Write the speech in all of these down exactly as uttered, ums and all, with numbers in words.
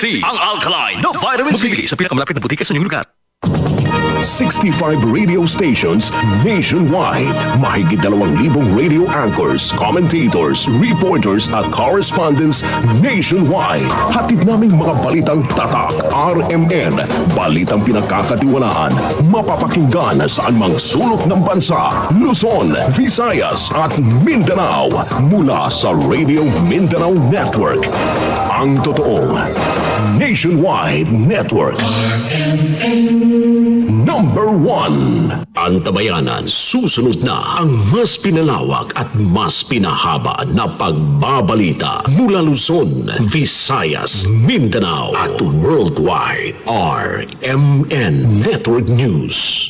C, ang alkaline na vitamin C. Mabibili sa pinakamalapit na butika sa inyong lugar. Sixty-five radio stations nationwide. Mahigit dalawang libong radio anchors, commentators, reporters at correspondents nationwide. Hatid naming mga balitang tatak, R M N. Balitang pinagkakatiwalaan, mapapakinggan saan mang sulok ng bansa, Luzon, Visayas at Mindanao. Mula sa Radio Mindanao Network, ang totoong nationwide network. Number one. Antabayanan, susunod na ang mas pinalawak at mas pinahaba na pagbabalita mula Luzon, Visayas, Mindanao at worldwide. R M N Network News.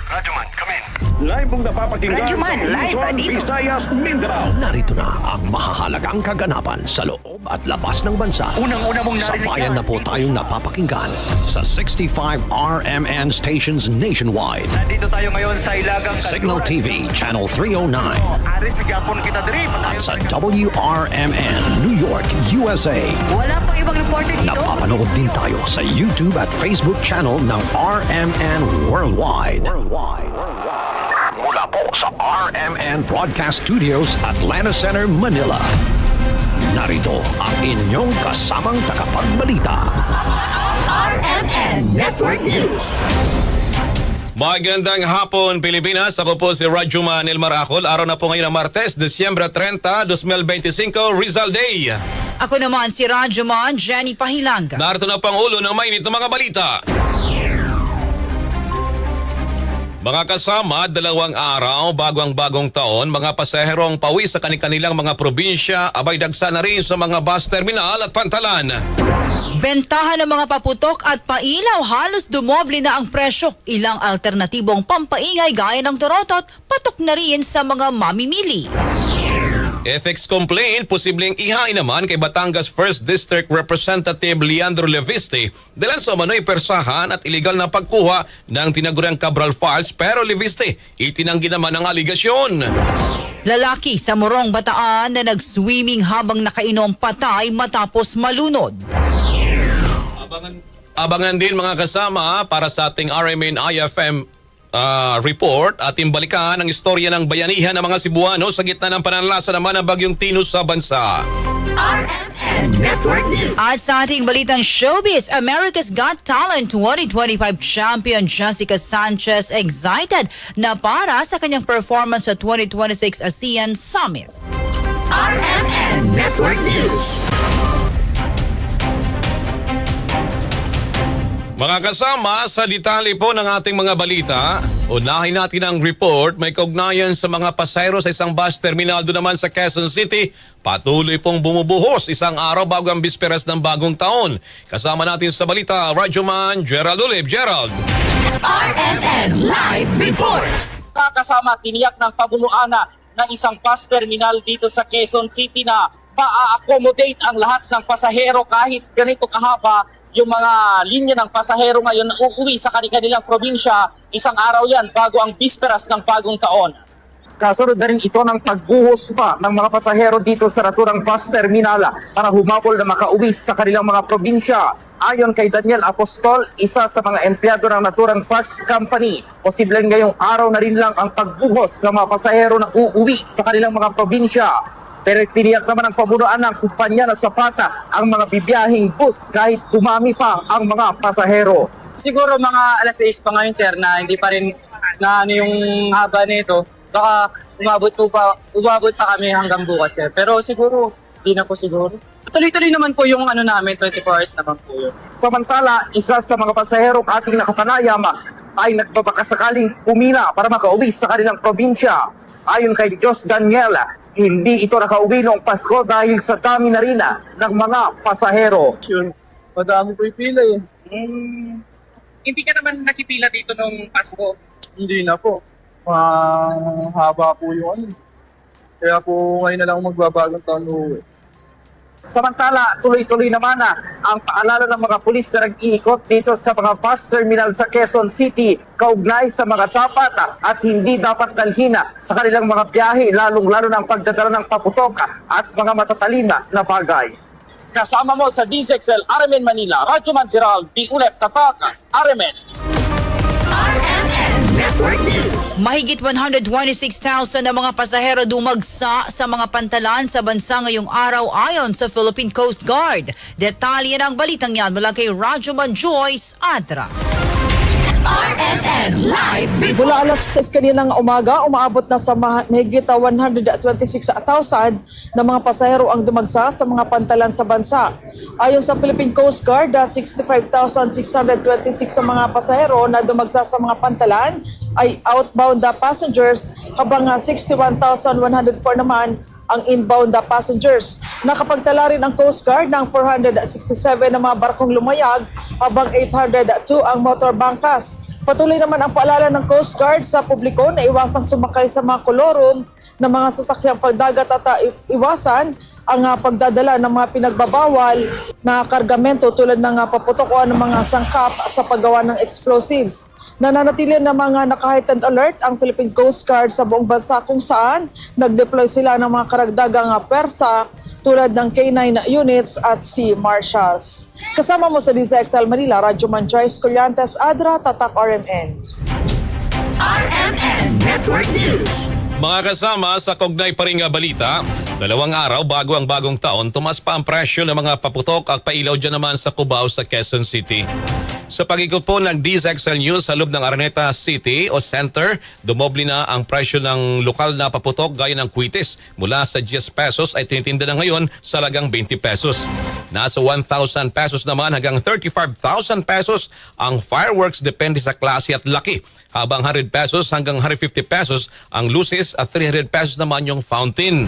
Radyoman, come in. Live mong napapakinggan Radyoman, sa live, Luzon, Radyo. Visayas, Mindanao. Narito na ang mahahalagang kaganapan sa loob at labas ng bansa. Unang-una mong narinig Sabayan yan. Na po tayong napapakinggan sa sixty-five R M N stations nationwide. Nandito tayo ngayon sa Ilagang Signal Kalsura. T V Channel three oh nine. Aris, gapon kita diri. At sa W R M N New York, U S A. Wala pang ibang reporter dito. Napapanood din tayo sa YouTube at Facebook channel ng R M N Worldwide. Worldwide. Mula po sa R M N Broadcast Studios, Atlanta Center, Manila. Narito ang inyong kasamang tagapagbalita. R M N Network News. Magandang hapon, Pilipinas. Ako po si Radyoman Elmar Acol. Araw na po ngayon ng Martes, Disyembre trenta, dos mil benti singko, Rizal Day. Ako naman si Radyoman Jenny Pahilang. Narito na pang ulo ng mainit na mga balita. Mga kasama, dalawang araw bago ang bagong taon, mga pasaherong pauwi sa kanilang mga probinsya, abay dagsa na rin sa mga bus terminal at pantalan. Bentahan ng mga paputok at pailaw, halos dumoble na ang presyo. Ilang alternatibong pampaingay gaya ng torotot, patok na rin sa mga mamimili. Ethics complaint, posibleng ihain naman kay Batangas First District Representative Leandro Leviste dahil sa umano'y persahan at iligal na pagkuha ng tinaguriang Cabral Files, pero Leviste itinanggi naman ang aligasyon. Lalaki sa Morong, Bataan na nag-swimming habang nakainom, patay matapos malunod. Abangan, abangan din, mga kasama, para sa ating R M N I F M ah, report, ating balikan ang istorya ng bayanihan ng mga Cebuano sa gitna ng pananalasa naman ng Bagyong Tino sa bansa. R M N Network News. At sa ating balitang showbiz, America's Got Talent twenty twenty-five champion Jessica Sanchez excited na para sa kanyang performance sa twenty twenty-six ASEAN Summit. R M N Network News. Mga kasama, sa detalye po ng ating mga balita, unahin natin ang report may kaugnayan sa mga pasahero sa isang bus terminal doon naman sa Quezon City. Patuloy pong bumubuhos isang araw bago ang bisperas ng bagong taon. Kasama natin sa balita, Radyoman Gerald Ulib. Gerald. R M N Live Report. Mga kasama, tiniyak ng pamunuan na ng isang bus terminal dito sa Quezon City na ma-accommodate ang lahat ng pasahero kahit ganito kahaba yung mga linya ng pasahero ngayon na uuwi sa kanilang probinsya. Isang araw yan bago ang bisperas ng bagong taon. Kasunod na rin ito ng pagbuhos pa ng mga pasahero dito sa naturang bus terminal para humabol na makauwi sa kanilang mga probinsya. Ayon kay Daniel Apostol, isa sa mga empleyado ng naturang bus company, posibleng ngayong araw na rin lang ang pagbuhos ng mga pasahero na uuwi sa kanilang mga probinsya. Pero tiniyak naman ng pamunuan ng kumpanya na sapat ang mga bibiyaheng bus kahit dumami pa ang mga pasahero. Siguro mga alas sais pa ngayon, sir, na hindi pa rin na ano yung haba nito. Baka umabot po pa, umabot pa kami hanggang bukas, sir. Pero siguro, di na po siguro. Tuloy-tuloy naman po yung ano namin, twenty-four hours naman po yun. Samantala, isa sa mga pasaherong ating nakapanayam ay nagbabakasakaling pumila para makauwi sa kanilang probinsya. Ayon kay Diyos Daniel, hindi ito nakauwi noong Pasko dahil sa dami na rin ng mga pasahero. Yun, madami po yung pila eh. Hmm. Hindi ka naman nakipila dito nung Pasko? Hindi na po. Mahaba po yung ano. Kaya po ngayon na lang magbabagong taon uuwi. Samantala, tuloy-tuloy naman, ah, ang paalala ng mga pulis na nag-iikot dito sa mga bus terminal sa Quezon City kaugnay sa mga dapat, ah, at hindi dapat dalhin, ah, sa kanilang mga biyahe, lalong-lalo na ang pagdadala ng paputok, ah, at mga matatalim, ah, na bagay. Kasama mo sa D Z X L R M N Manila, Radyo Man Gerald, D Ulep Tatak, R M N. Mahigit one hundred twenty-six thousand na mga pasahero dumagsa sa mga pantalan sa bansa ngayong araw ayon sa Philippine Coast Guard. Detalye ng balitang yan mula kay Radyo Man Joyce Adra. Mula alas sais kaninang umaga, umaabot na sa mahigit one hundred twenty-six thousand na mga pasahero ang dumagsa sa mga pantalan sa bansa. Ayon sa Philippine Coast Guard, sixty-five thousand six hundred twenty-six sa mga pasahero na dumagsa sa mga pantalan ay outbound passengers, habang sixty-one thousand one hundred four naman ang inbound passengers. Nakapagtala rin ang Coast Guard ng four hundred sixty-seven na mga barkong lumayag, habang eight hundred two ang motor bangkas. Patuloy naman ang paalala ng Coast Guard sa publiko na iwasang sumakay sa mga kolorum ng mga sasakyang pangdagat at, ah, iwasan ang, ah, pagdadala ng mga pinagbabawal na kargamento tulad ng, ah, paputok o anumang, ah, sangkap sa paggawa ng explosives. Nananatili namang, ah, naka-heightened alert ang Philippine Coast Guard sa buong bansa, kung saan nag-deploy sila ng mga karagdagang, ah, pwersa tulad ng K nine units at sea marshals. Kasama mo sa D Z X L Manila, Radyo Man Joyce Collantes Adra, Tatak R M N. R M N Network News. Mga kasama, sa kaugnay pa rin nga balita, dalawang araw bago ang bagong taon, tumaas pa ang presyo ng mga paputok at pailaw dyan naman sa Cubao sa Quezon City. Sa pag-ikot po ng D Z X L News sa loob ng Araneta City o Center, dumoble na ang presyo ng lokal na paputok gaya ng kwitis. Mula sa diyes pesos ay tinitinda na ngayon sa halagang twenty pesos. Nasa one thousand pesos naman hanggang thirty-five thousand pesos ang fireworks, depende sa klase at laki, habang hundred pesos hanggang hundred fifty pesos ang luces at three hundred pesos naman yung fountain.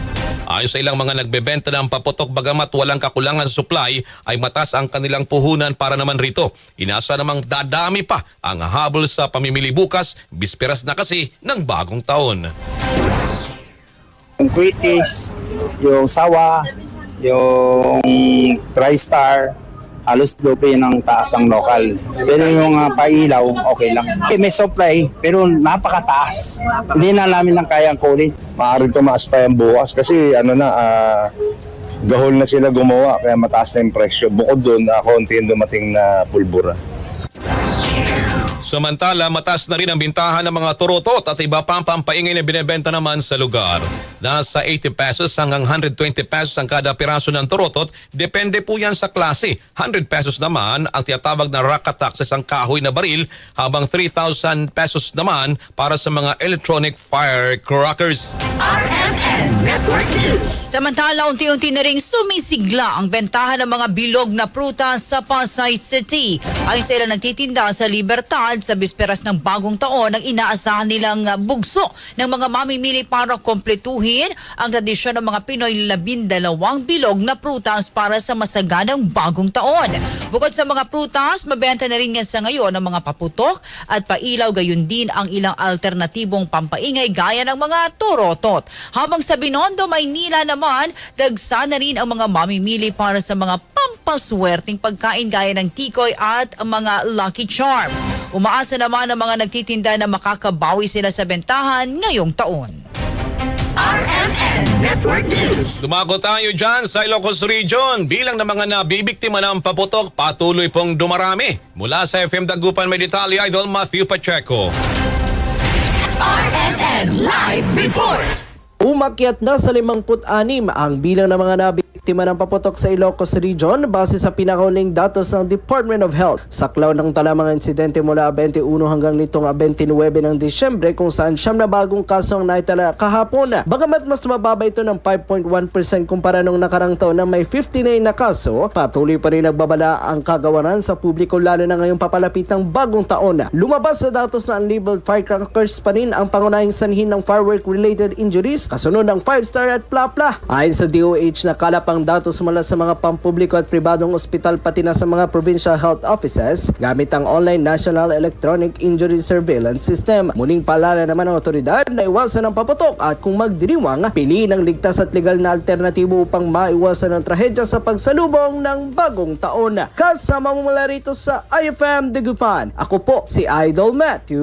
Ayon sa ilang mga nagbebenta ng paputok, bagamat walang kakulangan sa supply, ay mataas ang kanilang puhunan para naman rito. Inasa namang dadami pa ang habol sa pamimili bukas, bisperas na kasi ng bagong taon. Yung kwitis, yung sawa, yung TriStar, halos doble ng taas ang lokal. Pero yung, ah, pailaw, okay lang. Eh, may supply, pero napakataas. Hindi na namin lang kayang kunin. Maaaring tumaas pa yan bukas kasi ano na, ah, gahol na sila gumawa kaya mataas na yung presyo. Bukod doon, ah, konti yung dumating na pulbura. Samantala, mataas na rin ang bintahan ng mga turutot at iba pang pampaingay na binebenta naman sa lugar. Nasa eighty pesos hanggang hundred twenty pesos ang kada piraso ng turutot, depende po yan sa klase. Hundred pesos naman ang tinatawag na rakatak sa isang kahoy na baril, habang three thousand pesos naman para sa mga electronic firecrackers. R M N Network News. Samantala, unti-unti na ring sumisigla ang bentahan ng mga bilog na prutas sa Pasay City. Ayon sa ilang nagtitinda sa Libertad, sa bisperas ng Bagong Taon ang inaasahan nilang, ah, bugso ng mga mamimili para kompletuhin ang tradisyon ng mga Pinoy, labindalawang bilog na prutas para sa masaganang Bagong Taon. Bukod sa mga prutas, mabenta na rin nga sa ngayon ang mga paputok at pailaw, gayon din ang ilang alternatibong pampaingay gaya ng mga turotot. Habang sa Binondo, Maynila naman, dagsa na rin ang mga mamimili para sa mga pampaswerteng pagkain gaya ng tikoy at mga Lucky Charms. Umaasa naman ang mga nagtitinda na makakabawi sila sa bentahan ngayong taon. R M N Network News. Dumako tayo dyan sa Ilocos Region. Bilang ng mga nabibiktima ng paputok, patuloy pong dumarami. Mula sa F M Dagupan, may detalye, Idol Matthew Pacheco. R M N Live Report. Umakyat na sa limangput-anim ang bilang ng mga nabiktima ng paputok sa Ilocos Region base sa pinakahulihang datos ng Department of Health. Saklaw ng tala mga insidente mula bente uno hanggang nitong bente nuebe ng Disyembre, kung saan siyam na bagong kaso ang naitala kahapon. Bagamat mas mababa ito ng five point one percent kumpara nung nakarang taon na may fifty-nine na kaso, patuloy pa rin nagbabala ang kagawaran sa publiko, lalo na ngayong papalapit ng bagong taon. Lumabas sa datos na unlabeled firecrackers pa rin ang pangunahing sanhi ng firework-related injuries, kasunod ng five star at plapla. Ayon sa D O H, nakalap ang datos mula sa mga pampubliko at pribadong ospital pati na sa mga provincial health offices gamit ang online National Electronic Injury Surveillance System. Muling paalala naman ng otoridad na iwasan ang paputok at kung magdiriwang, piliin ang ligtas at legal na alternatibo upang maiwasan ang trahedya sa pagsalubong ng bagong taon. Kasama mo mula rito sa I F M Dagupan, ako po si Idol Matthew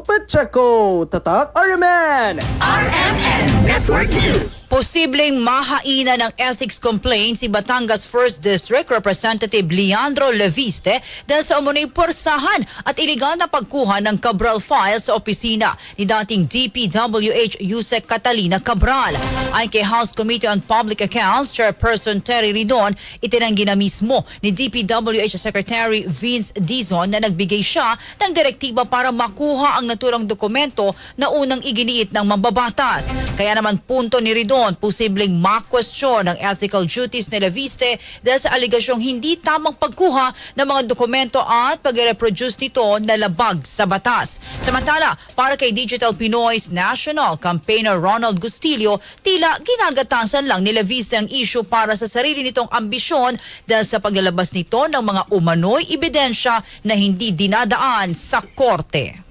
Pacheco. Tatak R M N! R M N Network News. Posibleng mahainan ang ethics complaint si Batangas First District Representative Leandro Leviste dahil sa umano'y puwersahan at iligal na pagkuha ng Cabral files sa opisina ni dating D P W H Usec Catalina Cabral. Ayon kay House Committee on Public Accounts Chairperson Terry Ridon, itinanggi na mismo ni D P W H Secretary Vince Dizon na nagbigay siya ng direktiba para makuha ang naturang dokumento na unang iginiit ng mambabatas. Kaya naman, punto ni Ridon, posibleng makwestiyon ang ethical duties ni Leviste dahil sa alegasyong hindi tamang pagkuha ng mga dokumento at pag-reproduce nito na labag sa batas. Samantala, para kay Digital Pinoy's National Campaigner Ronald Gustillo, tila ginagatasan lang ni Leviste ang issue para sa sarili nitong ambisyon dahil sa paglalabas nito ng mga umano'y ebidensya na hindi dinadaan sa korte.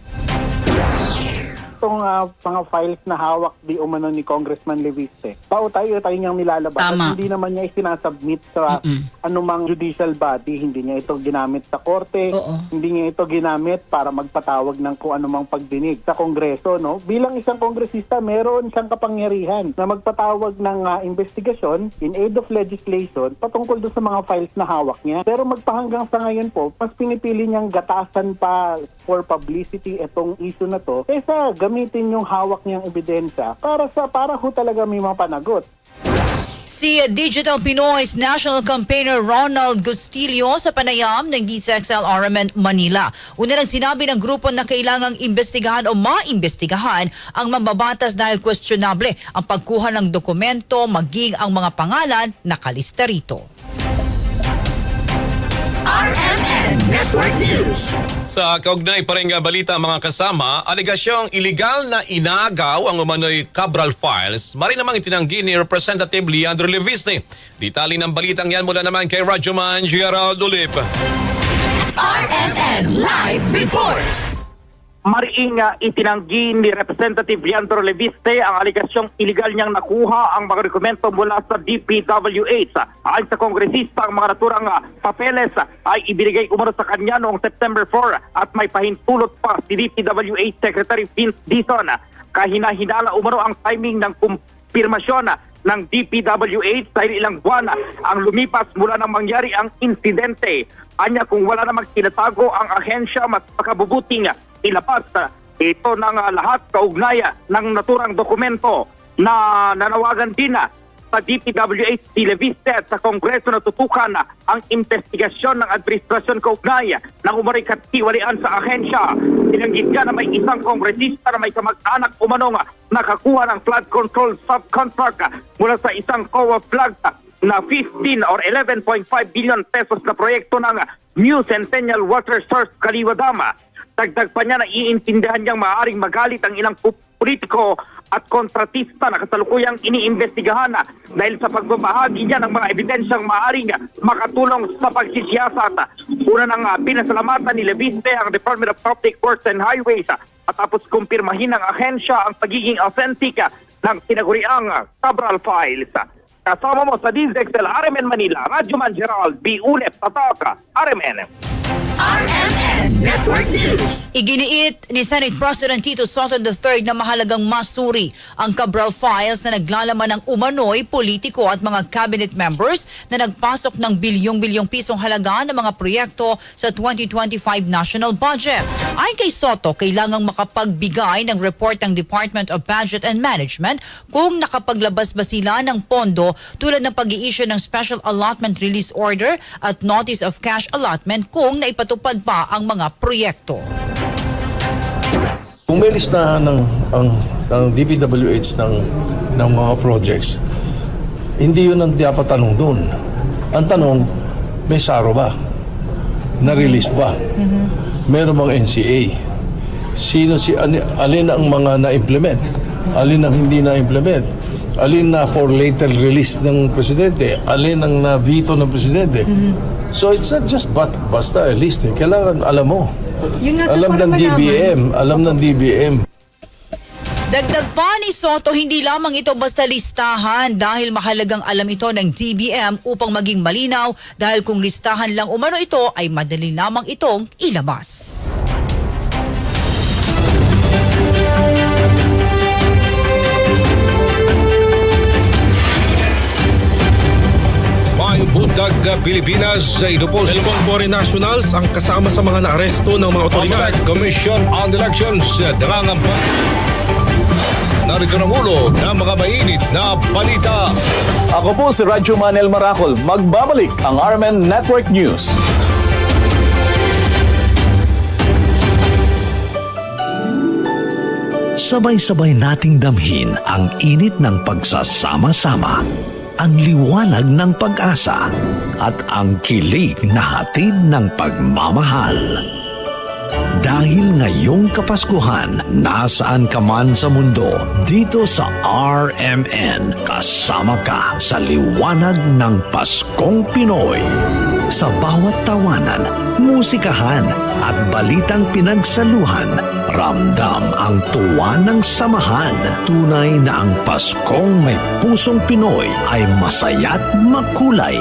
Itong, ah, mga files na hawak di umano ni Congressman Leviste, pautay-utay niyang nilalabas at Tama. hindi naman niya isinasubmit sa Mm-mm. anumang judicial body. Hindi niya ito ginamit sa korte, Oo. hindi niya ito ginamit para magpatawag ng kung anumang pagdinig sa Kongreso, no? Bilang isang kongresista, meron siyang kapangyarihan na magpatawag ng, ah, investigasyon in aid of legislation patungkol doon sa mga files na hawak niya. Pero magpahanggang sa ngayon po, mas pinipili niyang gatasan pa for publicity itong issue na 'to kaysa gamitin yung hawak niyang ebidensya para sa, para ho talaga may mapanagot. Si Digital Pinoy's National Campaigner Ronald Gustillo sa panayam ng D C X L R M N Manila. Una nang sinabi ng grupo na kailangang imbestigahan o maimbestigahan ang mambabatas dahil questionable ang pagkuha ng dokumento maging ang mga pangalan nakalista rito. R M N Network News. Sa kaugnay pa rin nga balita, mga kasama, alegasyong iligal na inagaw ang umano'y Cabral files, mari namang itinanggi ni Representative Leandro Leviste. Detalye ng balitang yan mula naman kay Radyoman Gerald Ulip. R M N Live Report. Mariing, ah, itinanggi ni Representative Leandro Leviste ang alegasyong iligal niyang nakuha ang mga dokumento mula sa D P W H. Ayon sa kongresista, ang mga naturang, ah, papeles, ah, ay ibinigay umano sa kanya noong September four at may pahintulot pa si D P W H Secretary Vince Dizon. Kahinahinala umano ang timing ng kum- pirmasyon ng D P W H dahil ilang buwan ang lumipas mula nang mangyari ang insidente. Anya, kung wala namang tinatago ang ahensya, mas makabubuting ilabas ito ng, ah, lahat kaugnay ng naturang dokumento. Na nanawagan din sa D P W H si Leviste at sa Kongreso na tutukan ang imbestigasyon ng administrasyon kaugnay ng umano'y katiwalian sa ahensya. Binanggit niya na may isang kongresista na may kamag-anak umanong nakakuha ng flood control subcontract mula sa isang COA flagged na fifteen or eleven point five billion pesos na proyekto ng New Centennial Water Source Kaliwa Dam. Dagdag pa niya na iintindihan niyang maaaring magalit ang ilang pu-, politiko at kontratista na kasalukuyang iniimbestigahan dahil sa pagbabahagi niya ng mga ebidensyang maaaring makatulong sa pagsisiyasat. Una nang, ah, pinasalamatan ni Leviste ang Department of Public Works and Highways, ah, matapos kumpirmahin ng ahensya ang pagiging authentic, ah, ng tinaguriang, ah, Cabral files. Kasama mo sa D Z X L R M N Manila, Radyoman Gerald B. Ulep, Tatak, R M N. R M N Network News. Iginiit ni Senate President Tito Sotto the third na mahalagang masuri ang Cabral files na naglalaman ng umano'y politiko at mga cabinet members na nagpasok ng bilyong-bilyong pisong halaga ng mga proyekto sa twenty twenty-five national budget. Ayon kay Sotto, kailangang makapagbigay ng report ang Department of Budget and Management kung nakapaglabas ba sila ng pondo tulad ng pag-i-issue ng special allotment release order at notice of cash allotment kung naipatupad ba ang mga proyekto. Kung may listahan ng, ang, ng D P W H ng, ng mga projects, hindi yun ang dapat tanong doon. Ang tanong, may saro ba? Na-release ba? Meron bang N C A? Sino si, ani-, alin ang mga na-implement? Alin ang hindi na-implement? Alin na for later release ng presidente? Alin ang na-veto ng presidente? So it's not just bat basta a list eh. Kailangan alam mo. Yun nga, sir, alam ng D B M, alam ng D B M. Dagdag pa ni Soto, hindi lamang ito basta listahan dahil mahalagang alam ito ng D B M upang maging malinaw dahil kung listahan lang umano ito ay madali lamang itong ilabas. Maayong buntag, Pilipinas. Ito po si Foreign Nationals ang kasama sa mga naaresto ng mga otoridad. Commission on Elections, darang ang narito ang ulo ng mga mainit na balita. Ako po si Radyo Manel Maracol. Magbabalik ang R M N Network News. Sabay-sabay nating damhin ang init ng pagsasama-sama, ang liwanag ng pag-asa, at ang kilig na hatid ng pagmamahal. Dahil ngayong Kapaskuhan, nasaan ka man sa mundo, dito sa R M N, kasama ka sa liwanag ng Paskong Pinoy. Sa bawat tawanan, musikahan, at balitang pinagsaluhan, ramdam ang tuwa ng samahan. Tunay na ang Paskong may pusong Pinoy ay masaya't makulay.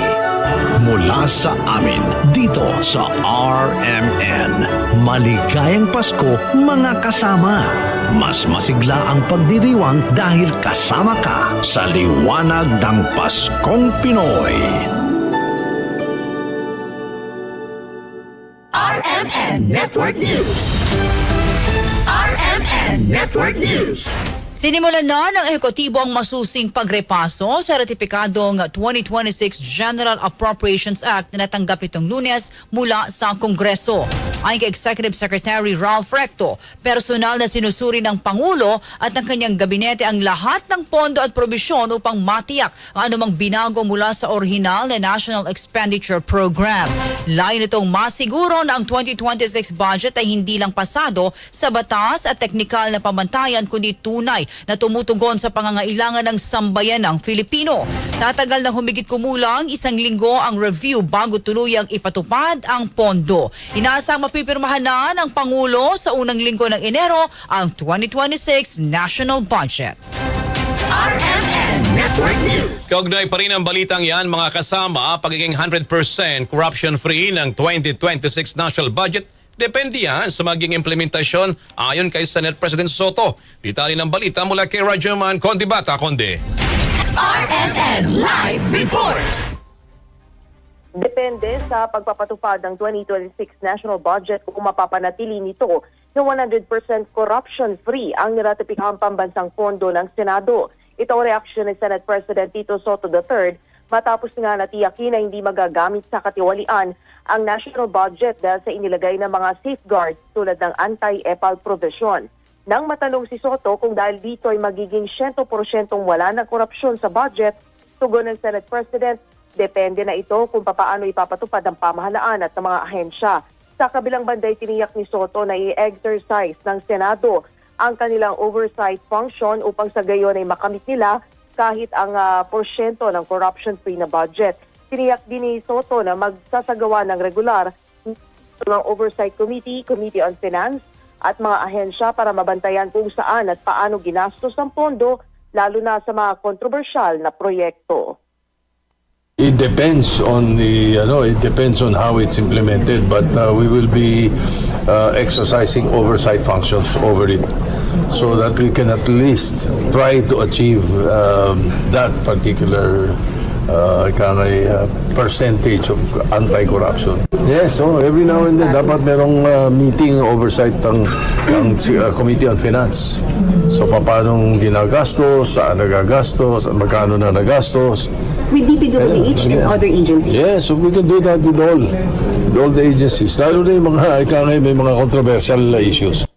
Mula sa amin, dito sa R M N, maligayang Pasko, mga kasama. Mas masigla ang pagdiriwang dahil kasama ka sa liwanag ng Paskong Pinoy. R M N Network News. R M N Network News. Sinimulan na ng Ehekutibo ang masusing pagrepaso sa retipikadong twenty twenty-six General Appropriations Act na natanggap itong Lunes mula sa Kongreso. Ayon kay Executive Secretary Ralph Recto, personal na sinusuri ng Pangulo at ng kanyang gabinete ang lahat ng pondo at probisyon upang matiyak ang anumang binago mula sa orihinal na National Expenditure Program. Layo nitong masiguro na ang twenty twenty-six budget ay hindi lang pasado sa batas at teknikal na pamantayan, kundi tunay na tumutugon sa pangangailangan ng sambayan ng Filipino. Tatagal ng humigit kumulang isang linggo ang review bago tuluyang ipatupad ang pondo. Inaasang mapipirmahan na ng Pangulo sa unang linggo ng Enero ang twenty twenty-six national budget. R M N Network News. Kaugnay pa rin ang balitang yan, mga kasama, pagiging hundred percent corruption-free ng twenty twenty-six national budget, depende yan sa maging implementasyon, ayon kay Senate President Soto. Detalye ng balita mula kay Radyoman Conde Bata. Conde. R M N Live Report. Depende sa pagpapatupad ng twenty twenty-six national budget kung mapapanatili nito yung one hundred percent corruption-free ang niratipikang pambansang pondo ng Senado. Ito ang reaksyon ni Senate President Tito Soto the third matapos nga natiyakin na hindi magagamit sa katiwalian ang national budget dahil sa inilagay na mga safeguards tulad ng anti-epal provision. Nang matanong si Soto kung dahil dito ay magiging siyento porsyentong wala ng korupsyon sa budget, tugon ng Senate President, depende na ito kung papaano ipapatupad ng pamahalaan at ng mga ahensya. Sa kabilang banda, itiniyak ni Soto na i-exercise ng Senado ang kanilang oversight function upang sa gayon ay makamit nila kahit ang, ah, porsyento ng corruption-free na budget. Tiniyak din ni Soto na magsasagawa ng regular ng Oversight Committee, Committee on Finance at mga ahensya para mabantayan kung saan at paano ginastos ang pondo, lalo na sa mga kontrobersyal na proyekto. It depends on the, ano, it depends on how it's implemented, but, uh, we will be, uh, exercising oversight functions over it so that we can at least try to achieve, um, that particular, uh, ika nga, uh, percentage of anti-corruption. Yes, so every now and then dapat merong, uh, meeting oversight ng, ng, uh, Committee on Finance. So paano ginagastos, saan nagagastos, magkano na nagastos. With D P W H and other agencies. Yes, so we can do that with all, with all the agencies. Lalo na yung mga, ika nga, may mga controversial issues.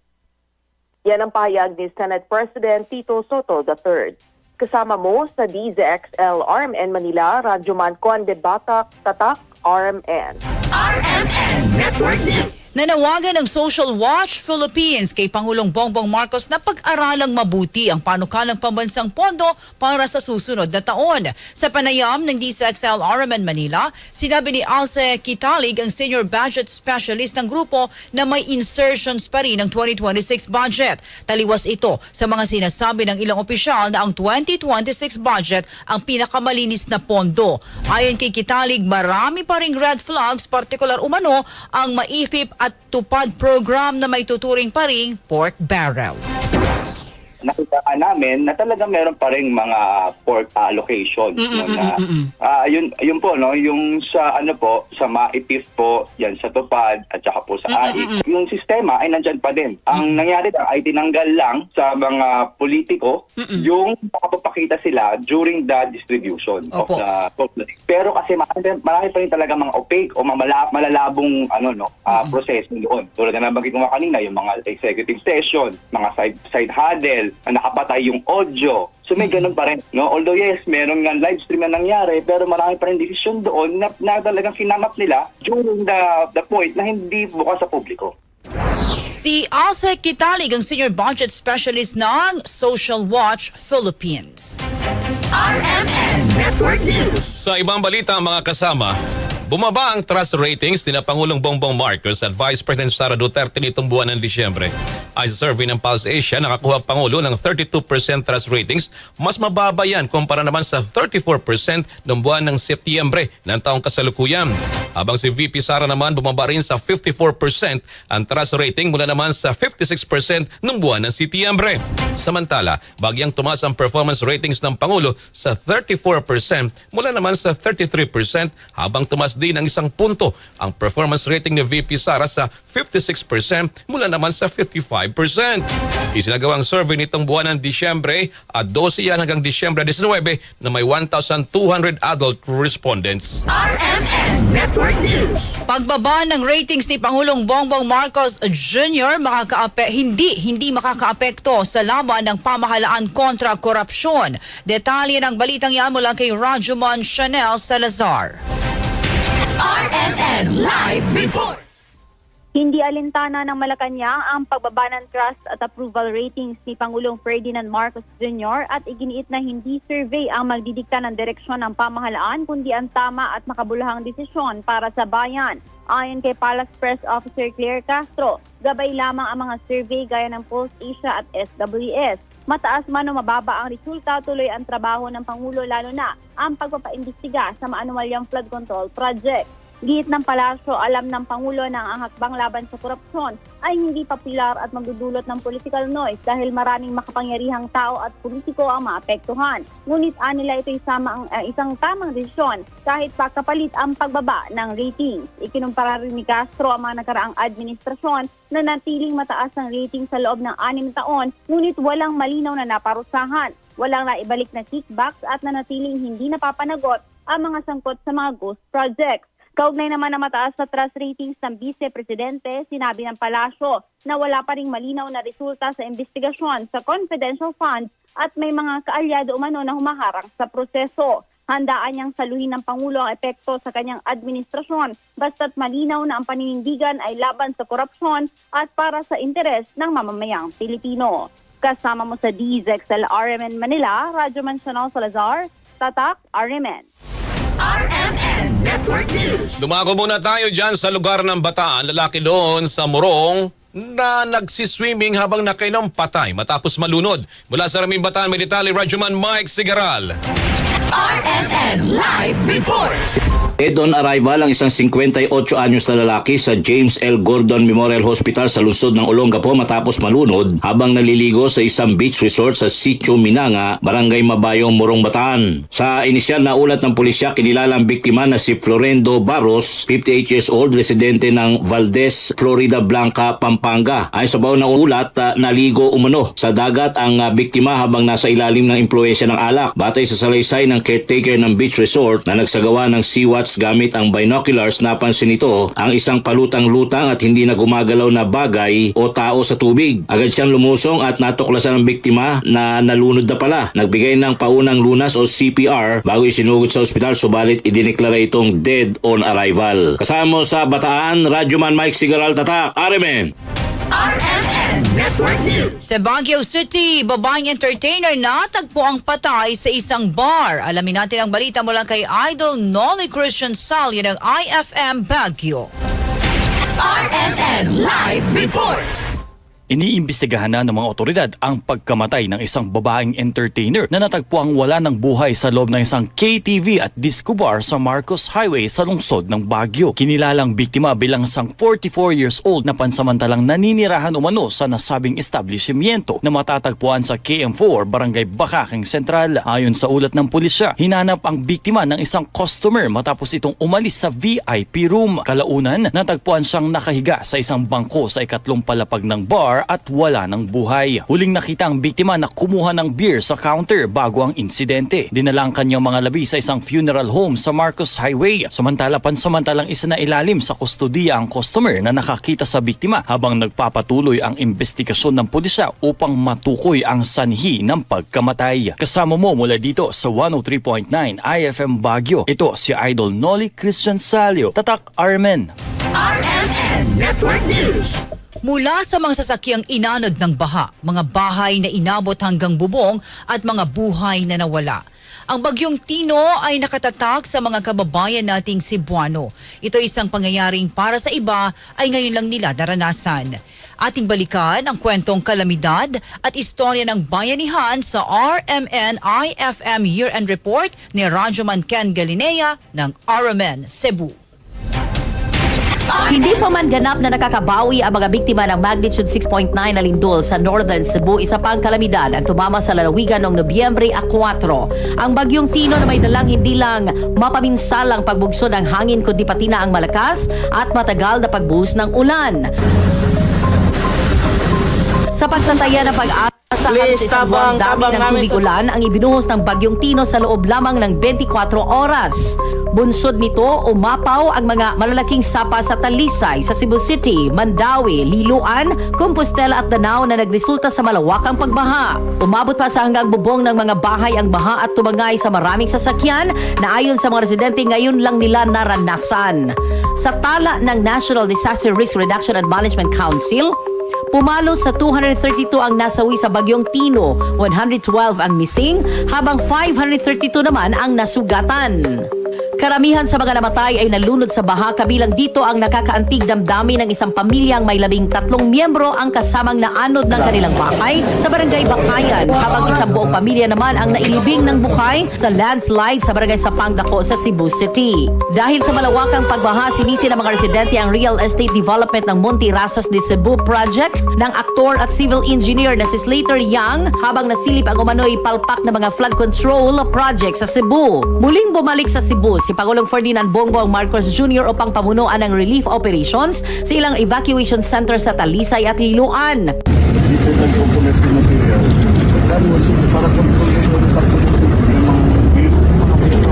Yan ang pahayag ni Senate President Tito Soto the third. Kasama mo sa D Z X L R M N Manila, Radyoman Conde Bata, Tatak R M N. R M N Network News. Nanawagan ang Social Watch Philippines kay Pangulong Bongbong Marcos na pag-aralang mabuti ang panukalang pambansang pondo para sa susunod na taon. Sa panayam ng D Z X L R M N Manila, sinabi ni Alce Kitalig, ang Senior Budget Specialist ng grupo, na may insertions pa rin ang twenty twenty-six budget. Taliwas ito sa mga sinasabi ng ilang opisyal na ang twenty twenty-six budget ang pinakamalinis na pondo. Ayon kay Kitalig, marami pa ring red flags, partikular umano ang maipip at tupad program na may tuturing pa ring pork barrel. Nakita nga namin na talaga meron pa rin mga pork allocation. Mm-mm, No, na, mm-mm. Ah, yun, yun po, no, yung sa ano po, sa maipip po, yan sa tupad at saka po sa Mm-mm, AIP. Yung sistema ay nandyan pa din. Ang nangyari lang ay tinanggal lang sa mga politiko Mm-mm. yung makapagpakita sila during the distribution Opo. of the pork. Pero kasi marami, marami pa rin talaga mga opaque o mga mala- malalabong ano, no, ah, proseso doon. Tulad na nabanggit ko nga kanina, yung mga executive session, mga side, side huddle, na nakapatay yung audio. So may ganun pa rin, no? Although yes, meron nga live stream na nangyari, pero marami pa rin desisyon doon na, na talagang kinamap nila during the, the point na hindi bukas sa publiko. Si Alce Kitalig ang Senior Budget Specialist ng Social Watch Philippines. R M N Network News. Sa ibang balita, mga kasama, bumaba ang trust ratings nina Pangulong Bongbong Marcos at Vice President Sara Duterte nitong buwan ng Disyembre. Ayon sa survey ng Pulse Asia, nakakuha ang Pangulo ng thirty-two percent trust ratings, mas mababa yan kumpara naman sa thirty-four percent noong buwan ng Setyembre ng taong kasalukuyan. Habang si V P Sara naman bumaba rin sa fifty-four percent ang trust rating mula naman sa fifty-six percent noong buwan ng Setyembre. Samantala, bagyang tumaas ang performance ratings ng Pangulo sa thirty-four percent mula naman sa thirty-three percent, habang tumaas din ng isang punto ang performance rating ni V P Sara sa fifty-six percent mula naman sa fifty-five percent. Isinagawa ang survey nitong buwan ng Disyembre at dose yan hanggang Disyembre diecinuebe na may one thousand two hundred adult respondents. R M N Network News. Pagbaba ng ratings ni Pangulong Bongbong Marcos Junior makakaape-, hindi, hindi makakaapekto sa laban ng pamahalaan kontra korupsyon. Detalye ng balitang yan mula kay Rajuman Chanel Salazar. R M N Live Report. Hindi alintana ng Malacanang ang pagbaba ng trust at approval ratings ni Pangulong Ferdinand Marcos Junior at iginiit na hindi survey ang magdidikta ng direksyon ng pamahalaan, kundi ang tama at makabuluhang desisyon para sa bayan. Ayon kay Palace Press Officer Claire Castro, gabay lamang ang mga survey gaya ng Pulse Asia at S W S. Mataas man o mababa ang resulta, tuloy ang trabaho ng Pangulo, lalo na ang pagpapaimbestiga sa maanumalyang flood control project. Giit ng Palasyo, alam ng Pangulo na ang hakbang laban sa korupsyon ay hindi popular at magdudulot ng political noise dahil maraming makapangyarihang tao at politiko ang maapektuhan. Ngunit anila ito'y sama ang, ah, isang tamang desisyon kahit pa kapalit ang pagbaba ng ratings. Ikinumpara rin ni Castro ang mga nakaraang administrasyon na natiling mataas ang rating sa loob ng anim na taon, ngunit walang malinaw na naparusahan. Walang naibalik na kickbacks at nanatiling hindi napapanagot ang mga sangkot sa mga ghost projects. Kaugnay naman ng mataas na trust ratings ng Vice Presidente, sinabi ng Palasyo na wala pa ring malinaw na resulta sa investigasyon sa confidential funds at may mga kaalyado umano na humaharang sa proseso. Handaan niyang saluhin ng Pangulo ang epekto sa kanyang administrasyon basta't malinaw na ang paninindigan ay laban sa korupsyon at para sa interes ng mamamayang Pilipino. Kasama mo sa D Z X L R M N Manila, Radyo Mansional Salazar, Tatak R M N. R M N Network News. Dumako muna tayo dyan sa lugar ng Bataan. Lalaki doon sa Morong na nagsiswimming habang nakainom, patay matapos malunod. Mula sa Raming Bataan, may detalye, Radyoman Mike Sigaral. R M N Live Report. Dead on arrival ang isang singkwenta y otso anyos na lalaki sa James L. Gordon Memorial Hospital sa lungsod ng Olongapo matapos malunod habang naliligo sa isang beach resort sa Sitio Minanga, Barangay Mabayong, Morong, Bataan. Sa inisyal na ulat ng pulisya, kinilala ang biktima na si Florendo Barros, fifty-eight years old, residente ng Valdez, Florida Blanca, Pampanga. Ayon sa baon na ulat, ah, naligo umano sa dagat ang, ah, biktima habang nasa ilalim ng impluwensya ng alak. Batay sa salaysay ng caretaker ng beach resort na nagsagawa ng sea watch Gamit ang binoculars, napansin nito ang isang palutang-lutang at hindi na gumagalaw na bagay o tao sa tubig. Agad siyang lumusong at natuklasan ang biktima na nalunod na pala. Nagbigay ng paunang lunas o C P R bago isinugod sa ospital, subalit idineklara itong dead on arrival. Kasama sa Bataan, Radyoman Mike Sigaral, Tatak, R M N. R M N Network News. Sa Baguio City, babaeng entertainer natagpo ang patay sa isang bar. Alamin natin ang balita mula kay Idol Nolly Christian Salio ng I F M Baguio. R M N Live Report. Iniimbestigahan na ng mga otoridad ang pagkamatay ng isang babaeng entertainer na natagpuang wala ng buhay sa loob ng isang K T V at disco bar sa Marcos Highway sa lungsod ng Baguio. Kinilalang biktima bilang isang forty-four years old na pansamantalang naninirahan umano sa nasabing establishmento na matatagpuan sa K M four, Barangay Bacacang Central. Ayon sa ulat ng pulisya, hinanap ang biktima ng isang customer matapos itong umalis sa V I P room. Kalaunan, natagpuan siyang nakahiga sa isang bangko sa ikatlong palapag ng bar at wala ng buhay. Huling nakita ang biktima na kumuha ng beer sa counter bago ang insidente. Dinala ang kanyang mga labi sa isang funeral home sa Marcos Highway. Samantala, pansamantalang isinailalim sa kustodiya ang customer na nakakita sa biktima habang nagpapatuloy ang imbestigasyon ng pulisya upang matukoy ang sanhi ng pagkamatay. Kasama mo mula dito sa one oh three point nine I F M Baguio, ito si Idol Nolly Christian Salio. Tatak R M N. R M N Network News. Mula sa mga sasakyang inanod ng baha, mga bahay na inabot hanggang bubong at mga buhay na nawala. Ang Bagyong Tino ay nakatatak sa mga kababayan nating Cebuano. Ito isang pangyayaring para sa iba ay ngayon lang nila naranasan. Ating balikan ang kwentong kalamidad at istorya ng bayanihan sa R M N I F M Year-End Report ni Radyoman Ken Galinea ng R M N Cebu. Hindi pa man ganap na nakakabawi ang mga biktima ng magnitude six point nine na lindol sa Northern Cebu, isa pang kalamidad ang tumama sa lalawigan noong Nobyembre a kuwatro. Ang Bagyong Tino na may dalang hindi lang mapaminsalang pagbugso ng hangin kundi pati na ang malakas at matagal na pagbuhos ng ulan. Sa pagtataya ng pag-asa, halos isang buwang dami ng tubig ulan ang ibinuhos ng Bagyong Tino sa loob lamang ng twenty-four oras. Bunsod nito, umapaw ang mga malalaking sapa sa Talisay, sa Cebu City, Mandaue, Liloan, Compostela at Danao na nagresulta sa malawakang pagbaha. Umabot pa sa hanggang bubong ng mga bahay ang baha at tumangay sa maraming sasakyan na ayon sa mga residente ngayon lang nila naranasan. Sa tala ng National Disaster Risk Reduction and Management Council, pumalo sa two hundred thirty-two ang nasawi sa Bagyong Tino, one hundred twelve ang missing, habang five hundred thirty-two naman ang nasugatan. Karamihan sa mga namatay ay nalunod sa baha, kabilang dito ang nakakaantig damdamin ng isang pamilyang may labing tatlong miyembro ang kasamang naanod ng kanilang bahay sa Barangay Bakayan, habang isang buong pamilya naman ang nailibing ng buhay sa landslide sa Barangay Sapang Dako sa Cebu City. Dahil sa malawakang pagbaha, sinisi ng mga residente ang Real Estate Development ng Monte Rasas de Cebu Project ng aktor at civil engineer na si Slater Yang, habang nasilip ang umano'y palpak na mga flood control project sa Cebu. Muling bumalik sa Cebu si Pangulong Ferdinand Bongbong Marcos Junior upang pamunuan ang relief operations sa ilang evacuation center sa Talisay at Liloan. Dito nagko-collect ng material. Tapos, para control yung pagkakulit ng mga bill, mga bill.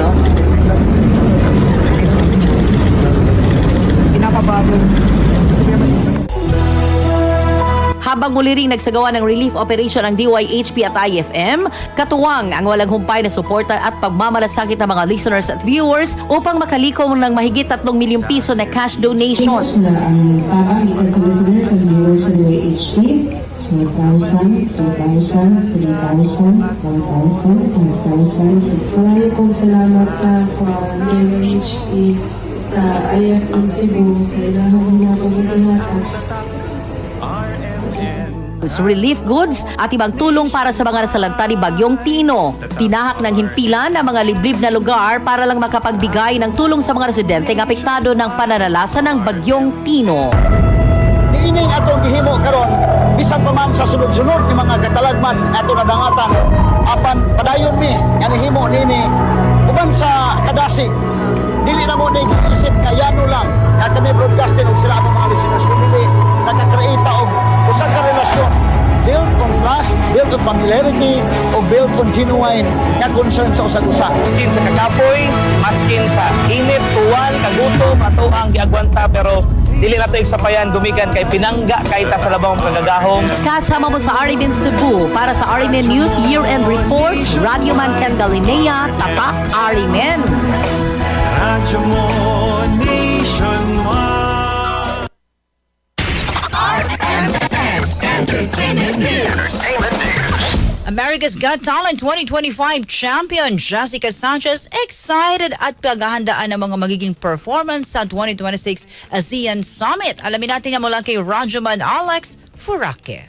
Pinapababal. Habang muli ring nagsagawa ng relief operation ang D Y H P at I F M, katuwang ang walang humpay na suporta at pagmamalasakit ng mga listeners at viewers upang makalikom ng mahigit tatlong milyong piso na cash donation. Thank you sila ang tama, likas sa listeners and viewers sa D Y H P. One thousand, two thousand, three thousand, four thousand, five thousand, six thousand. Marami pong salamat sa, uh, D Y H P, sa I F M Cebu, sa ilang mga pagkakilala. Relief goods at ibang tulong para sa mga nasalanta ni Bagyong Tino. Tinahak ng himpilan ang mga liblib na lugar para lang makapagbigay ng tulong sa mga residenteng apektado ng pananalasa ng Bagyong Tino. Niining atong gihimo karon, bisan pa man sa sunod-sunod nga mga katalagman nga ato nadangatan, apan padayon mi nga nihimo nini uban sa kadasig. Dili na mo ni giisip nga yano lang nga kami broadcasting ug sila among mga listeners, kundi nakakreate og usa ka relasyon built on trust, built on familiarity, ug Build on genuine nga concern sa usag-usa. Maskin sa kakapoy, maskin sa init, uwan, kagutom, ato ang giagwanta, pero dili nato igsapayan gumikan kay pinangga kayta sa labawng kagagahom. Kasama mo sa Arimen Cebu para sa Arimen News Year-End Report, Radyo Man Ken Galinea, Tatak Arimen. Radyo Mo Nationwide. R M N Entertainment News. America's Got Talent twenty twenty-five champion Jessica Sanchez excited at paghahandaan ang mga magiging performance sa twenty twenty-six ASEAN Summit. Alamin natin yan mula kay Radyoman Alex Furaque.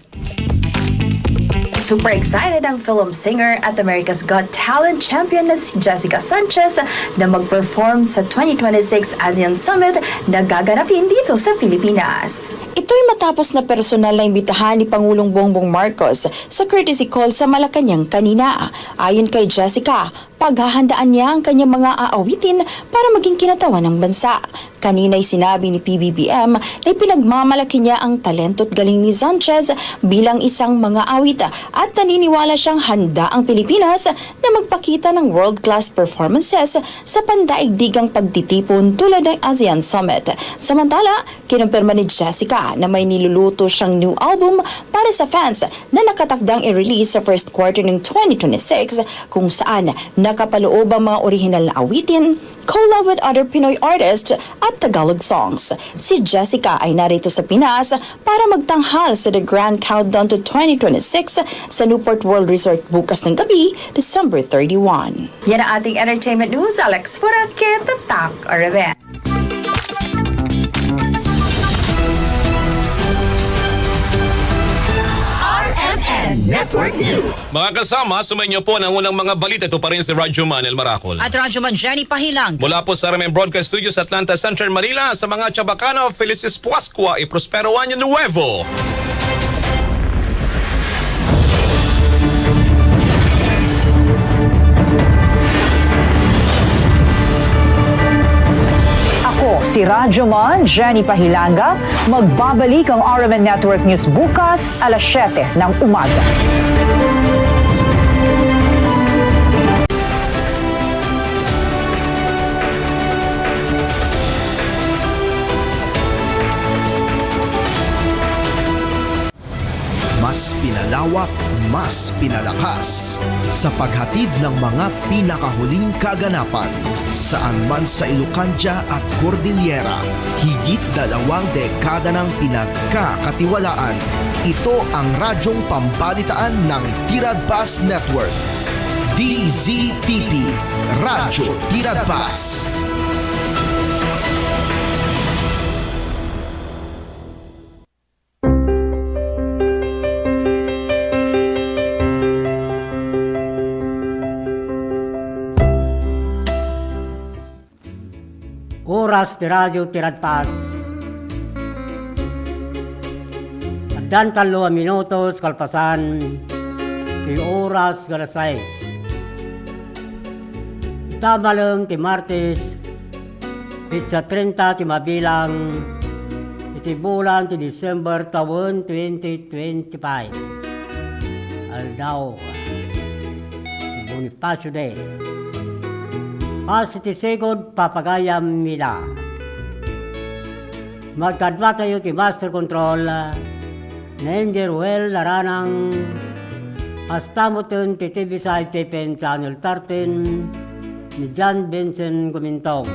Super excited ang film singer at America's Got Talent champion na si Jessica Sanchez na mag-perform sa twenty twenty-six ASEAN Summit na gaganapin dito sa Pilipinas. Ito'y matapos na personal na imbitahan ni Pangulong Bongbong Marcos sa courtesy call sa Malacañang kanina. Ayon kay Jessica, paghahandaan niya ang kanyang mga aawitin para maging kinatawan ng bansa. Kanina'y sinabi ni P B B M na ipinagmamalaki niya ang talento at galing ni Sanchez bilang isang mangaawit at naniniwala siyang handa ang Pilipinas na magpakita ng world-class performances sa pandaigdigang pagtitipon tulad ng ASEAN Summit. Samantala, kinumpirma ni Jessica na may niluluto siyang new album para sa fans na nakatakdang i-release sa first quarter ng twenty twenty-six, kung saan nakapaloob ang mga orihinal na awitin, collab with other Pinoy artists at Tagalog songs. Si Jessica ay narito sa Pinas para magtanghal sa The Grand Countdown to twenty twenty-six sa Newport World Resort bukas ng gabi, December thirty-one. Yan ang ating entertainment news. Alex Furaque, Tatak Arabe. R M N Network News. Mga kasama, sumainyo po ang unang mga balita. Ito pa rin si Radyo Man El Maracol. At Radyo Man Jenny Pahilang. Mula po sa R M N Broadcast Studio sa Atlanta Center, Manila, sa mga Chavacano, Felices Pascua y Prospero Año Nuevo. Ako si Radyo Man Jenny Pahilanga. Magbabalik ang R M N Network News bukas alas siyete ng umaga. Mas pinalawak, mas pinalakas sa paghatid ng mga pinakahuling kaganapan. Saan man sa Ilocandia at Cordillera, higit dalawang dekada nang pinagkakatiwalaan. Ito ang radyong pambalitaan ng Tiradpas Network. D Z T P, Radyo Tiradpas. Oras ti Radyo Tiradpas. Addan tallo a minutos kalpasan ti oras nga alas sais. Ita malem ti Martes, petsa trenta ti mabilang iti bulan ti December tawen twenty twenty-five. Aldaw ti Bonifacio Day. Kas iti sigud, papagayam ida. Magkadwatayo ti Master Control, ni Engineer Ruel Laranang, kasta met ti T V side T P N Channel thirteen, ni John Vincent Gumintong.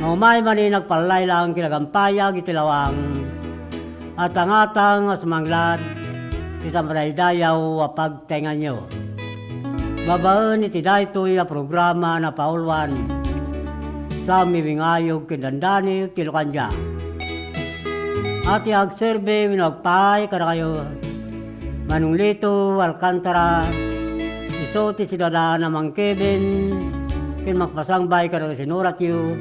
Nga umay manen agpallaylayang ken agampayag iti lawang, atangatang a sumanglat iti madaydayaw a pagtaenganyo. Babaen iti daytoy a programa, napauluan Sammy Wingayog ken Dandani ti Lucandia. A ti agserbi wenno agpaay kadakayo, Manong Lito Alcantara, isu ti siudadana a mangkibin ken mangpasangbay kadagiti sinuratyo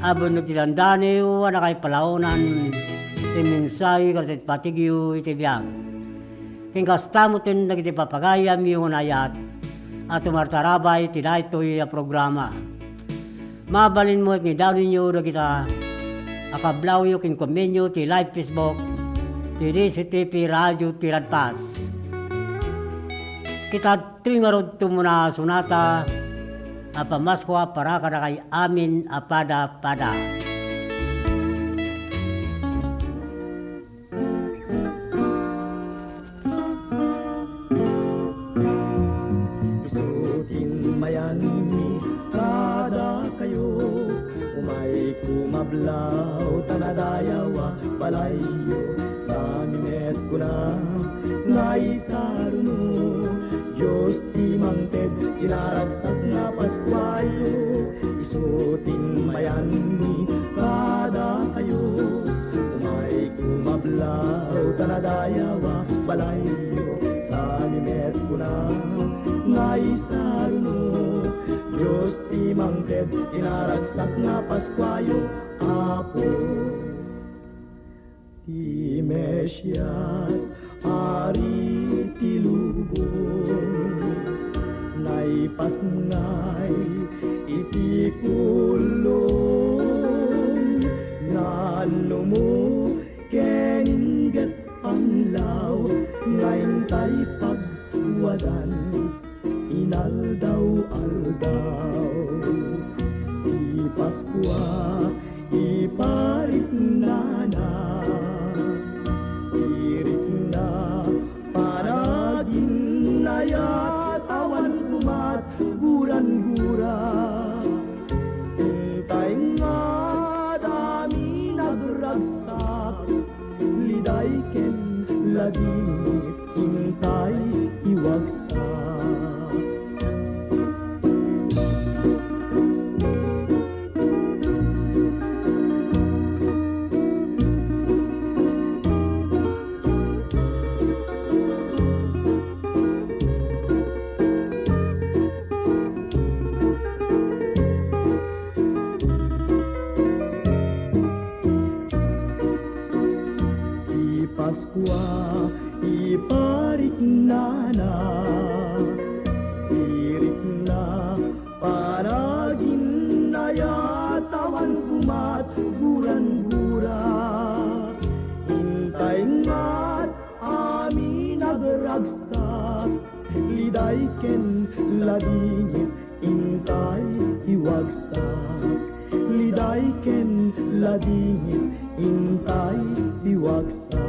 a benneg ti dandaniw a nakaipalaonan ti mensahe kadagiti patigyo iti biag. Ken kasta metten dagiti papagayamyo nga naayat a tumartarabay iti daytoy a programa. Mabalin met nga idaonenyo dagita a kablawyo ken komenyo ti live Facebook ti D Z T P Radio Tiradpas. Kitadtoy ngarud ti umuna a sonata a pamaskua para kadakay amin a pada-pada. Isu ti mayanmi kadakayo, umayko mablaw ta nadayaw a balayyo. Sami met kuna nga isaruno, Dios ti mangted ti naragsak nga Paskuayo. Isu ti mayanmi kadakayo, umayko mablaw ta nadayaw a balayyo. Sami met kuna nga isaruno, Dios ti mangted ti naragsak nga Paskuayo, Apo. Ti Mesias, Ari ti lubong, naipasngay iti kulong, naannumo ken ingget panglaw, nga intay pagtuadan inaldaw-aldaw. Ti Paskua, ipariknana, irikna, panaginayat awan kumat gurangura. Intay nga adda amin agragsak, liday ken ladingit intay iwagsak. Ti Paskua, ipariknana, irikna, panaginayat awan kumat gurangura. Intay nga amin agragsak, liday ken ladingit intay iwagsak. Liday ken ladingit intay iwagsak.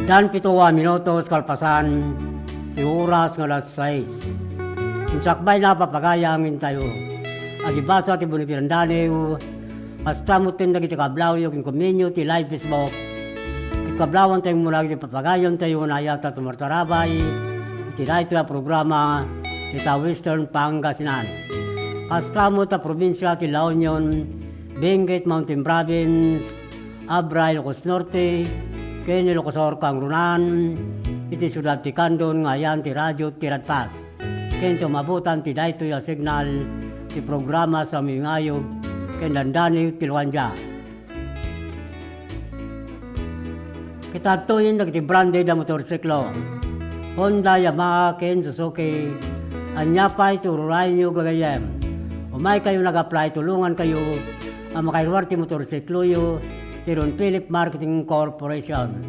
Addan pito a minutos kalpasan ti oras nga alas sais. Insakbay na papagayam intayo. Agibasa ti buni ti dandaniw, kasta met ken dagiti kablawyo ken kuminyo ti live Facebook. Ket kablawentayo muna iti papagayamtayo nga naayat a tumartarabay iti daytoy a programa ita Western Pangasinan. Kasta met a probinsia ti La Union, Benguet Mountain Province, Abra, Ilocos Norte, ken Ilocos Sur, kangrunan iti siudad ti Candon nga ayan ti Radio Tiradpas, ken tumabutan ti daytoy a signal ti programa sa Mingayog ken Dandani ti Luandia. Kitadtoyen dagiti branded a motorsiklo, Honda, Yamaha, ken Suzuki. Ania pay ti ururayenyo, gagayyem? Umaykayo nag-apply, tulongankayo a makairuar ti motorsikloyo ti Don Philip Marketing Corporation.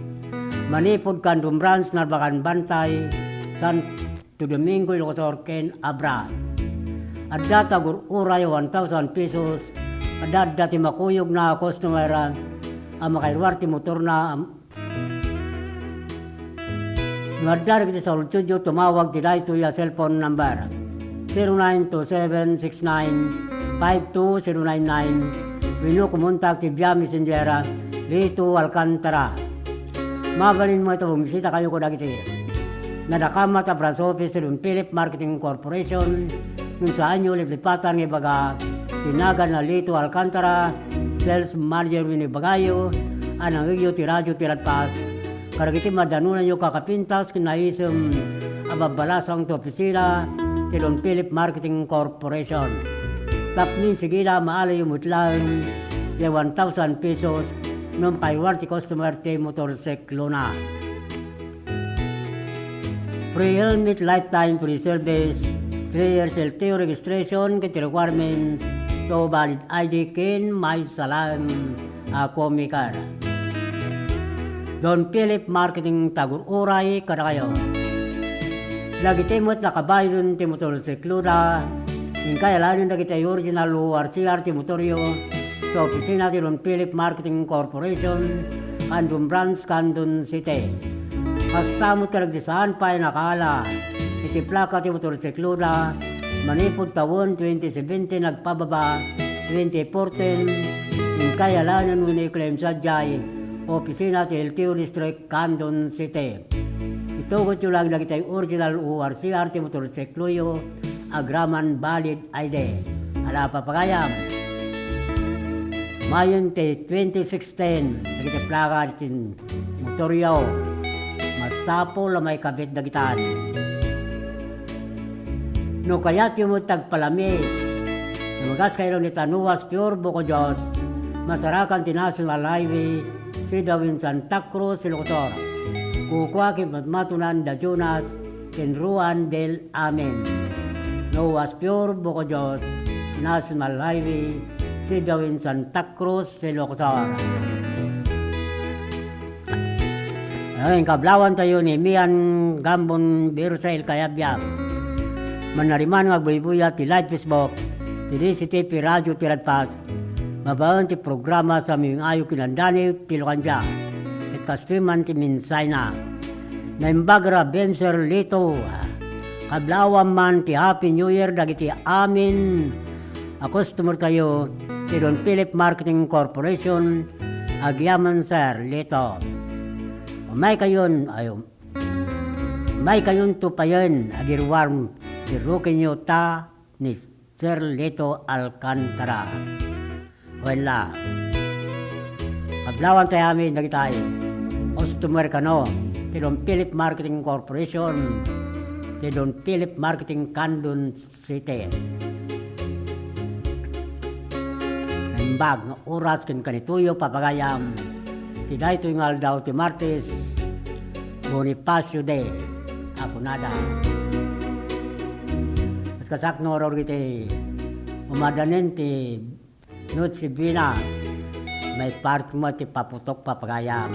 Manipud Candon Branch, Narbacan, Bantay, Santo Domingo, Ilocos Sur, ken Abra. Adda ti agur-uray a one thousand pesos. Adda, adda ti makuyogna a customer a makairuar ti motorna. No adda dagiti saulsodyo, tumawag ti daytoy a cellphone number, zero nine two seven six nine five two zero nine nine, wenno kumontak ti via messenger, Lito Alcantara. Mabalin met a bumisitakayo kadagiti nadakamat a branch office ti Don Philip Marketing Corporation, ngem saanyo liplipatan nga ibaga ti naganna, Lito Alcantara, sales manager, wenno ibagayo a nangngegyo ti Radio Tiradpas kadagiti madanonanyo kakapintas ken naisem a babbalasang ti opisina ti Don Philip Marketing Corporation. Tapno insigida, maalayo met laeng ti one thousand pesos no makairuar ti customer ti motorsiklona. Free helmet, lifetime free service, three years L T O registration ken ti requirements to valid I D ken maysa laeng a komiker. Don Philip Marketing, tagur-uray kadakayo. Dagiti met nakabaylen ti motorsikloda, inkay alaenen dagiti original O R C R ti motoryo, ti opisina ti Don Philip Marketing Corporation, Candon Branch, Candon City. Kasta met ti nagdi saan pay nakaala iti plaka ti motorsikloda, manipud tawen twenty seventeen agpababa, twenty fourteen, inkay alaenen wenno i-claim sadiay opisina ti L T O District, Candon City. Itugotyo lang dagiti original O R C R ti motorsikloyo, agraman valid I D. Ala, papagayam. Mayen ti twenty sixteen, dagiti plaka ti motoryo, masapul a maikabit dagitan. No kayatyo met ti agpalamis, no magas kayo ni Tanuas Pure Boko Dios, masarakan ti National Highway, sidawin Santa Cruz, Ilocos Sur. Kukua ken matmatunan da Jonas ken Ruan del Amen. Noah's Pure Boko Dios, National Highway, sidawin Santa Cruz, Ilocos Sur. Ay, kablawan tayo ni Mian Gambon Birusa El Cayabyab. Manariman nga agbuybuya ti live Facebook ti D C T P Radio ti Radpas. Babaen ti programa sa Miming Ayo Kinandani ti Lukandia. Ket kastoy man ti mensahena. Naimbag ra, Benser Lito. Kablawan man ti Happy New Year dagiti amin a customer tayo ti Don Philip Marketing Corporation, agyaman Sir Lito. Umay kayon, ay, umay kayon tupayen, agiruar ti rukinyo ta ni Sir Lito Alcantara. Wen la. Kablawan tayo amin dagitay. Customer kano, ti Don Philip Marketing Corporation, ti Don Philip Marketing Candon City. Naimbag nga oras ken kanitoyo, papagayam, ti daytoy nga aldaw ti Martes, Bonifacio Day, a kunada. Ket kasakno, aruray iti umadanen ti Noche Buena, maiparit met ti paputok, papagayam.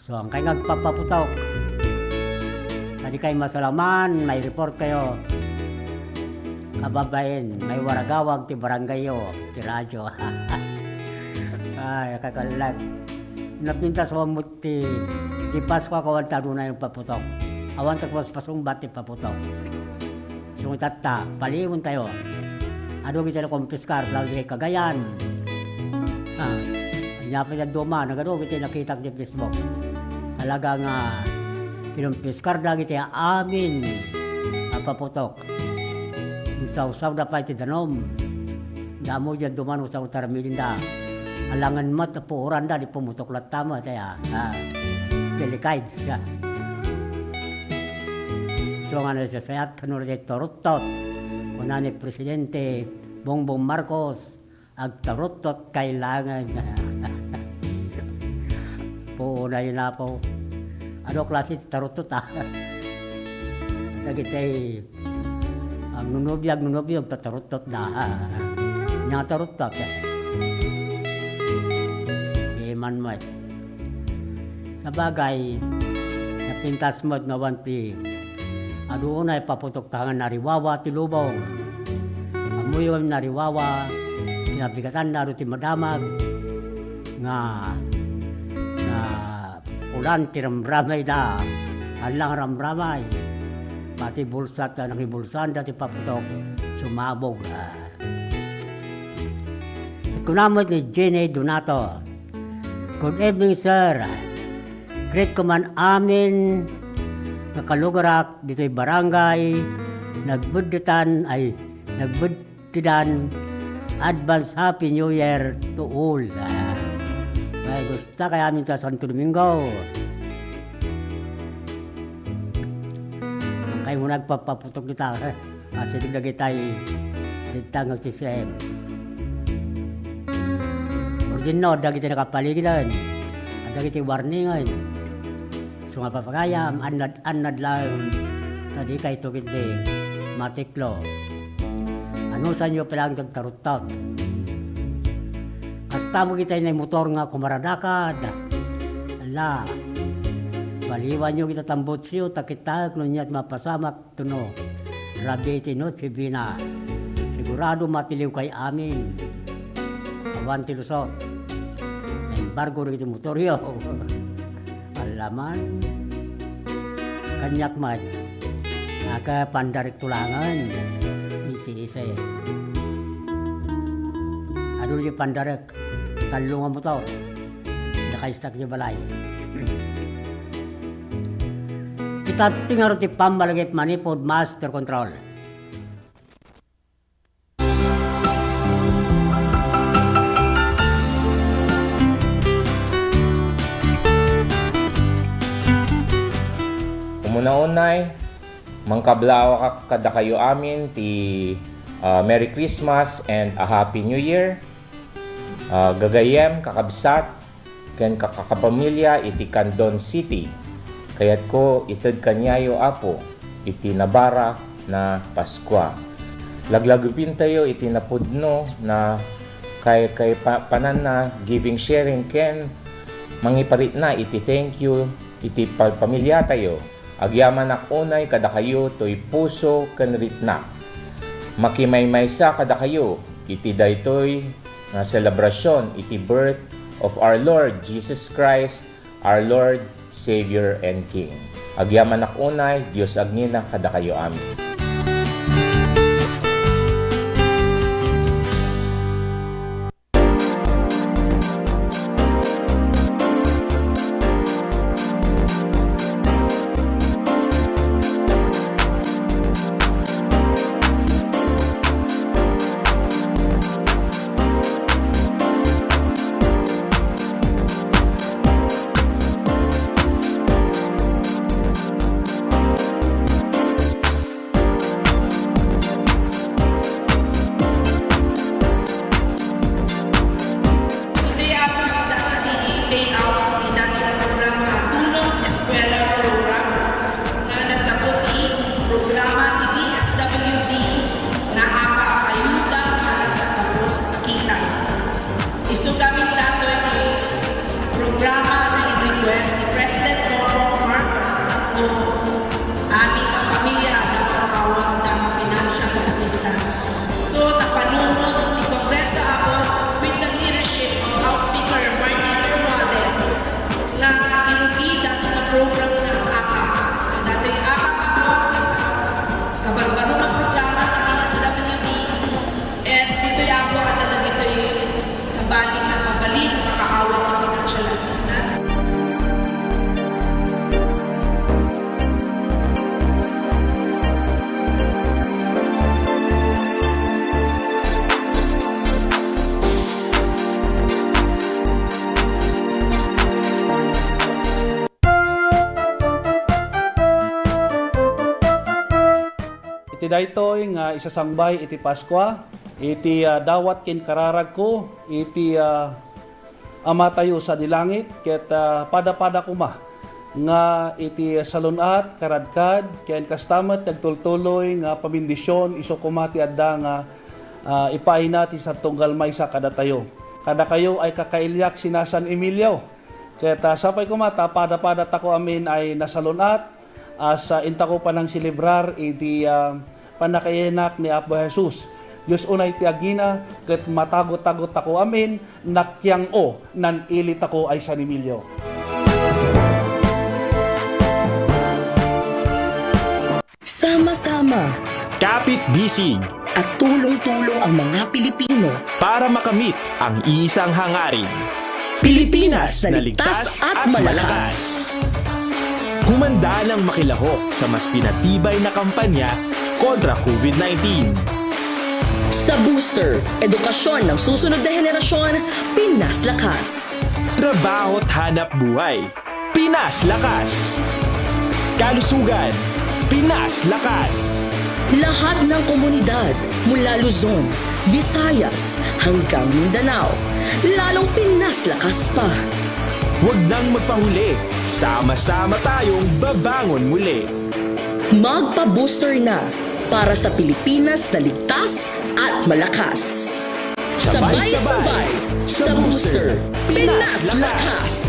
So, inkay nga agpapaputok, kadi kay masalaman, mai-report kayo. Kababain, maiwaragawag ti barangayyo, ti radyo. Ay, kakallag. Napintas mo ti, ti Pasko, awan ta adunay paputok. Awan ta paspasungbat ti paputok. Sungitatta, paliwen tayo. Adu iti nakumpiskar, labi kay Cagayan. Ah, ania pay dadduma, nagadu iti nakitak di Facebook. Talaga nga kinumpiskar dagiti amin a paputok. Insawsawda pay ti danum. Damo diay dadduma no sawtar milinda. Alangan met a puoranda di pumutok latta met, aya. Ah, delicate siya. So nga nasasayaat kano daytoy turuttot. Kuna ni Presidente Bongbong Marcos, agturuttot kailangan. Puonay na po. Adu a klase ti turuttot, ah? Dagiti agnonobia, agnonobio, agturuttot da. Ania nga turuttot, eh? Di man met. Sabagay, napintas met nga awan ti adu unay paputok ta nga nariwawa ti lubong. Ammoyo nga nariwawa, kinabigatanna adu ti madamag nga, nga ulan ti ramramayda. Alla nga ramramay. Pati bulsa ta nakibulsanda ti paputok, sumabog. Ket kuna met ni Jenny Donato, "Good evening, sir. Greet ko man amin nga kalugarak ditoy barangay Nagbeddetan, ay, Nagbeddedan. Advance Happy New Year to all." Ah, may gusto kay amin ta Santo Domingo. Kay mo nagpapaputok dita, eh. Asideg dagitay dita nga C C M. Ordinno dagiti nakapaligiden, dagiti warningen. So nga papagayam, annad-annad laeng, ta dikayto ketdi matiklo. Anusanyo pay laeng ti agtaruttot. Kas Tamo kitay nay motor nga kumaradakad. Ala, baliwanyo kita tambotsyo, ta kitaek no ania ti mapasamak, tuno rabii ti Noche Buena. Sigurado matiliwkay amin. Awan ti lusot. Embargo dagiti motoryo. Alaman. Kaniak met. Aga pandarek tulangen. Isi-isi. Adu di pandarek. Tallo nga motor. Nakaistak di balay. Kita ti ngarud ti pammalagip manipod master control. Umuna unay, mangkablaawak kadakayo amin ti, ah, Merry Christmas and a Happy New Year. Ah, gagayyem, kakabsat, ken kakapamilya iti Candon City. Kayatko ited kaniayo, Apo, iti nabarak na Paskua. Laglagipentayo iti napudno na kay, kay pa-, pananna, giving, sharing, ken mangiparitna iti thank you iti pa-, pamilyatayo. Agyamanak unay kadakayo toy puso ken ritnak. Makimaymaysa kadakayo iti daytoy nga selebrasion iti birth of our Lord Jesus Christ, our Lord, Savior, and King. Agyamanak unay, Dios agnina kadakayo amin. Today, Apo, isuna ti payout ti dati nga programa, Tulong Eskwela Program, nga naggapu ti programa ti D S W D nga AKAP, Ayuda para sa Gabos a Kita. Isu gamin datoy ti programa nga in-request ni President Bongbong Marcos tapno amin a pamilya adda makaawat nga financial assistance. So, napanunot ti Kongreso, Apo, with the leadership of House Speaker Martin Romualdez, nga irugi dati nga program nga AKAP. So, datoy AKAP, Apo, maysa nga kabarbaro nga programa ti D S W D. Ket ditoy, Apo, adda dagitoy sabali nga mabalin makaawat ti financial assistance. Iti daytoy nga isasangbay iti Paskua, iti, ah, dawat ken kararagko, iti, ah, Amatayo sadi langit, ket, ah, pada-pada koma nga iti salun-at, karadkad, ken kasta met ti agtultuloy nga pabendision isu koma ti adda nga, ah, ipaayna ti sad-, tunggal maysa kadatayo. Kadakayo ay kakailiak sina San Emilio. Ket, ah, sapay koma ta pada-pada tako amin ay nasalun-at, as, ah, intako panangselebrar iti, ah, pannakaiyanak ni Apo Jesus. Dios unay ti agina, ket matago-tago tako amin, nakiang-o, nan-ili tako ay San Emilio. Sama-sama. Kapit-bisig. At tulong-tulong ang mga Pilipino. Para makamit ang isang hangarin. Pilipinas na ligtas at malakas. Humanda nang makilahok sa mas pinatibay na kampanya kontra COVID nineteen. Sa Booster, edukasyon ng susunod na henerasyon, Pinas Lakas. Trabaho't hanap buhay, Pinas Lakas. Kalusugan, Pinas Lakas. Lahat ng komunidad mula Luzon, Visayas, hanggang Mindanao, lalong Pinas Lakas pa. Huwag nang magpahuli. Sama-sama tayong babangon muli. Magpa-booster na para sa Pilipinas na ligtas at malakas. Sabay-sabay sa Booster, Pinas Lakas!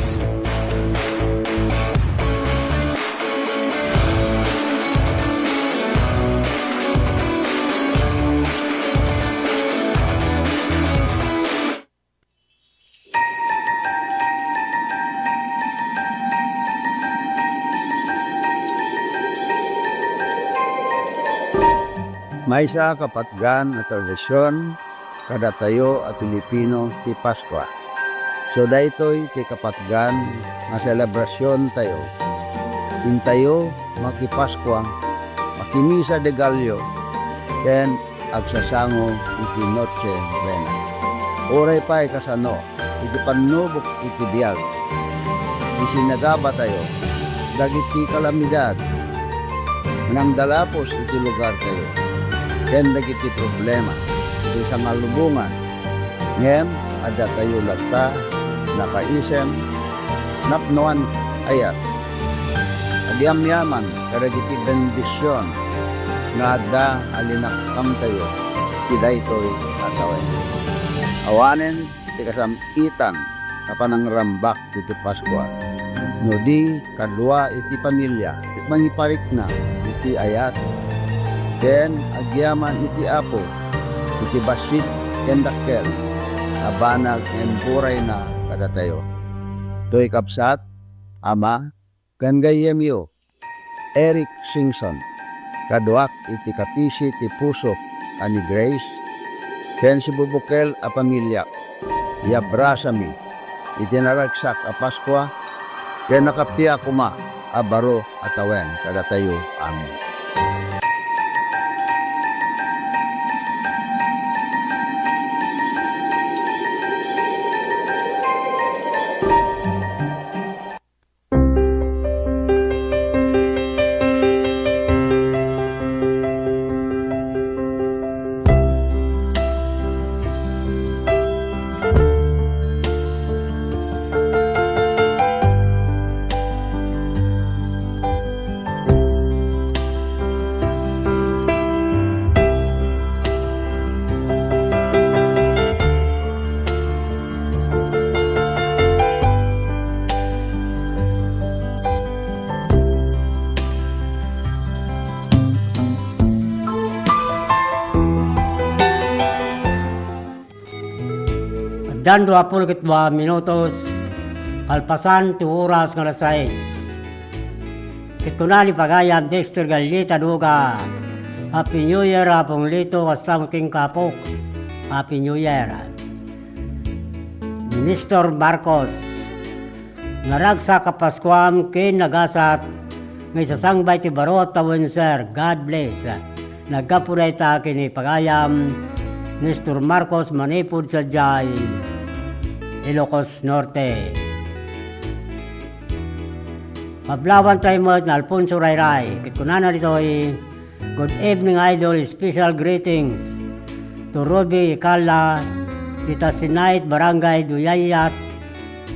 Maysa a kapatgan a tradision kadatayo a Pilipino ti Paskua. So, daytoy ti kapatgan nga selebrasiontayo. Intayo makipaskua, makimisa de Gallo, ken agsasango iti Noche Buena. Uray pay kasano, iti pannubok iti biag, isinagabatayo dagiti kalamidad nga nangdalapos iti lugartayo, ken dagiti problema iti sangalubongan. Ngem addatayo latta nakaisem, napnoan, ayat. Agyamyaman kadagiti bendision nga adda a linakkamtayo iti daytoy a tawen. Awanen ti kasam-itan a panangrambak iti Paskua, no di kadua iti familia ket mangiparikna iti ayat ken agyaman iti Apo iti bassit ken dakkel a banag nga imburayna kadatayo. Toy kabsat, ama, ken gayyemyo, Eric Singson, kaduak iti kapisi ti pusok a ni Grace ken sibubukel a familiak. Iabrasami iti naragsak a Paskua ken nakappia koma a baro a tawen kadatayo amin. Addan dua pulo ket dua minutos kalpasan ti oras nga alas sais. Ket kuna ni pagayam Dexter Gallita Duga, "Happy New Year, Apong Lito, kasta met kenka, apok. Happy New Year." Mister Marcos, naragsak a Paskuam ken nagasat nga isasangba iti baro a tawen, sir. God bless. Naggapu dayta ken ni pagayam Nestor Marcos manipud sadiay Ilocos Norte. Pablawan tayo met ni Alfonso Rayray, ket kunana ditoy, "Good evening, Idol. Special greetings to Ruby Ikala, Itasinait, Barangay Duyayat,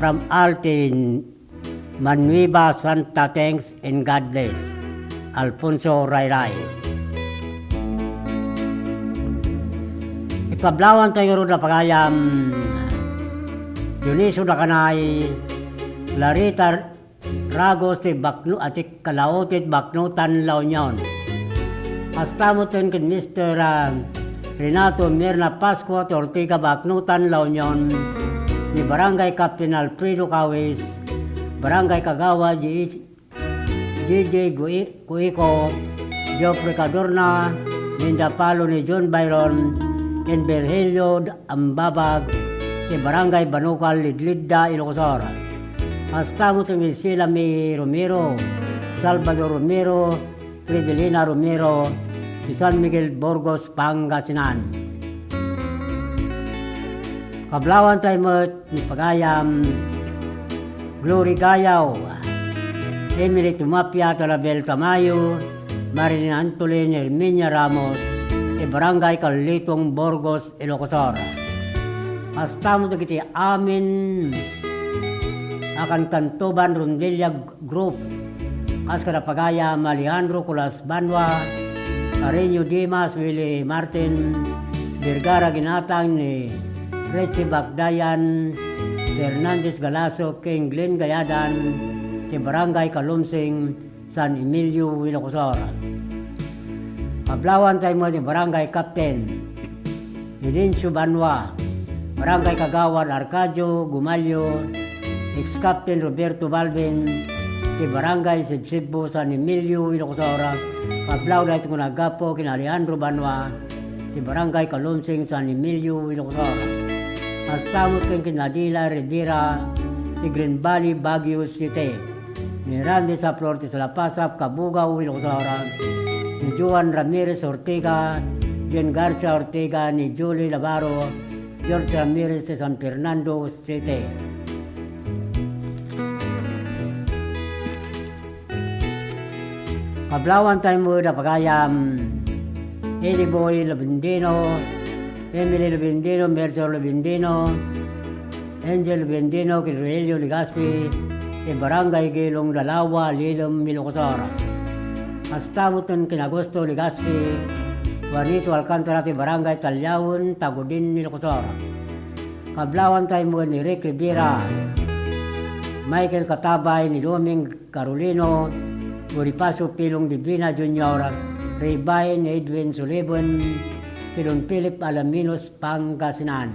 from Altin, Manuiba, Santa." Thanks and God bless. Alfonso Rayray. Ipablawan tayo ngarud a pagayam Dionisio Dacanay, Clarita Ragos ti Bakno-, a ti Kalaote ti Baknotan, La Union. Kasta met ken Mister, ah, Renato Mirna Pascua ti Ortega, Baknotan, La Union, ni Barangay Captain Alfredo Cawis, Barangay Kagawa, J J Gui-, Guico, Geoffrey Cadorna, Linda Palo ni John Byron, ken Virgilio Ambabag, ti Barangay Banukal, Lidlidda, Ilocos Sur. Kasta met ken Isela May Romero, Salvador Romero, Fridelina Romero, ti San Miguel, Burgos, Pangasinan. Pablawan tayo met ni pagayam Glory Gayaw, Emily Tumapia, Talabel Tamayo, Marilyn Antolin, Herminia Ramos, ti Barangay Carlitong, Burgos, Ilocos Sur. Kasta met dagiti amin a kankanto ban rondilla group, kas kada pagayam Alejandro Colas Banua, Carreño Dimas, Willie Martin, Vergara Ginatang ni Richie Bakdayan, Fernandez Galaso, ken Glenn Gayadan, ti Barangay Kalumsing, San Emilio, Ilocos Sur. Kablawantay met ti Barangay Captain Edencio Banwa, Barangay Kagawad Arcadio Gumalio, ex-Captain Roberto Balvin, ti Barangay Sibsibbo, San Emilio, Ilocos Sur. Kablawda iti naggapu ken Alejandro Banwa, ti Barangay Kalumsing, San Emilio, Ilocos Sur. Kasta met ken Nadila Rivera, ti Green Valley, Baguio City. Ni Randy Saplor ti Salapasap, Cabugao, Ilocos Sur. Ni Joan Ramirez Ortega, Jen Garcia Ortega, ni Julie Lavaro, George Ramirez ti San Fernando City. Kablawantay met a pagayam, Eddie Boy Labendino, Emily Labendino, Mercer Labendino, Angel Labendino, ken Rogelio Legaspi, ti Barangay Gelong, Dalawa, Lilem, Ilocos Sur. Kasta met ken Augusto Legaspi, Juanito Alcantara, ti Barangay Taliawen, Tagudin, Ilocos Sur. Kablawantay met ni Rick Rivera, Michael Katabay, ni Doming Carolino, Bonifacio Pilong Divina Junior, Ray Bain, Edwin Sullivan, ti Don Philip Alaminos, Pangasinan.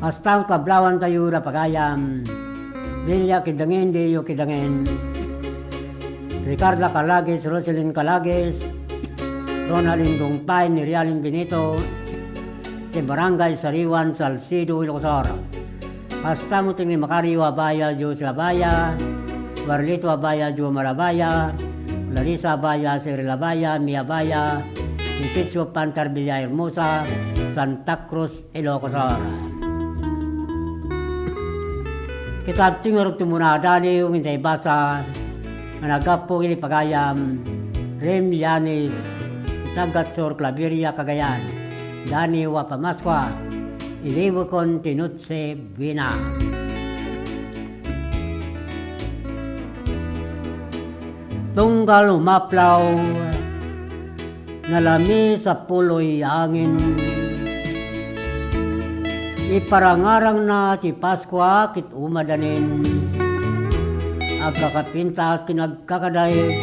Kasta met kablawantay a pagayam, Delia Kidangen, Deo Kidangen, Ricarda Calagues, Roselyn Calagues, Ronaldin Dungpay, ni Realin Benito, ti Barangay Sariwan, Salcedo, Ilocos Sur. Kasta met ni Macario Abaya, Jose Abaya, Barlito Abaya, Jomar Abaya, Larissa Abaya, Cyril Abaya, Mia Abaya, Isidro Pantar Villahermosa, Santa Cruz, Ilocos Sur. Kita ti ngarud ti munada ni Winday Basa, nga naggapu iti pagayam, Rem Yanis, iti Tagat Sur, Claveria, Cagayan, Daniwa Pamascua, iliwekon ti Noche Buena. Tunggal umaplaw, nalami sa puloy angin. Iparangarangna ti Paskua ket umadanin. Agkakapintas ken agkakadaet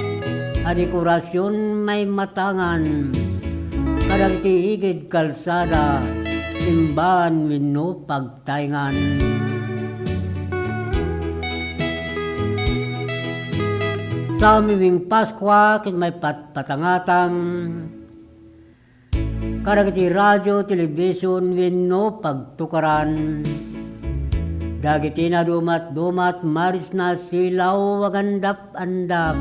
a dekorasion maimatangan kadagiti igid kalsada, simbahan wenno pag- tayngan. Sa Miming Paskua ket maipatpatangatang kadagiti radio, television wenno pagtukaran. Dagiti nadumatdumat, marisna silaw, agandap-andap.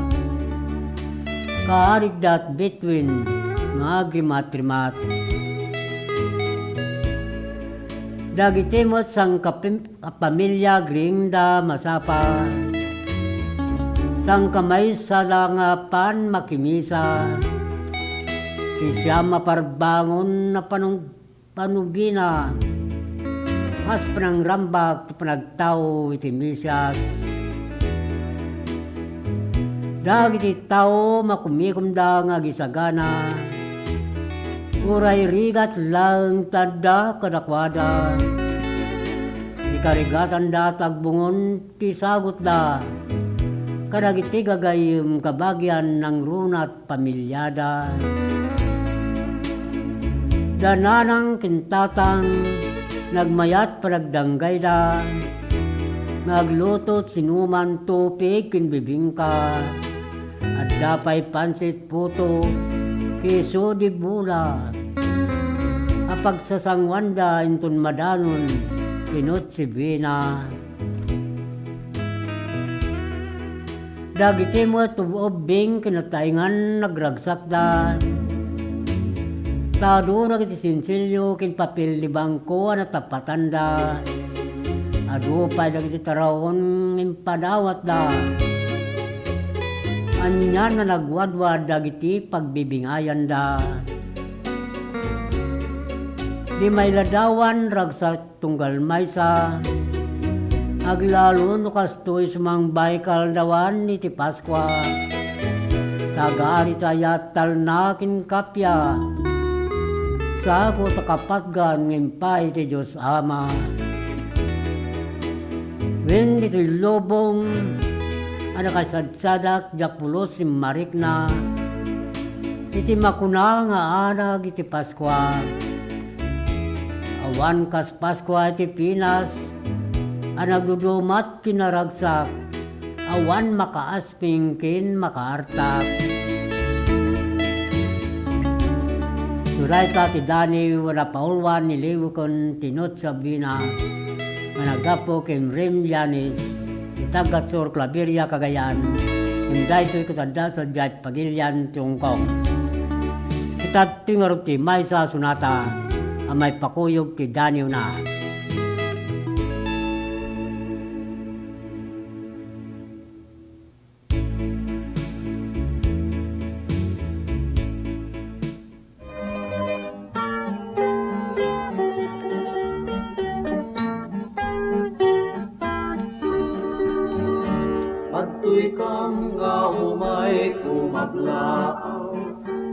Kaarigda at bituin nga agrimatrimat. Dagiti met sangkapim-, a pamilya agriingda masapa. Sangkamaysada nga pan makimisa. Ti siam a parbangon a panung-, panubina. Kas panangrambak ti panagtao iti misias. Dagiti tao makumikomda nga agisagana, uray rigat laeng ti adda kadakuada. Ikarigatanda ti agbungon ti sagutda kadagiti gagayyem kabagian nangruna ti pamiliada. Da nanang ken tatang, nagmayat panagdanggayda, nga agluto ti sinuman, tupig ken bibingka. Adda pay pansit, puto, keso de bola a pagsasanguanda inton madanon ti Noche Buena. Dagiti met ub-, ubbing ken tayngan nagragsakda. Ta adu dagiti sinsilyo ken papel ni bangko a natapatanda. Adu pay dagiti taraon nga impadawatda. Anian a nagwadwad dagiti pagbibingayanda. Di mailadawan ragsak tunggal maysa. Aglalo no kastoy sumangbay kaldawan iti Paskua. Tagaritayat talna ken kappia, sako ta kapatgan nga impay ti Dios Ama. Wen ditoy lubong a nakasadsadak, diak pulos immarikna iti makuna nga anag iti Paskua. Awan kas Paskua iti Pinas a nagdudumat ken naragsak, awan makaas pingkin makaartak. Surayta ti Daniw a napaulwan ni Leweken Tinut Sabina nga naggapu ken Rem Llanes, iti Tagasur, Claveria, Cagayan, ken daytoy ket adda sadiay pagilian ti Hong Kong. Ita ti ngarud ti maysa a sonata a maipakuyog ti daniwna. Adtoy kam nga umay kumaglaaw,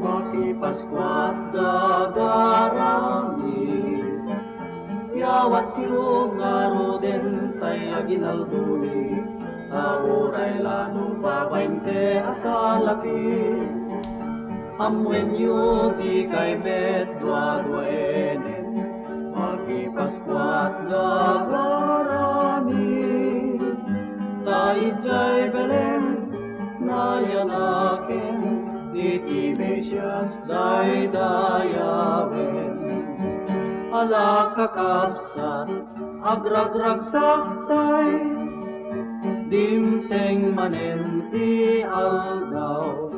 makipaskuat gagarami. Yawatyo ngaruden tay aginaldomi, ta uray la no babainte a salapi. Ammoenyo ti kaymet duaduaenen, makipaskuat gagarami. Ta idiay Belen, nayanaken iti Mesias daydayawen. Ala, kakabsat, agragragsaktay, dimteng manen ti aldaw,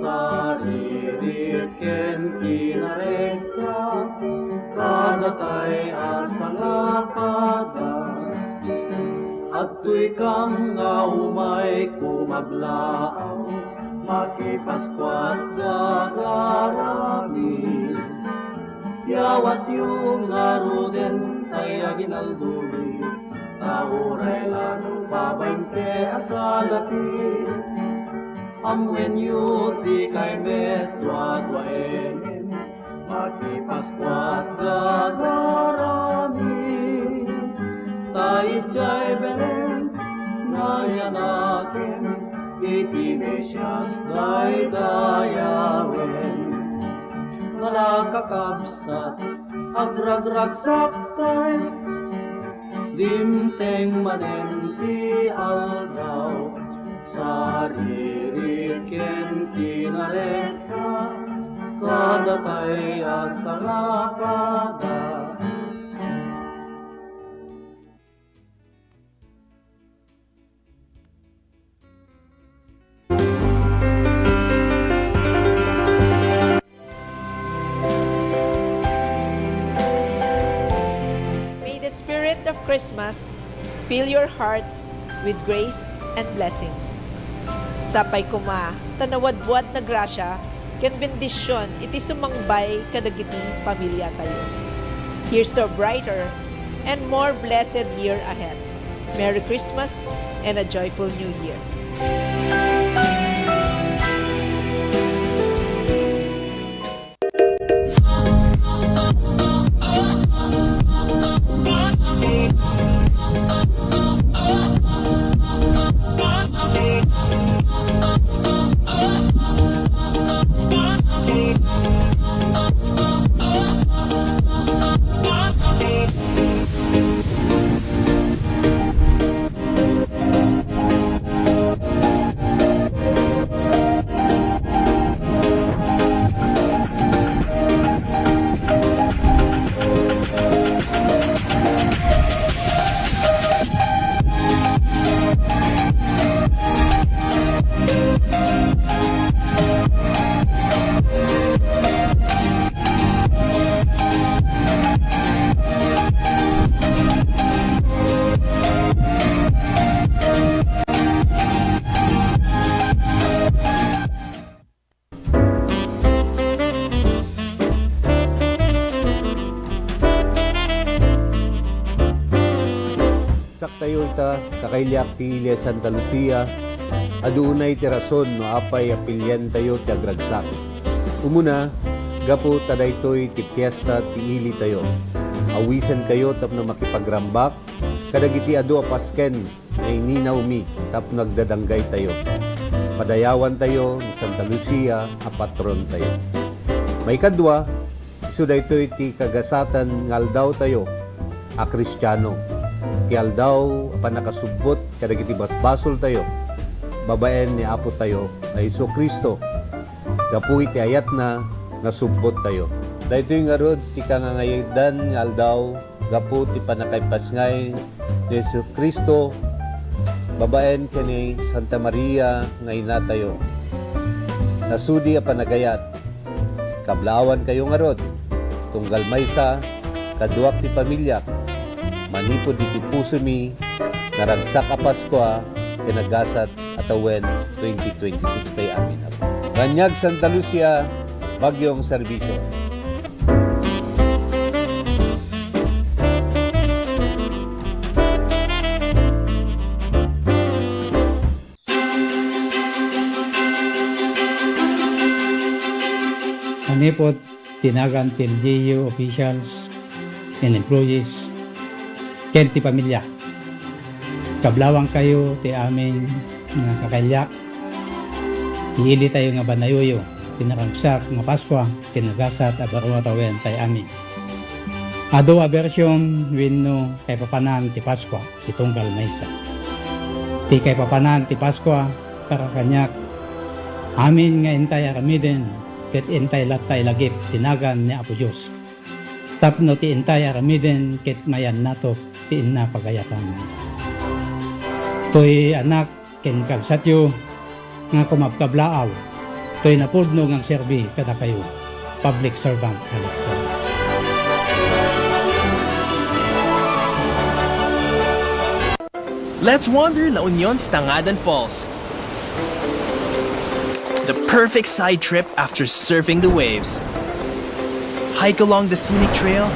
saririt ken kinarekta, kadatay a sangapada. Adtoy kam nga umay kumaglaaw, makipaskuat gagarami. Yawatyo ngaruden tay aginaldomi, ta uray la no babainte a salapi. Ammoenyo ti kaymet duaduaenen, makipaskuat gagarami. Ta idiay Belen, nayanaken iti Mesias daydayawen. Ala, kakabsat, agragragsaktay, dimteng manen ti aldaw, saririt ken kinarekta, kadatay a sangapada. May the spirit of Christmas fill your hearts with grace and blessings. Sapay koma ta nawadwad na grasia ken bendision iti sumangbay kadagiti pamiliatayo. Here's to a brighter and more blessed year ahead. Merry Christmas and a joyful New Year. Saktayo ita, kakailiak ti Iglesia Santa Lucia, Adu unay ti rason no apay a pilientayo ti agragsak. Umuna, gapu ta daytoy ti fiesta ti ilitayo. Awisenkayo tapno makipagrambak kadagiti adu a pasken nga ininawmi tapno agdadanggaytayo. Padayawantayo ni Santa Lucia a patrontayo. Maikadua, isu daytoy ti kagasatan nga aldawtayo a Kristiano, ti aldaw a pannakasubbot kadagiti basbasoltayo babaen ni Apotayo a Jesu-Cristo. Gapu iti ayatna, nasubbottayo. Daytoy ngarud ti kangangayadan nga aldaw gapu ti pannakaipasngay ni Jesu-Cristo babaen ken ni Santa Maria nga inatayo. Nasudi a panagayat, kablaawankayo ngarud, tunggal maysa, kaduak ti pamiliak, manipud iti pusomi, naragsak a Paskua ken nagasat a tawen twenty twenty-six tayo amin. Raniag Santa Lucia, Bagyong Serbisyo. Manipud ti nagan ti L G U officials and employees ken ti pamilya. Kablaawankayo ti amin nga kakailia. Iilitayo nga banayoyo ti naragsak nga Paskua ken nagasat a baro a tawen tayo amin. Adu a version wenno kaipapanan ti Paskua ti tunggal maysa. Ti kaipapanan ti Paskua para kaniak, amin nga intay aramiden ket intay latta ilagip ti nagan ni Apo Dios. Tapno ti intay aramiden ket mayannato ti inna pagayatan. Toy anak ken kabsatyo nga kumabkablaaw, toy napudno nga agserbi kadakayo. Public Servant Alex Torre. Let's wander La Union's Tangadan Falls. The perfect side trip after surfing the waves. Hike along the scenic trail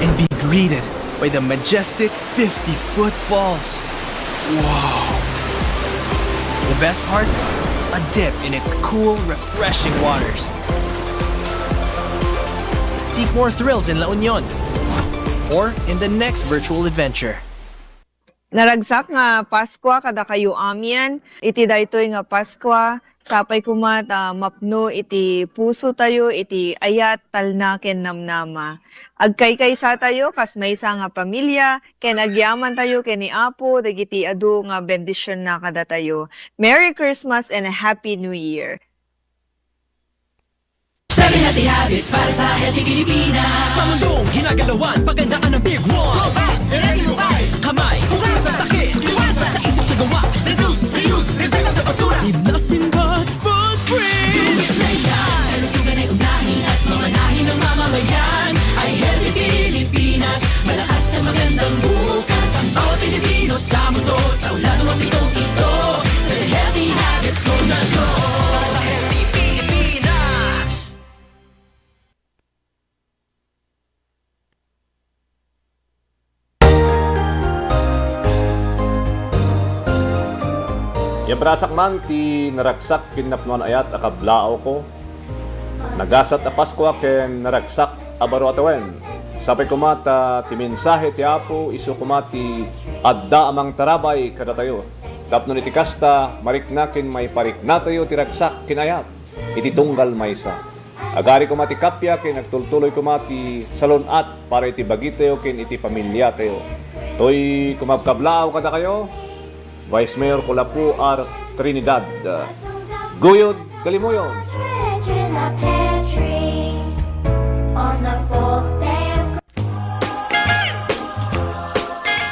and be greeted by the majestic fifty-foot falls. Wow! The best part? A dip in its cool, refreshing waters. Seek more thrills in La Union or in the next virtual adventure. Naragsak nga Paskua kadakayo amin. Iti daytoy nga Paskua, sapay koma ta mapno iti pusotayo iti ayat, talna, ken namnama. Agkaykaysatayo kas maysa nga pamilia, ken agyamantayo ken ni Apo dagiti adu nga bendisionna kadatayo. Merry Christmas and a Happy New Year! Seven healthy habits para sa healthy Pilipinas. Sa mundong ginagalawan, pagandaan ang Big One. Go back, i-ready mo kay kamay, hugasan sakit, iwasan sa isip sa gawa. Reduce, reuse, recycle the basura. Leave nothing but footprints. Do it na yan. Kalusugan ay unahin at mamanahin ng mamamayan. Ay healthy Pilipinas, malakas sa magandang bukas. Ang bawat Pilipino sa mundo, sa ulado ang pitong ito. Sa healthy habits, go na go. Para sa healthy Pilipinas. Yabrasak man ti naragsak ken napnoan ayat a kablaawko. Nagasat a Paskua ken naragsak a baro a tawen. Sapay koma ta ti mensahe ti Apo isu koma ti adda a mangtarabay kadatayo. Tapno iti kasta, marikna ken maipariknatayo ti ragsak ken ayat iti tunggal maysa. Agari koma ti kappia ken agtultuloy koma ti salun-at para iti bagitayo ken iti pamiliatayo. Toy kumabkablaaw kadakayo, Vice Mayor Colapo R. Trinidad. Guyod, Kalimuyon!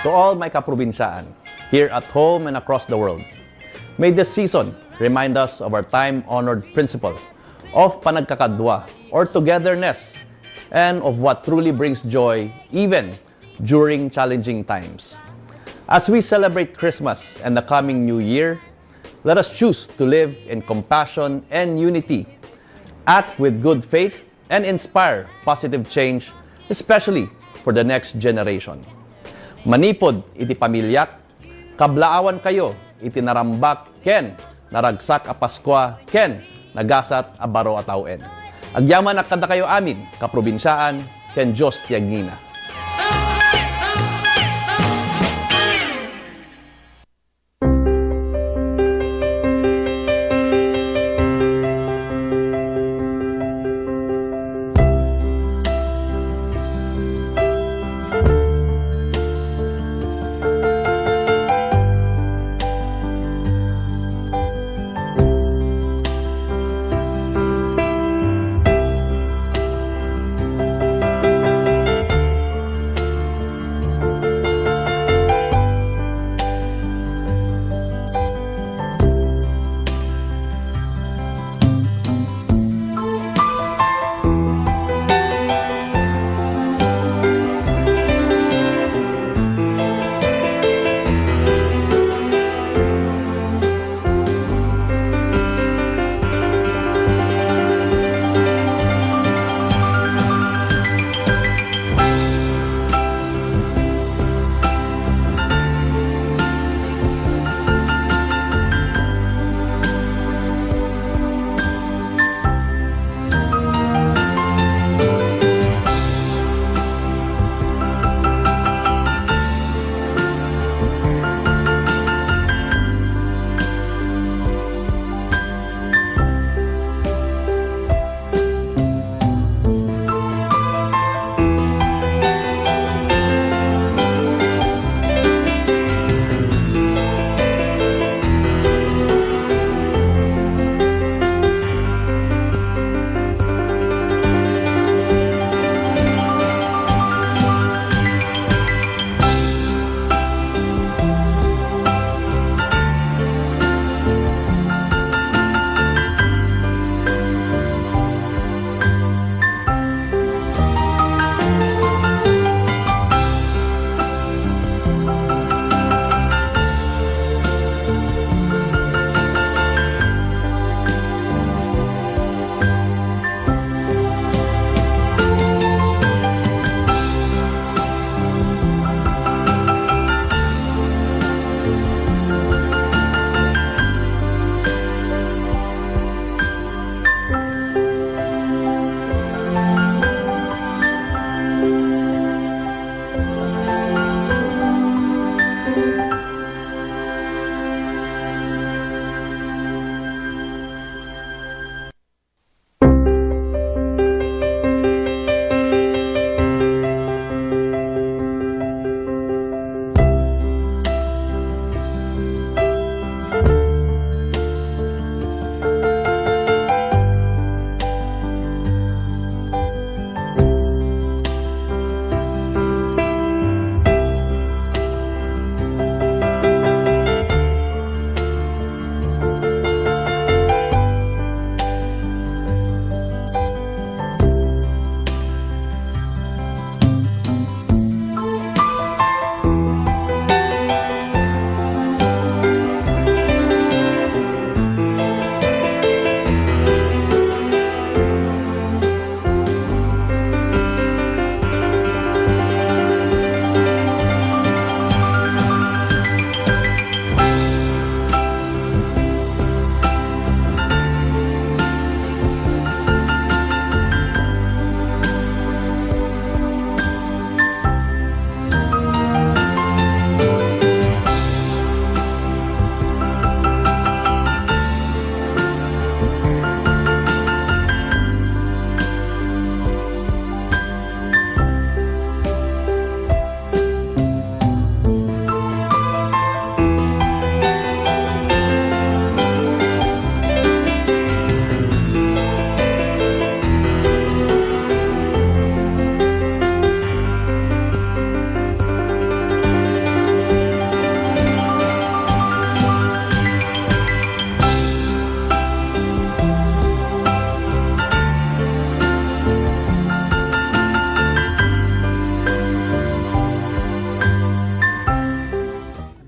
To all my kaprobinsyaan, here at home and across the world, may this season remind us of our time-honored principle of panagkakadua or togetherness and of what truly brings joy even during challenging times. As we celebrate Christmas and the coming New Year, let us choose to live in compassion and unity, act with good faith, and inspire positive change, especially for the next generation. Manipud iti pamiliak, kablaawankayo iti narambak ken naragsak a Paskua ken nagasat a baro a tawen. Agyamanak kadakayo amin, kaprobinsiaan, ken Dios ti agngina.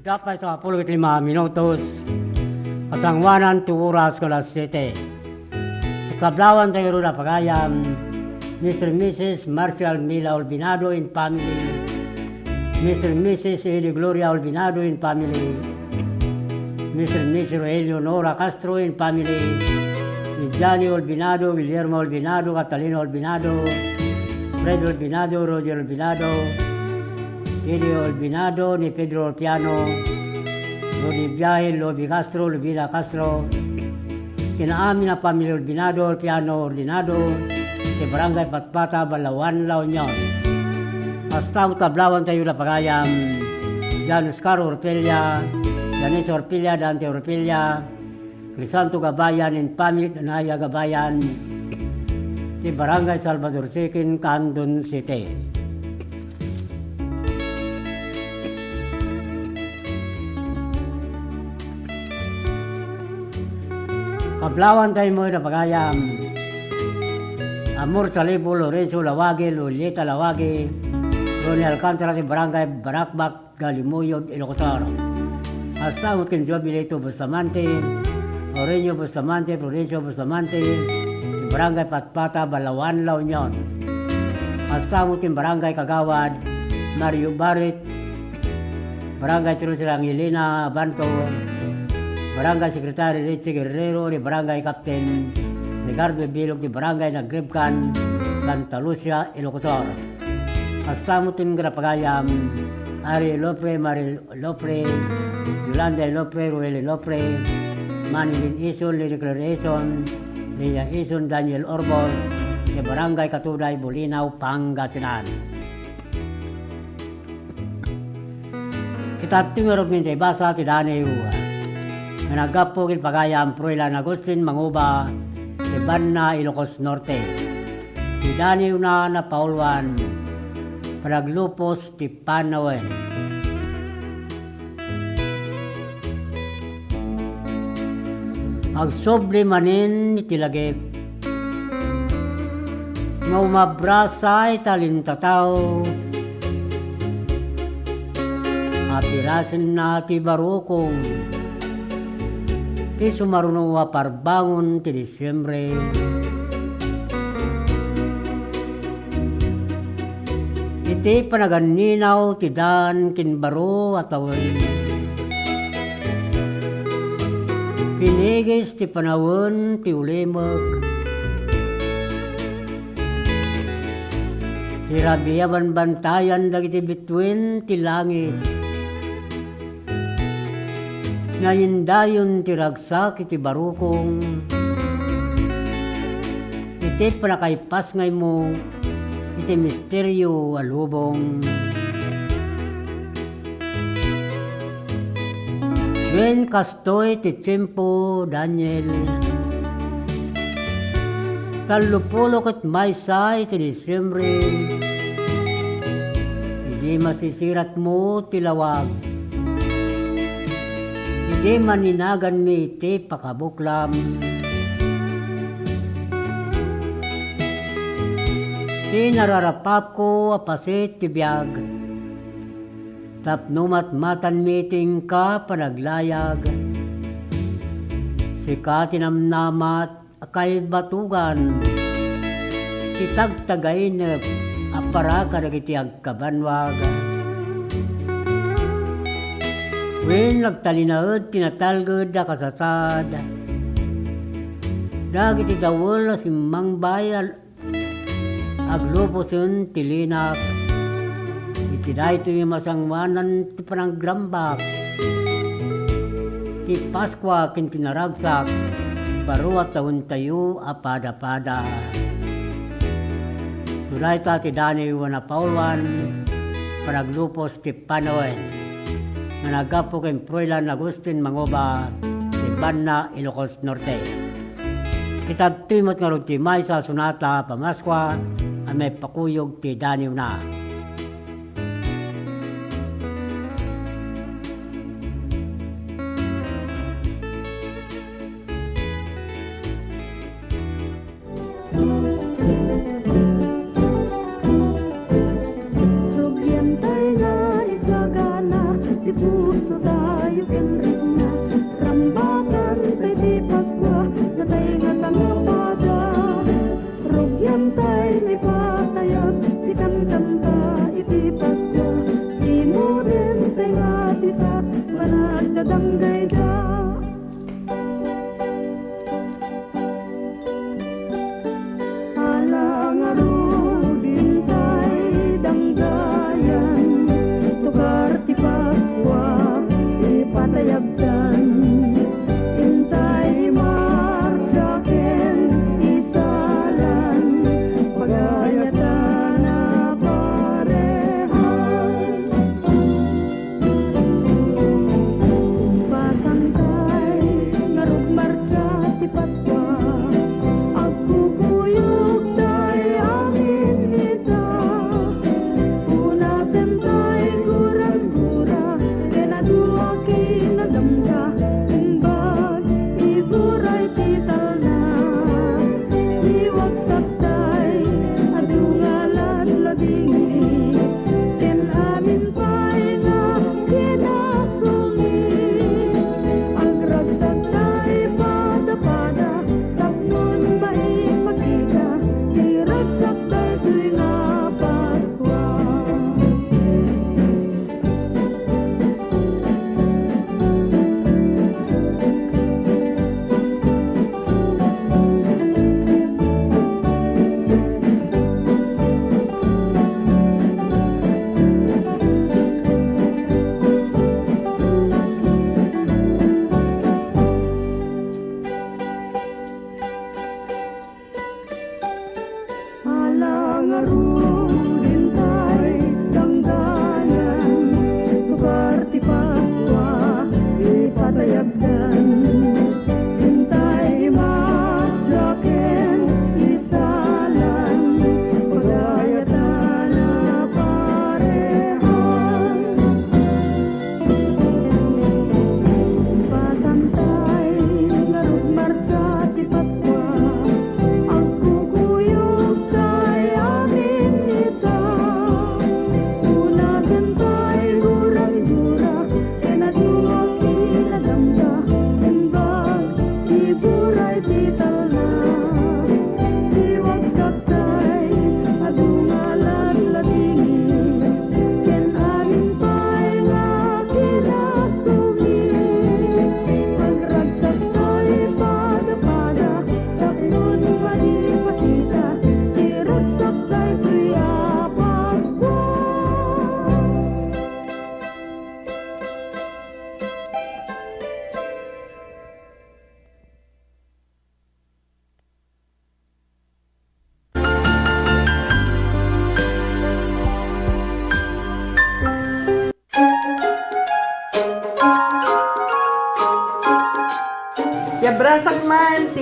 Adda pay sangapulo ket lima minutos, kasangoanan ti oras ken alas siete. Ti kablaawan tayo ngarud a pagayam, Mister and Missus Marcial Mila Olvinado and family, Mister and Missus Eli Gloria Olvinado and family, Mister and Missus Rogelio Nora Castro and family, ni Johnny Olvinado, Guillermo Olvinado, Catalina Olvinado, Fred Olvinado, Roger Olvinado, Eddie Olvinado, ni Pedro Olpiano, Rudy Biahe, Lobi Castro, Lubina Castro, ken amin a pamilya Olvinado, Olpiano, Ordinado, ti Barangay Patpata, Balaoan, La Union. Kasta met kablawantayo la pagayam, Jan Oscar Orpella, Janice Orpella, Dante Orpella, Crisanto Gabayan and family, Naya Gabayan, ti Barangay Salvador Sikin, Candon City. Kablawantay met a pagayam, Amor Salibo, Lorenzo Lawagi, Lolieta Lawagi, Ronnie Alcantara ti Barangay Barakbak, Galimuyod, Ilocos Sur. Kasta met ken Jobilito Bustamante, Orelio Bustamante, Prudencio Bustamante, ti Barangay Patpata, Balaoan, La Union. Kasta met ken Barangay Kagawad, Mario Barit, Barangay Treasurer Angelina Abanto, Barangay Secretary Richie Guerrero, ni Barangay Captain Ricardo Bilog, ni Barangay Nagribkan, Santa Lucia, Ilocos Sur. Kasta met ken pagayam, Ari Lopre, Mari Lopre, Yolanda Lopre, Ruel Lopre, Manilin Ison, Lily Claire Ison, Leia Ison, Daniel Orbos, ti Barangay Katuday, Bolinao, Pangasinan. Kitadto ngarud nga intay basa ti daniw nga naggapu ken pagayam Froilan Agustin Manguba, ti Banna, Ilocos Norte. Ti daniwna napauluan, Panaglupos ti Panawen. Agsubli manen iti lagip nga umabrasa ita lintatao a pirasenna ti barukong ti sumaruno a parbangon ti Disiembre. Iti panaganninaw ti daan ken baro a tawen, pinigis ti panawen ti ulimek. Ti rabii a banbantayan dagiti bituen ti langit. Nayindayon ti ragsak iti barukong, iti pannakaipasngaymo iti misterio a lubong. Wen kastoy ti tiempo, Daniel. Tallopulo ket maysa iti Disiembre, idi masisiratmo ti lawag, idi maninaganmi iti pakabuklam, ti nararapapko a paset ti biag, tapno matmatanmi ti inka panaglayag. Sika ti namnamat a kaibatugan ti tagtagainep a para kadagiti agkabanwag. Wen, nagtalinaed ti natalged a kasasaad dagiti dawel a simmangbay a aglubosen ti linak. Iti daytoy masangoanan ti panangrambak, ti Paskua ken ti naragsak, baro a taentayo a pada-pada. Isu dayta ti daniw a napauluan, Panaglupos ti Panawen, nga naggapu ken Froilan Agustin Manguba, ti Banna, Ilocos Norte. Kitadtoy met ngarud ti maysa a sonata a pamaskua a maipakuyog ti daniwna. Rugiantay nga isagana ti pusotayo ken rikna. Rambakantayo ti Paskua, natay nga sangapada. Rugiantay nga ipatayag ti kankanta.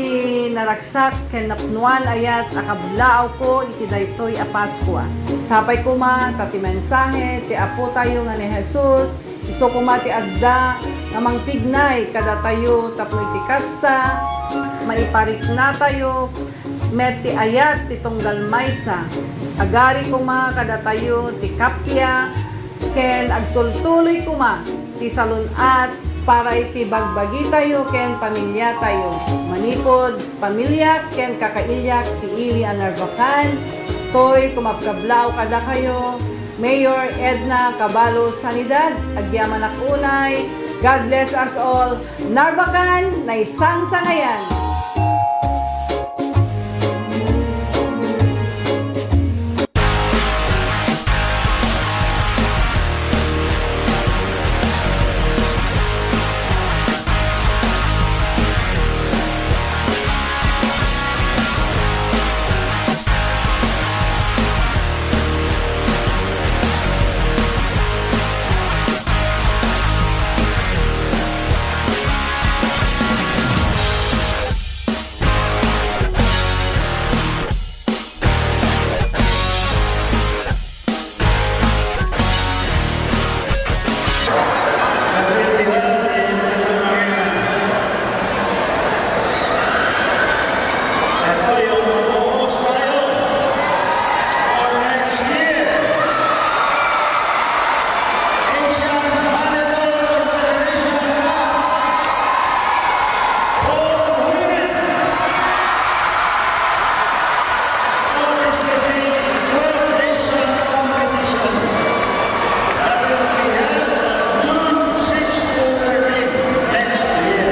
ti naragsak ken napnoan a ayat a kablaawko iti daytoy a Paskua. Sapay koma ta ti mensahe ti Apotayo nga ni Jesus, isu koma ti adda nga mangtignay kadatayo tapno iti kasta, maipariknatayo met ti ayat ti tunggal maysa. Agari koma kadatayo ti kappia ken agtultuloy koma ti salun-at para iti bagbagitayo ken pamiliatayo. Manipud pamiliak ken kakailiak ti ili a Narvacan, toy kumabkablaaw kadakayo, Mayor Edna Caballo Sanidad, agyamanak unay. God bless us all. Narvacan, naisangsangayan! Ito yung mabuhos tayo for next year. Asian Volleyball Confederation Cup for women. August fifteen, twelve nation competition that will be held on June six to thirteen next year.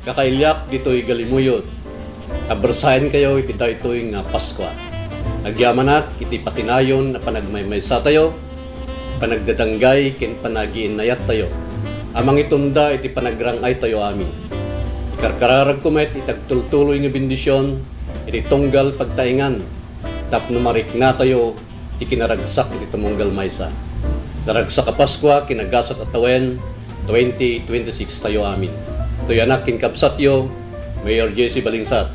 Kakailiak ditoy Galimuyot, abrasaenkayo iti daytoy nga Paskua. Agyamanak iti pakinayon a panagmaymaysatayo, panagdadanggay ken panagiinnayattayo a mangitunda iti panagrang-aytayo amin. Karkararagko met iti agtultuloy nga bendision iti tunggal pagtaengan tapno mariknatayo ti kinaragsak iti tumunggal maysa. Naragsak a Paskua, kinagasat a tawen, twenty twenty-six tayo amin. Toy anak ken kabsatyo, Mayor J C Balingsat,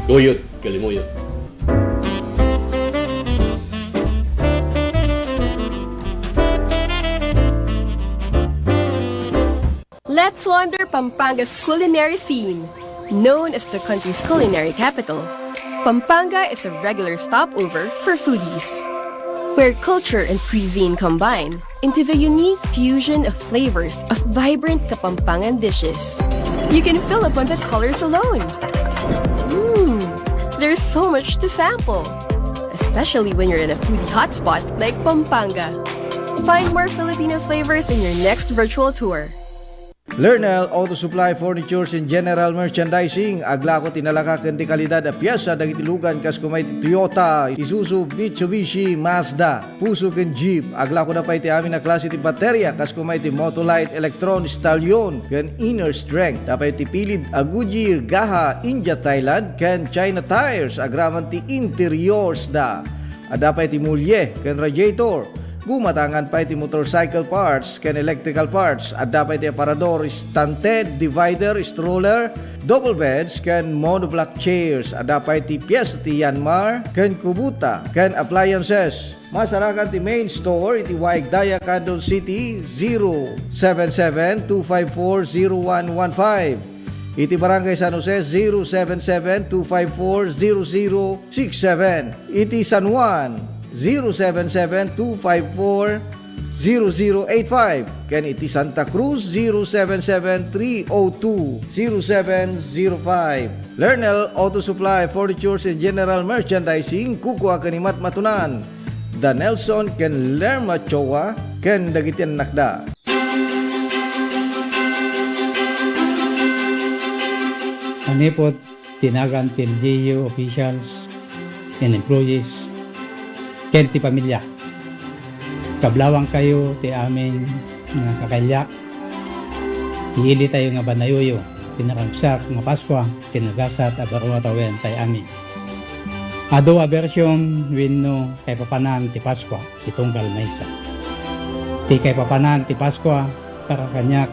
Guyod, Galimuyot. Let's wander Pampanga's culinary scene. Known as the country's culinary capital, Pampanga is a regular stopover for foodies, where culture and cuisine combine into the unique fusion of flavors of vibrant Kapampangan dishes. You can fill upon the colors alone. Mmm, there's so much to sample, especially when you're in a foodie hotspot like Pampanga. Find more Filipino flavors in your next virtual tour. Lernel Auto Supply Furnitures and General Merchandising, aglako ti nalaka ken di kalidad a piesa dagiti lugan kas kuma iti Toyota, Isuzu, Mitsubishi, Mazda, Fuso ken Jeep. Aglako da pay ti amin a klase ti bateria kas kuma iti Motolite, Electron, Stallion, ken Inner Strength. Da pay ti pilid a Goodyear, Gaha, India, Thailand, ken China tires agraman ti interiors da. Adda pay ti mulye ken radiator. Gumatangan pay ti motorcycle parts ken electrical parts. Adda pay ti aparador, stand, divider, stroller, double beds, ken monoblock chairs. Adda pay ti piesa ti Yanmar ken Kubota ken appliances. Masarakan ti main store iti Waig Daya, Candon City, zero seven seven two five four zero one one five. Iti Barangay San Jose, zero seven seven two five four zero zero six seven. Iti San Juan, zero seven seven two five four zero zero eight five. Ken iti Santa Cruz, zero seven seven three oh two zero seven zero five. Lernel Auto Supply, Furnitures and General Merchandising, kukua ken ni Matmatunan, da Nelson ken Lerma Choa, ken dagiti annakda. manipud ti nagan ti L G U officials and employees ken ti pamilya. Kablawangkayo ti amin nga kakailia. Iilitayo nga banayoyo ti naragsak nga Paskua ken nagasat a baro a tawen tay amin. Adu a bersion wenno kaipapanan ti Paskua ti tunggal maysa. Ti kaipapanan ti Paskua para kaniak,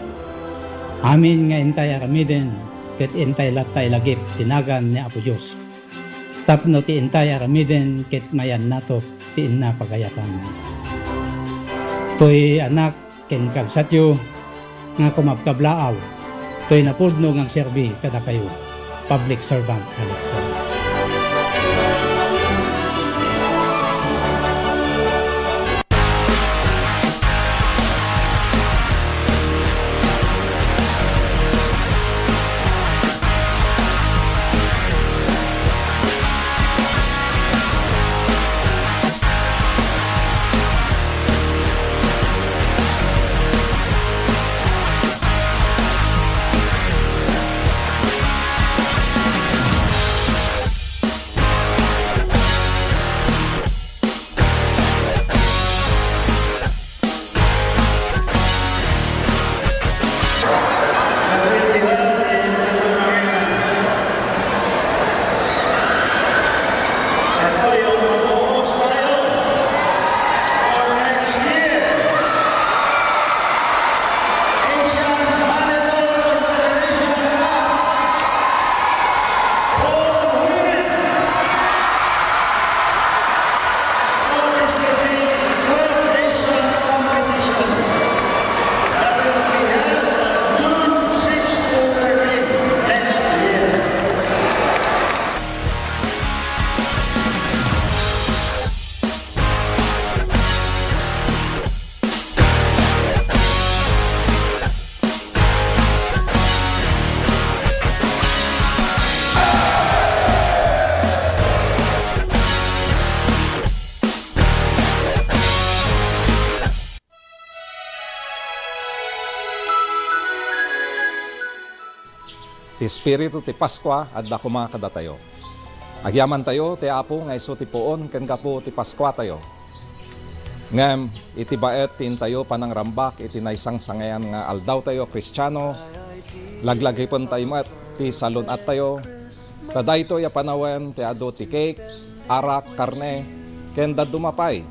amin nga intay aramiden ket intay latta ilagip ti nagan ni Apo Dios. Tapno ti intay aramiden ket mayannato ti inna pagayatan. Toy anak ken kabsatyo nga kumabkablaaw, toy napudno nga agserbi kadakayo, public servant Alex Cordero. Asian Volleyball Confederation Cup for women. Obviously, the twelve nation competition that will be held on June six to thirteen next year. Ti espiritu ti Paskua adda koma kadatayo. Agyamantayo ti Apo nga isu ti puon ken gapu ti Paskuatayo. Ngem iti baet ti intayo panangrambak iti naisangsangayan nga aldawtayo Kristiano, laglagipentayo met ti salun-attayo, ta daytoy a panawen ti adu ti cake, arak, karne, ken dadduma pay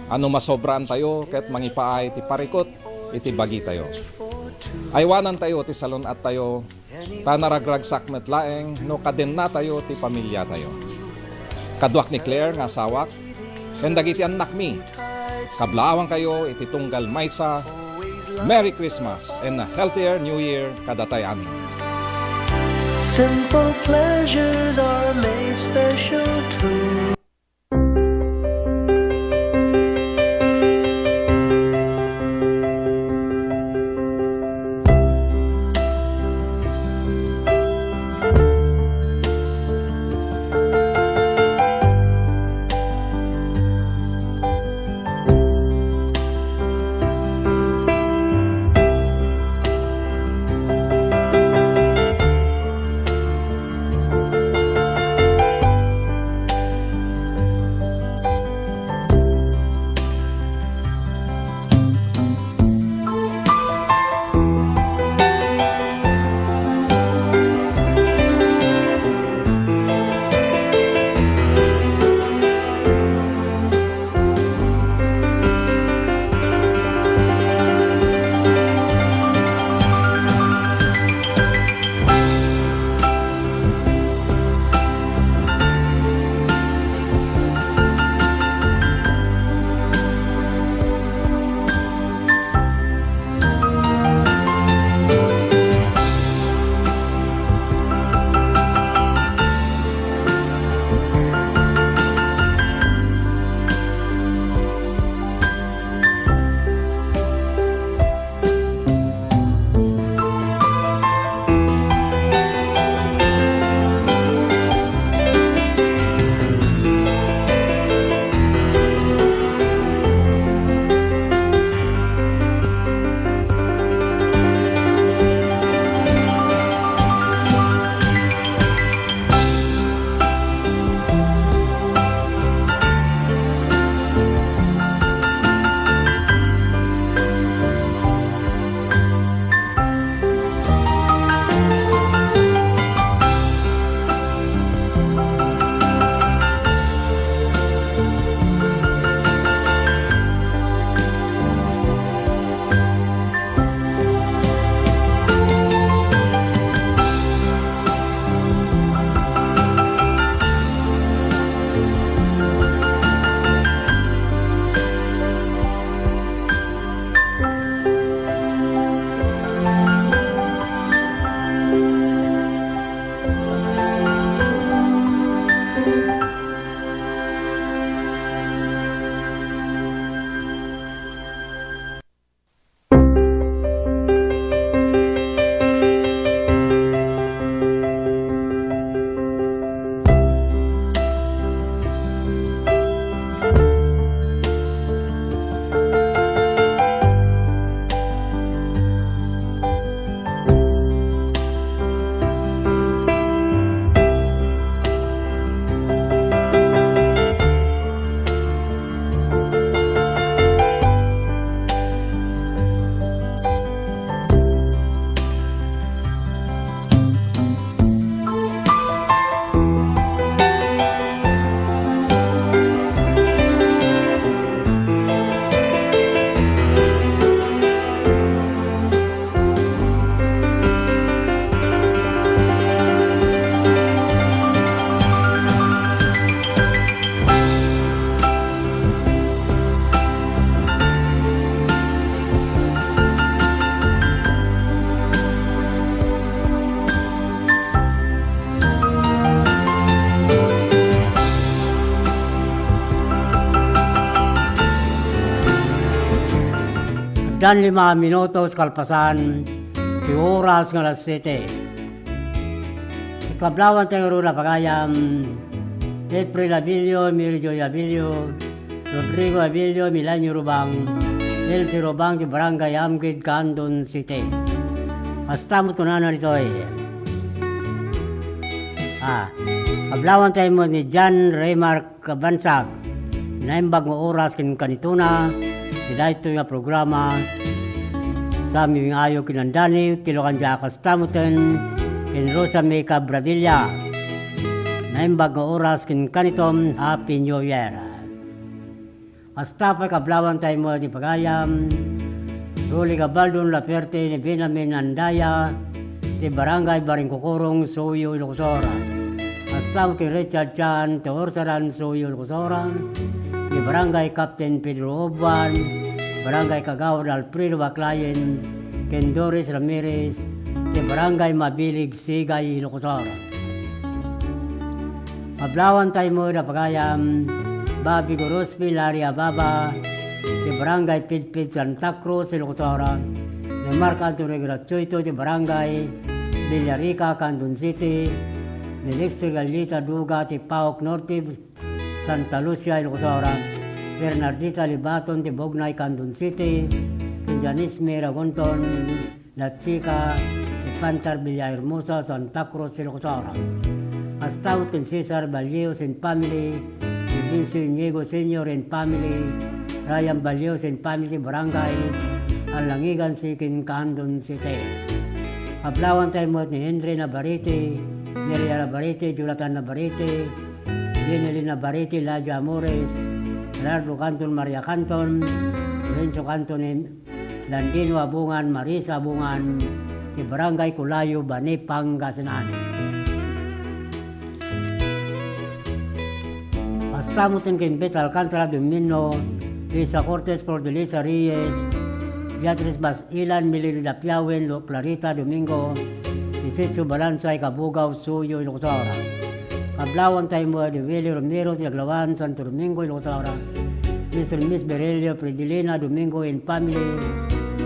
a no masobraantayo ket mangipaay ti parikut iti bagitayo. Aywanantayo ti salun-attayo, ta naragragsak met laeng no kadennatayo ti pamiliatayo. Kaduak ni Claire nga asawak, ken dagiti annakmi, kablaawankayo iti tunggal maysa. Merry Christmas and a healthier New Year kadatayo amin. Simple pleasures are made special too. Dian lima minutos kalpasan ti oras nga alas siete. Ikablawanta ngarud a pagayam, April Abilio, Mary Joy Abilio, Rodrigo Abilio, Milenio Rubang, Elsie Rubang ti Barangay Amgid, Candon City. Kasta met kunana ditoy. Ah, kablawanta met ni John Remark Kabansag, naimbag nga oras ken kanitona ti daytoy nga programa. Sa miming-ayo ken nandani, ti lukan dia kasta meten ken Rosa May Cabradilla. Naimbag nga oras ken kanitom, Happy New Year. Kasta pay kablawanta met ni pagayam, Rolly Gabaldon Laperte ni Benjamin Andaya, ti Barangay Baringkukurong, Suyo, Ilocos Sur. Kasta met ken Richard Chan, ti Ursaran, Suyo, Ilocos Sur, ni Barangay Captain Pedro Obuan, Barangay Kagawad Alfredo Baclayen, ken Doris Ramirez, ti Barangay Mabilig, Sigay, Ilocos Sur. Kablawanta met a pagayam, Bobby Gorospe Larry Ababa, ti Barangay Pidpid, Santa Cruz, Ilocos Sur, ni Mark Antonio Gratuito, ti Barangay Villarica, Candon City, ni Dexter Gallita Duga, ti Paok Norte, Santa Lucia, Ilocos Sur, Bernardita Libaton, ti Bognay, Candon City, ken Janice May Ragonton, La Chica, ni Pantar Villahermosa, Santa Cruz, Ilocos Sur. Kasta met ken Cesar Balleos and family, ni Vincio Inigo Senior and family, Ryan Balleos and family, Barangay Alangigan City, Candon City. Kablawanta met ni Henry Navarrete, Neria Navarrete, Jonathan Navarrete, Jenny Navarrete, Ladia Amores, Gerardo Canton, Maria Canton, Lorenzo Canton, Landino Abungan, Marisa Abungan, ti Barangay Culayo, Bani, Pangasinan. Kasta met ken Beth Alcantara Domino, Lisa Cortez, Flordelisa Reyes, Beatriz Basilan, Melody Dapiawen, Lo Clarita Domingo, ti Sitio Balansay, Kabugao, Suyo, Ilocos Sur. Kablawanta met ni Willie Romero, ti Aglawan, Santo Domingo, Ilocos Sur. Mister and Miss Berelio Fredilina Domingo and family,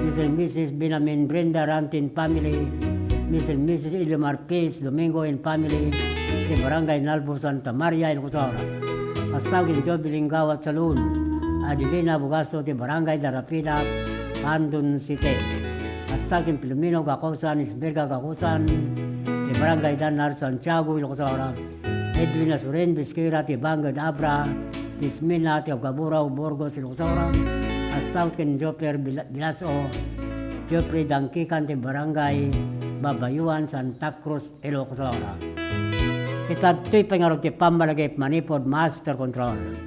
Mister and Missus Binamin Brenda Rantin family, Mister and Missus Ilimar Pez Domingo and family, ti Barangay Nalbo, Santa Maria, Ilocos Sur. Kasta ken Joby Linggaw at Salon, Adelina Bugasto, ti Barangay Darapida, Candon City. Kasta ken Filomeno Gacosan, Isberga Gacosan, ti Barangay Danar, Santiago, Ilocos Sur. Edwin Asuren Bisquera, ti Bangud Abra, ti Ismina, ti Cabugao, Burgos, Ilocos Sur. Kasta met ken Joper Bila-, Bilaso, Geoffrey Dangkikan, ti Barangay Babayuan, Santa Cruz, Ilocos Sur. Ket adtoy pay ngarud ti pammalagip manipud master control.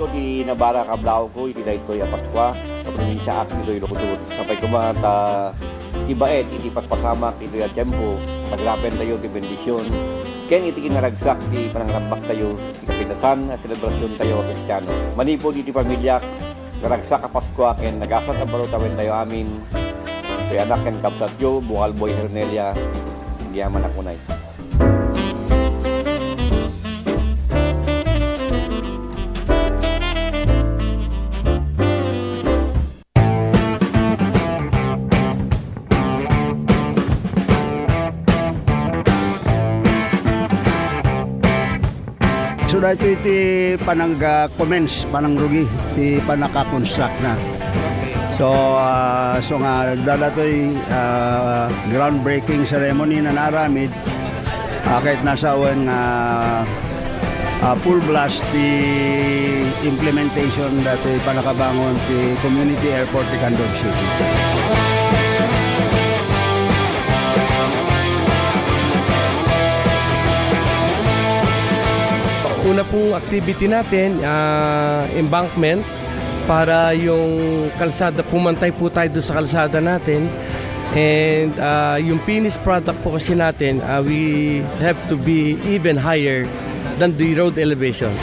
Ti nabara, kablaaw ko, iti daytoy a Paskua, a probinsiaak ditoy Ilocos Sur. Sapay koma ta ti baet iti paspasamak iti a tiempo, sagrapen tayo ti bendision, ken iti kinaragsak ti panangrambak tayo, iti kapitasan a selebrasion tayo a Kristiano. Manipud iti pamiliak, naragsak a Paskua ken nagasat a baro tawen tayo amin. Ti anak ken kabsatyo, Bukalboy Hernelia, agyamanak unay. So, daytoy ti panang, ah, commence, panangrugi ti panaka-construct na. So, ah, so nga, daytoy, ah, groundbreaking ceremony nga naaramid, ah, ket nasawen nga, ah, full blast ti implementation daytoy panakabangon ti community airport ti Candon City. Una pong activity natin, ah, embankment para yung kalsada, pumantay po tayo doon sa kalsada natin. And, ah, yung finished product po kasi natin, ah, we have to be even higher than the road elevation.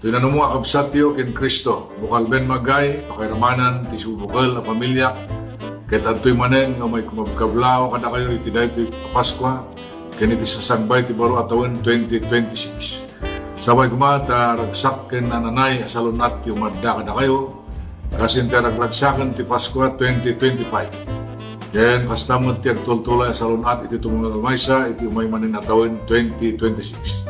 Toy nanumo a kabsatyo ken Cristo, bukel ben maggay, pakairamanan ti subukel a pamiliak, ket adtoy manen nga umay kumabkablaaw kadakayo iti daytoy a Paskua ken iti sasangbay ti baro a tawen twenty twenty-six. Sapay koma ta ragsak ken nananay a salun-at ti umadda kadakayo, kasin ti ragragsaken ti Paskua twenty twenty-five. Ken kasta met ti agtultulay a salun-at iti tumungag a maysa iti umay manen a tawen twenty twenty-six.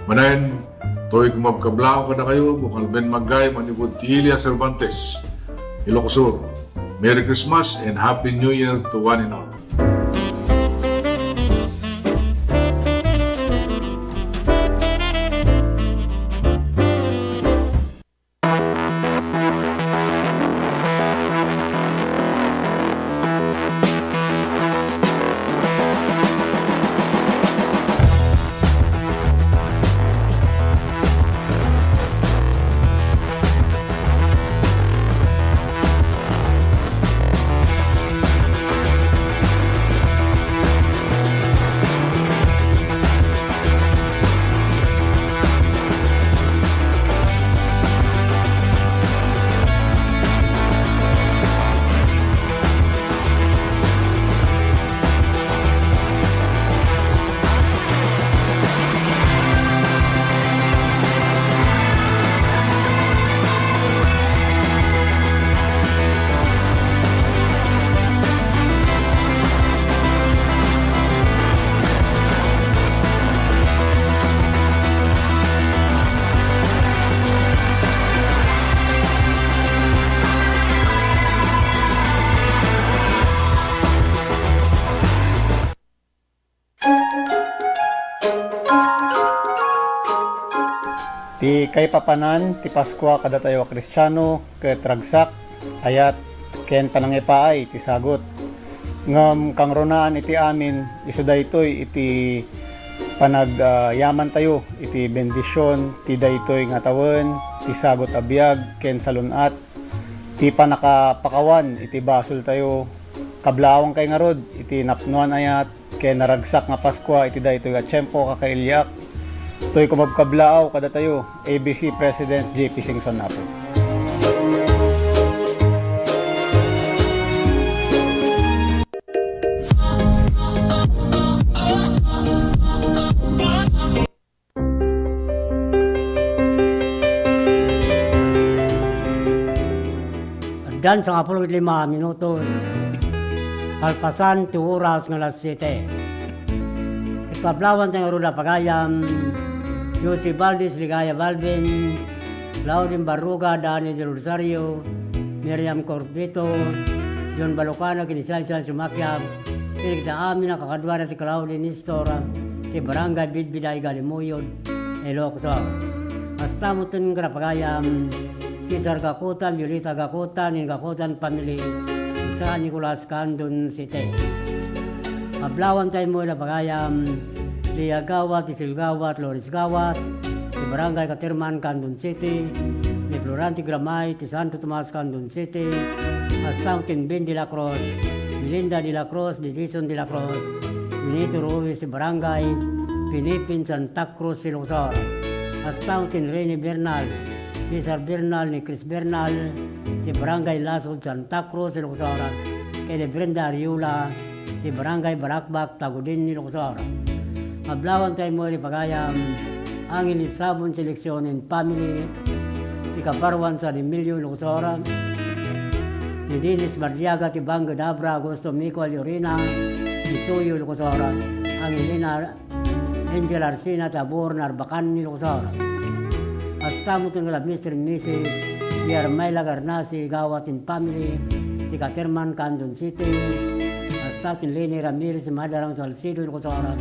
Manen, toy kumabkablaaw kadakayo, bukel ben maggay manipud ti Ilia Cervantes, Ilocos Sur. Merry Christmas and Happy New Year to one and all. Ti kaipapanan ti Paskua kadatayo a Kristiano ket ragsak, ayat, ken panangipaay ti sagut. Ngem kangrunaan iti amin, isu daytoy iti panag-, ah, yamantayo iti bendision ti daytoy nga tawen, ti sagut a biag ken salun-at, ti pannakapakawan iti basoltayo. Kablaawankay ngarud iti napnoan ayat ken naragsak nga Paskua iti daytoy a tiempo, kakailiak. Toy kumabkablaaw kadatayo, A B C President J P Singson Apo. Addan sangapulo ket lima minutos, kalpasan ti oras nga alas siete. Ket pablawan ti ngarud a pagayam, Josie Valdez, Ligaya Balvin, Claudine Barruga, Danny Del Rosario, Miriam Corbito, John Balocano, ken ni Saysay Sumakiab, ken dagiti amin a kakaduada ti Claudine Nestor, ti Barangay Bidbiday, Galimuyod, Ilocos Sur. Kasta met ken kadagiti pagayam, Cesar Gakutan, Violeta Gakutan, ken Gakutan family, San Nicolas, Candon City. Ablawanta met dagiti pagayam, Lia Gawat, Isil Gawat, Loris Gawat, ti Barangay Caterman, Candon City, ni Florante Gramay, ti Santo Tomas, Candon City, kasta met ken Ben de la Cruz, Melinda de la Cruz, Edison de la Cruz, Benito Ruiz, ti Barangay Pinipin, Santa Cruz, Ilocos Sur. Kasta met ken Rene Bernal, Cesar Bernal, ni Chris Bernal, ti Barangay Lasud, Santa Cruz, Ilocos Sur, ken ni Brenda Ariola, ti Barangay Barakbak, Tagudin, Ilocos Sur. Ablawanta met dagiti pagayam, Angel Sabon Seleccion and family, ti Kaparwan, San Emilio, Ilocos Sur, ni Dennis Madriaga, ti Banged Abra, Augusto Mico Allorina, ti Suyo, Ilocos Sur, Angelina Angel Arsina, ti Abor, Narbacan, Ilocos Sur. Kasta met ken kadagiti Mister and Missus Yermaila Garnasi, Gawat and family, ti Caterman, Candon City. Kasta ken Leni Ramirez, Madalang, Salcedo, Ilocos Sur.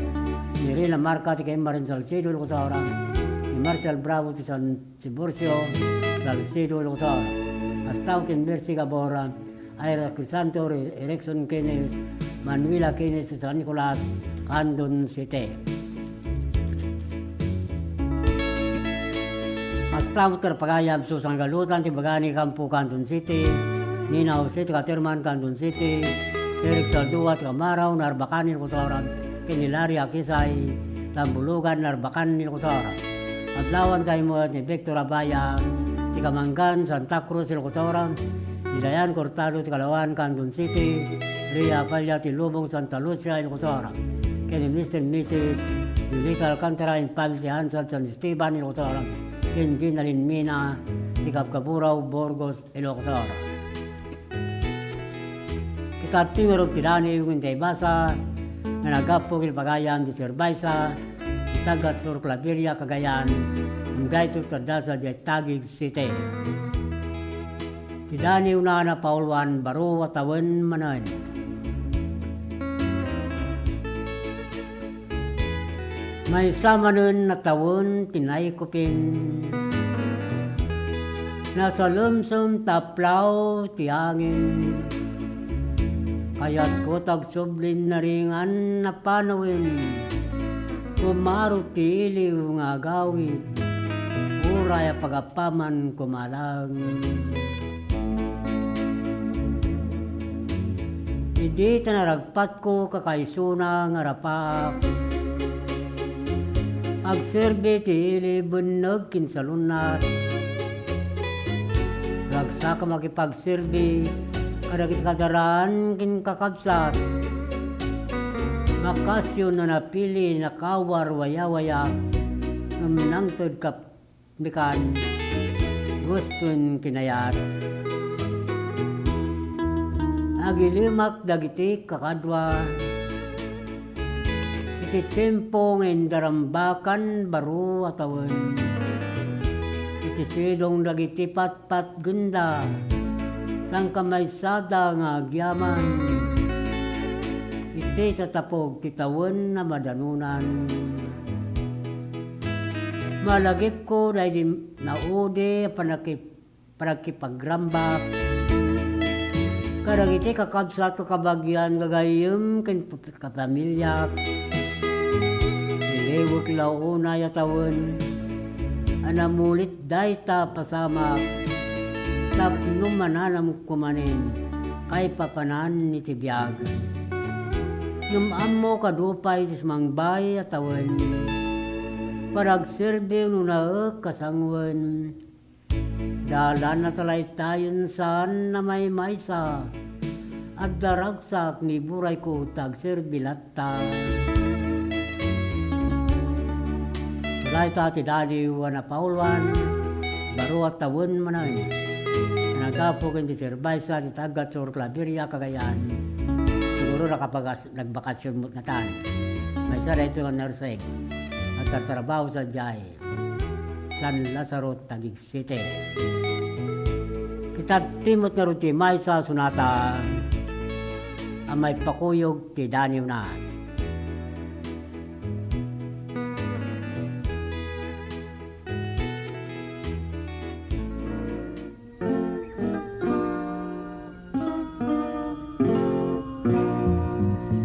Mirina Marca, ti Kaimarin, Salcedo, Ilocos Sur. Ni Marshall Bravo, ti San Tiburcio, Salcedo, Ilocos Sur. Kasta ken Mercy Gabor, Ira Crisanto, Re-, Erickson Kenneth, Manuela Kenneth, San Nicolas, Candon City. Kasta met kadagiti pagayam, Susan Galutan, ti Bagani Campo, Candon City, Nina Jose, ti Caterman, Candon City, Felix Saldua, ti Kamarao, Narbacan, Ilocos Sur, ken ni Larry Akisay, Tambulugan, Narbacan, Ilocos Sur. Ablawanta met ni Victor Abaya, ti Kamangan, Santa Cruz, Ilocos Sur, ni Dayan Cortado, ti Kalawan, Candon City, Ria Apalla, ti Lubong, Santa Lucia, Ilocos Sur, ken ni Mister and Missus Yulita Alcantara and family, ti Hansard, San Esteban, Ilocos Sur, ken Gina Linmina, ti Kabkaburao, Burgos, Ilocos Sur. Ti katto ngarud ti daniw nga intay basa, nga naggapu iti pagayam ti Serbaisa, ti taga Sur Claveria, Cagayan, ngem daytoy ti addasa idiay Taguig City. Ti daniwna a napauluan, baro a tawen manen. Maysa manen a tawen ti naikupin. Nasalemsem taplaw ti angin. Kayatko ti agsublin naringan a panawen. Kumaro ti iliw nga agawid. Uray a pagapaman kumalang. Idi ta naragpatko kakaisuna nga rapaak, agserbi ti ili benneg ken salunnat. Ragsak a makipagserbi kadagiti kadaraan ken kakabsat. Makasyo no napili, nakawar, wayawaya, ngem nangted kap-, Dikan, guston kinayat. Agilimak dagiti kakadua. Iti tiempo nga indarambakan baro a tawen. Iti sidong dagiti patpatgenda, sangkamaysada nga agyaman. Iti tatapog ti tawen a madanunan. Malagipko daydi naudi a panaki-, panagkipagrambak kadagiti kakabsat, kakabagian, gagayyem ken p-, kapamiliak. Iliwek la unay a tawen a namulit dayta a pasamak tapno mananamko manen kaipapanan iti biag. Ngem ammok a adu pay ti sumangbay a tawen. Panagserbi no naek a sanguen. Dalan a talaytayen saan a maymaysa. Adda ragsak ni burayko ta agserbi latta. Dayta ti daniw a napauluan, baro a tawen manen. Nagapu ken ti serbaisa ti taga Sur Claveria, Cagayan. Siguro nakapagas-, nagbakasyon met ngatan. Maysa daytoy nga nursing. a tartrabaho sadiay, San Lazaro, Taguig City. Kita ti met ngarud ti maysa a sonata a maipakuyog ti daniwna.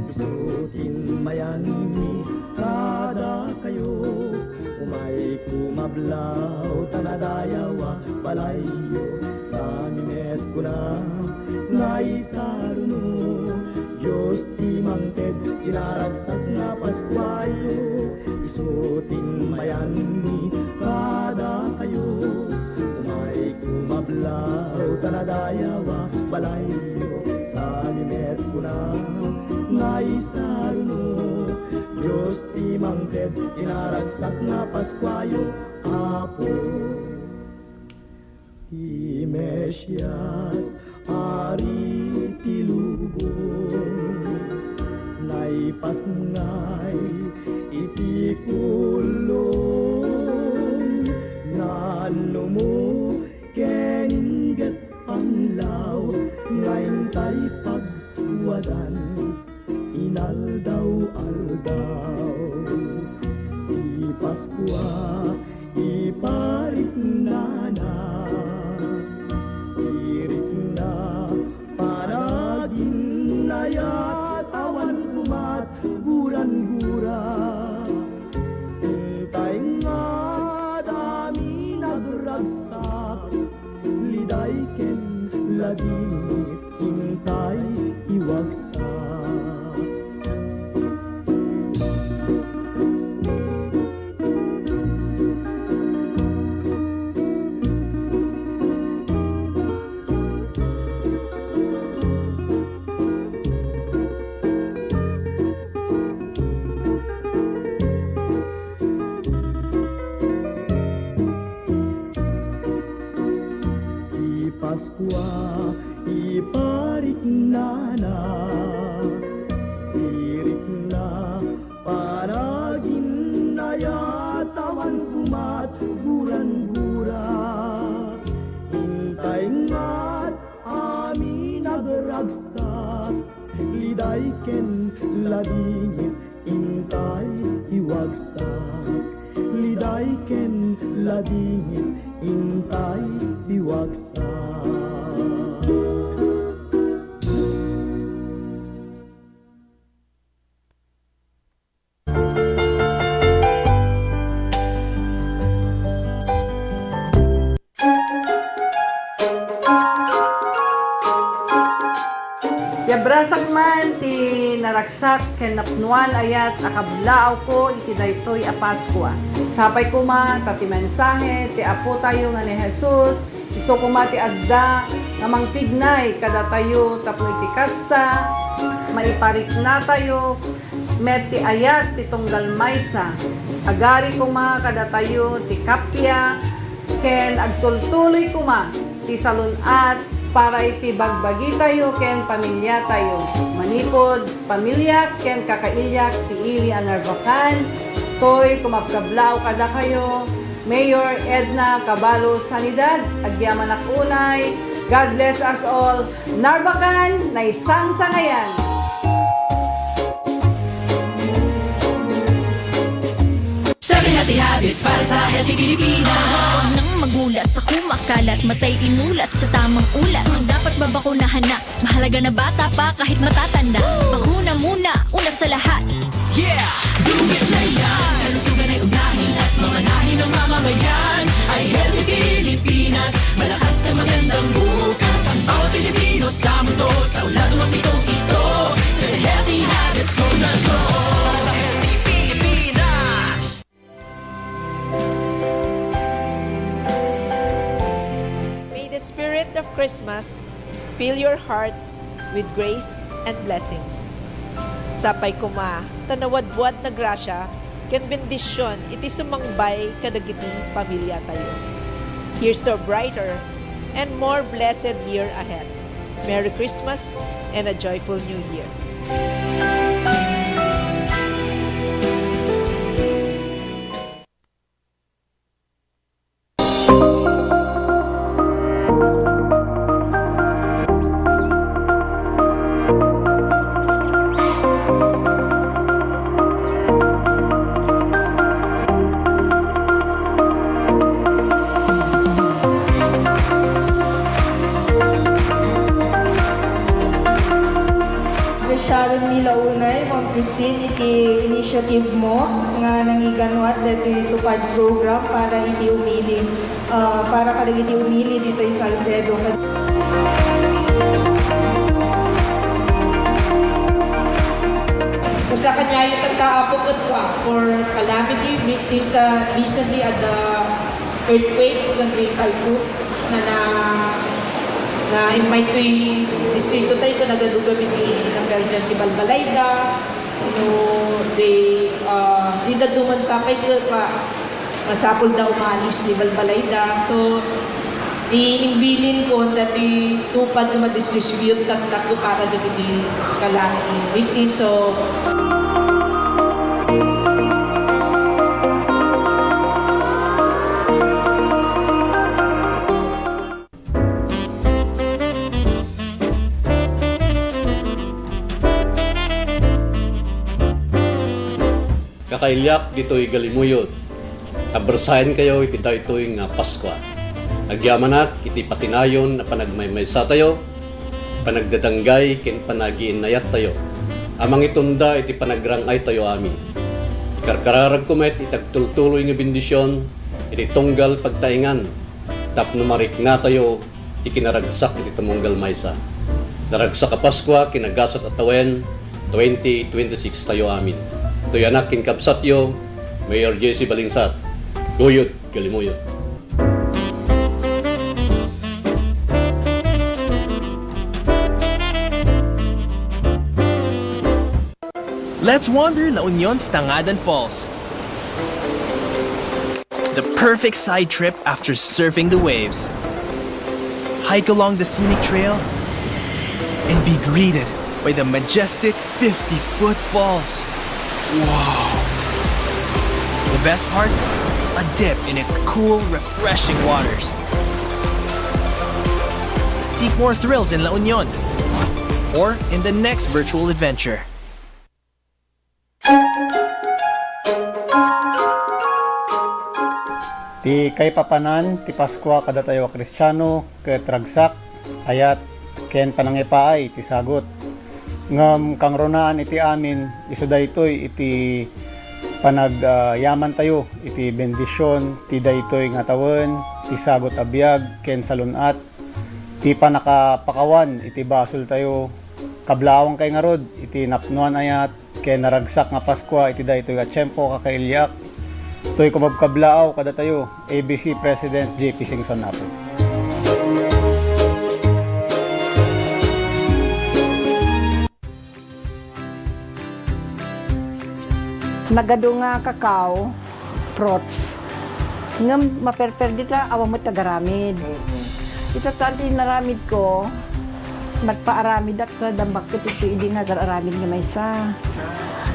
Isu ti mayanmi kadakayo, umayko mablaw ta nadayaw a balayyo. Saan met kuna nga isaruno, Dios ti mangted ti naragsak nga Paskuayo. Isu ti mayanmi kadakayo, umayko mablaw ta nadayaw a balayyo. Saan met kuna nga isaruno, Dios ti mangted ti naragsak nga Paskuayo, Apo. Ti Mesias, Ari ti lubong, naipasngay iti kulong, naannumo ken ingget panglaw nga intay pagkuadan. Inaldaw-aldaw ti Paskua, ipariknana, irikna, panaginayat, awan kumat gurangura. Intay nga adda amin agragsak, liday ken ladingit. Intay iwagsak. Ti Paskua, ipariknana, irikna, panaginayat, awan kumat gurangura. Intay ngat amin agragsak, liday ken ladingit, intay iwagsak. Liday ken ladingit, intay iwagsak. Ti abrasak man ti naragsak ken napnoan a yat a kablaawko iti daytoy a Paskua. Sapay koma ta ti mensahe ti Apotayo nga ni Jesus isu koma ti adda nga mangtignay kadatayo tapno iti kasta, maipariknatayo met ti ayat ti tunggal maysa. Agari koma kadatayo ti kappia ken agtultuloy koma ti salun-at para iti bagbagitayo ken pamiliatayo. Manipud pamiliak ken kakailiak ti ili a Narvacan, toy kumabkablaaw kadakayo, Mayor Edna Caballo Sanidad, agyamanak unay. God bless us all. Narvacan, naisangsangayan! Seven Healthy Habits para sa Healthy Pilipinas. Nang magulat sa kumakalat, matay inulat sa tamang ulat. Dapat babakunahan na. Mahalaga na bata pa kahit matatanda. Bakuna muna, una sa lahat. Yeah! Do it na yan! Kalusugan ay unahin at mamanahin ng mamamayan. Ay Healthy Pilipinas, malakas sa magandang bukas. Ang bawat Pilipino sa mundo, sa ulado ng pitong ito. Sa Healthy Habits, go na go! Para sa Healthy Pilipinas! May the spirit of Christmas fill your hearts with grace and blessings. Sapay koma ta nawadwad na grasya ken bendision iti sumangbay kadagiti pamiliatayo. Here's to a brighter and more blessed year ahead. Merry Christmas and a joyful New Year. Sharon Milaunay, Ma'am Christine, iti initiative mo nga nangiganuat daytoy TUPAD program para iti umili, ah, para kadagiti umili ditoy Salcedo. Kasla kaniayo tatta, Apo, ket for calamity victims ta recently adda earthquake ken typhoon nga na, na-invite toy distrito tayo ken nagadugamin ti nagdaldian ti balbalayda, no, di, ah, di dadduma sapay ket pa, masapulda umalis ti balbalayda. So, imbilin ko dati TUPAD nga ma-distribute tatta para dagiti calamity victims. So, Kakailiak ditoy Galimuyod, abrasaenkayo iti daytoy nga Paskua. Agyamanak iti patinayon a panagmaymaysatayo, panagdadanggay ken panagiinnayattayo a mangitunda iti panagrang-aytayo amin. Ikarkararagko met iti agtultuloy nga bendision iti tunggal pagtaengan tapno mariknatayo ti kinaragsak iti tumunggal maysa. Naragsak a Paskua ken nagasat a tawen, twenty twenty-six tayo amin. Toy anak ken kabsatyo, Mayor J C Balingsat. Guyod, Galimuyod. Let's wander La Union's Tangadan Falls. The perfect side trip after surfing the waves. Hike along the scenic trail and be greeted by the majestic fifty-foot falls. Wow! The best part? A dip in its cool, refreshing waters. Seek more thrills in La Union or in the next virtual adventure. Ti kaipapanan ti Paskua kadatayo a Kristiano ket ragsak, ayat, ken panangipaay ti sagut. Ngem kangrunaan iti amin, isu daytoy iti panag-, ah, yamantayo iti bendision ti daytoy nga tawen, ti sagut a biag ken salun-at, ti pannakapakawan iti basoltayo. Kablaawangkay ngarud iti napnoan ayat ken naragsak nga Paskua iti daytoy a tiempo, kakailiak. Toy kumabkablaaw kadatayo, A B C President J P Singson, Apo. Nagadu nga kakao, fruits. Ngem maperper dita, awan met agaramid. Mm-mm. Ita tan ti inaramid ko, nagpaaramidak ta dammakket iti idi nga agar-aramid nga maysa.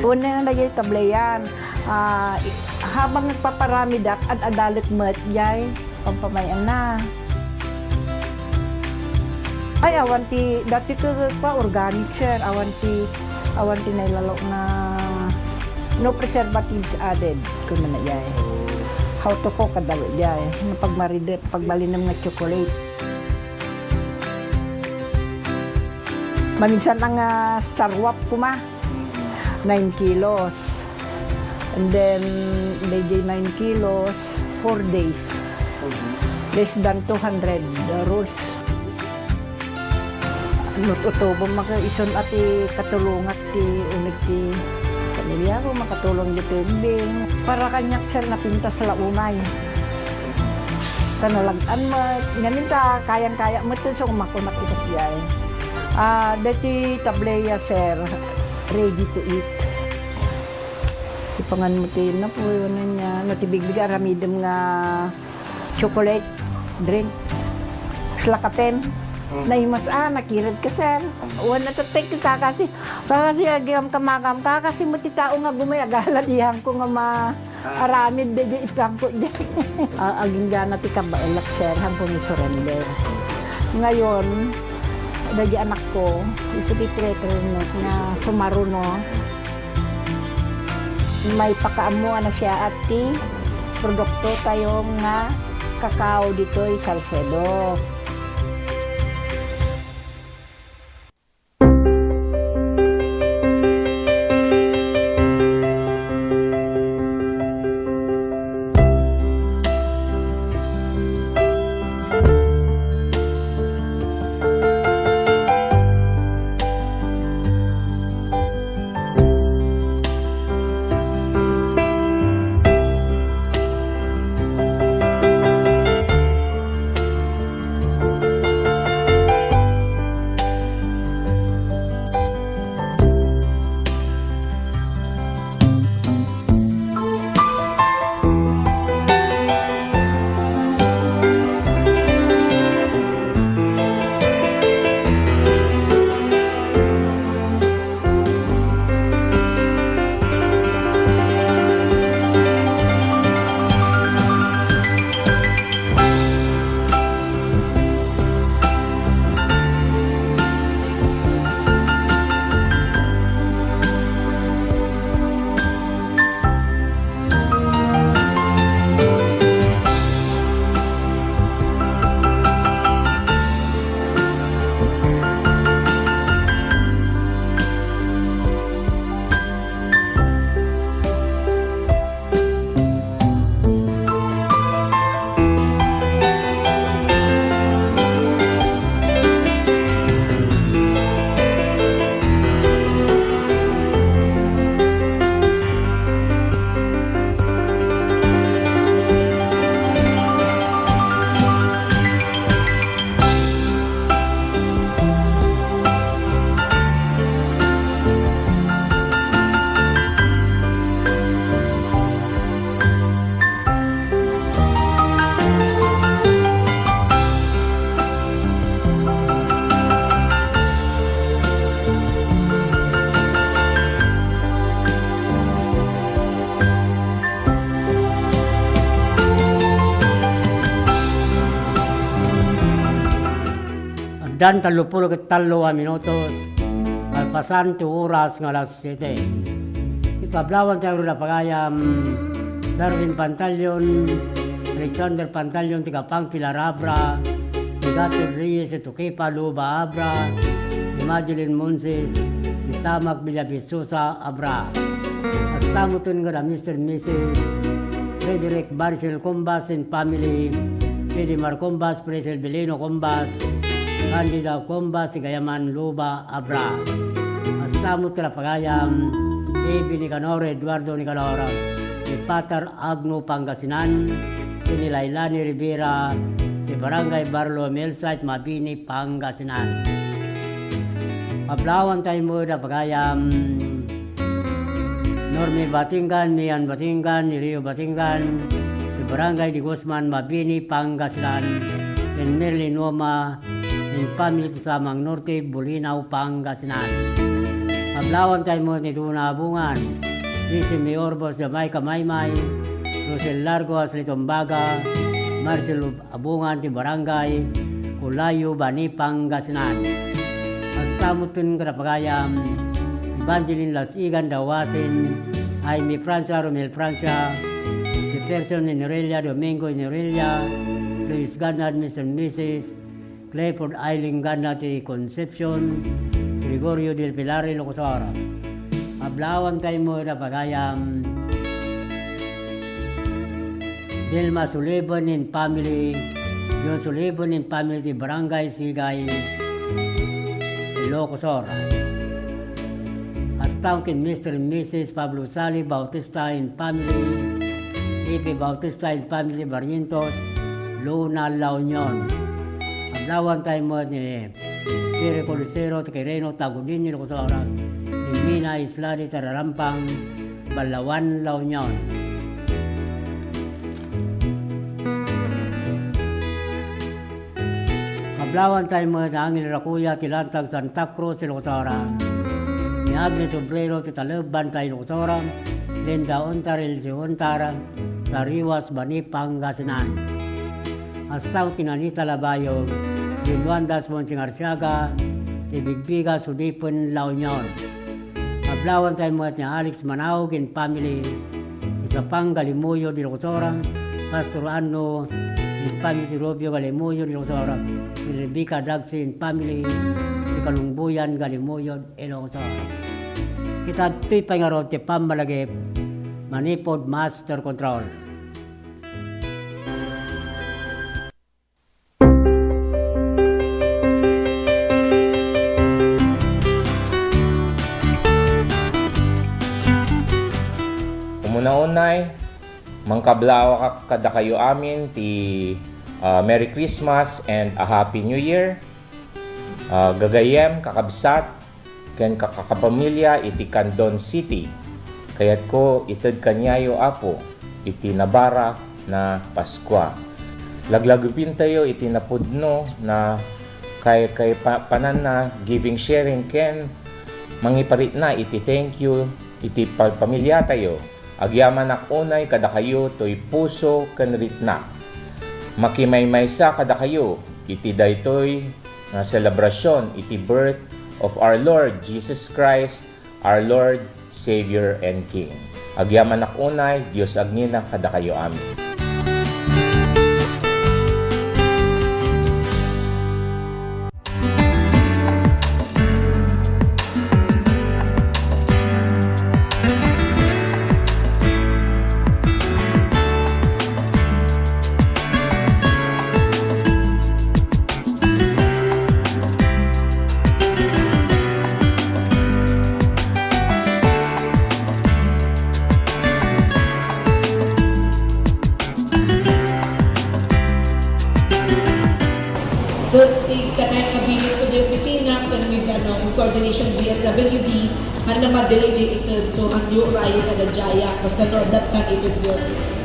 Una nga dagiti tableyan, ah, i-, habang nagpaparamidak, ad-adalek met, jay. Pampamayanna. Ay, awan ti, dati ket pa organic, sir. Awan ti, awan ti nailalo nga no preservatives added, kumuna jay. How to cook, kadalo jay. No pagmaride, pagbalinem nga chocolate. Maminsan nga sarwap kuma. Nine kilos. And then, dayjay nine kilos, four days. Mhm. Less than two hundred, uh, rolls. Lut-, utubo maka isun a ti katulongat ti uneg ti pamilya ko, makatulong ditoy ubbing. Para kaniak, sir, napintas la unay. Ta nalag-an met. Ngamin ta, kayang-kaya met, so, umakunak ita siya, eh. Ah, deti tableya, sir, ready to eat. Ipangan mo ti napuyo na niya. No, ti bigbig aramidem nga chocolate drink. Slakapen. Mm. Naimas, ah, nakired ka, sir. Mm. Wan na tatek, kakasi, kakasi, agam kamakam, kakasi mo ti tao nga gumay, agala di hangko nga ma-, Ah. Aramid di, di ipangko di. Ah, agingga na ti kabaelak, sir, hangko ni surrender. Ngayon, dagiti anakko, isu ti traitor no, nga sumaruno. Maipakaammo a nasiaat ti produktotayo nga kakao ditoy Salcedo. Tan tallopulo ket tallo a minutos, malpasan ti oras nga alas siete. Iti kablaawan tayo, runa pagayam, Darwin Pantalion, Alexander Pantalion, taga Pangpil, Abra, Gator Reyes, ti Tukipa, Luba, Abra, Imagine Monses, ti Tamak Villavisosa, Abra. Kasta met ken kada Mister Missus Frederick Marcel Combas and family, Freddy Mar Combas, Fresel Belino Combas, Candida Combas, ti Gayaman, Luba, Abra. Kasta met kada pagayam, A B Nicanor, Eduardo Nicanor, ti Patar Agno, Pangasinan, ti ni Lailani Rivera, ti Barangay Barlo Milsite, Mabini, Pangasinan. Kablaawan tayo met a pagayam, Normi Batingan, Mian Batingan, Rio Batingan, ti Barangay de Guzman, Mabini, Pangasinan, ken Merlin Woma, in family ti Samang Norte, Bolinao, Pangasinan. Kablaawan tayo met ni Duna Abungan, Isi Mayor, Boss Jamaica Maymay, Rosel Largo, Asli Tumbaga, Marcel Abungan ti Barangay Colayo, Bani, Pangasinan. Kasta met ken kada pagayam, Evangeline Lasigan Dawasin, Jaime Francia, Romel Francia, Jefferson Inerelia, Domingo Inerelia, Luis Ganad, Mister Missus Clifford Aileen Ganad ti Concepcion, Gregorio del Pilar, Ilocos Sur. Kablaawan tayo met a pagayam, Vilma Sullivan and family, John Sullivan and family ti Barangay Sigay, Ilocos Sur. Kasta met ken Mister and Missus Pablo Sali Bautista and family, Ipe Bautista and family, Barrientos, Luna, La Union. Kablaawan tayo met ni Jerry Colisero, Quirino, Tagudin, Ilocos Sur, ni Mina Isladi, Tararampang, Balawan, La Union. Kablaawan tayo met ni Angel Rakuya ti Lantag, Santa Cruz, Ilocos Sur, ni Agnes Obrero ti Taleb, Bantay, Ilocos Sur, Linda Ontar, Elsie Ontar, Tariwas, Bani, Pangasinan. Kasta met ken Anita Labayog, Jun Juan Das, Monsing Arsiaga, ti Bigbiga, Sudipen, La Union. Kablaawan tayo met ni Alex Manaog and family, ti Sapang, Galimuyod, Ilocos Sur, Pastor Anno and family, ti Rubio, Galimuyod, Ilocos Sur, ni Rebecca Dagsi and family, ti Kalungbuyan, Galimuyod, Ilocos Sur. Kita ditoy pay ngarud ti pammalagip, Manipod Master Control. Umuna unay, mangkablaawak kadakayo amin ti, ah, Merry Christmas and a Happy New Year. Ah, gagayyem, kakabsat, ken kakapamilya iti Candon City. Kayatko ited kaniayo, Apo, iti nabarak na Paskua. Laglagipentayo iti napudno na kay, kay pa-, pananna, giving, sharing, ken mangiparitna iti thank you iti pa-, pamiliatayo. Agyamanak unay kadakayo toy puso ken ritnak. Makimaymaysa kadakayo iti daytoy nga selebrasyon iti birth of our Lord Jesus Christ, our Lord, Savior, and King. Agyamanak unay, Dios agnina kadakayo amin. Ket ti katayen nga bilin ko jay opisina, ken with, ano, in coordination with D S W D, haan na madelay jay ited, so, haan yo rayen nga daydiay, basta no, dattan ited yo.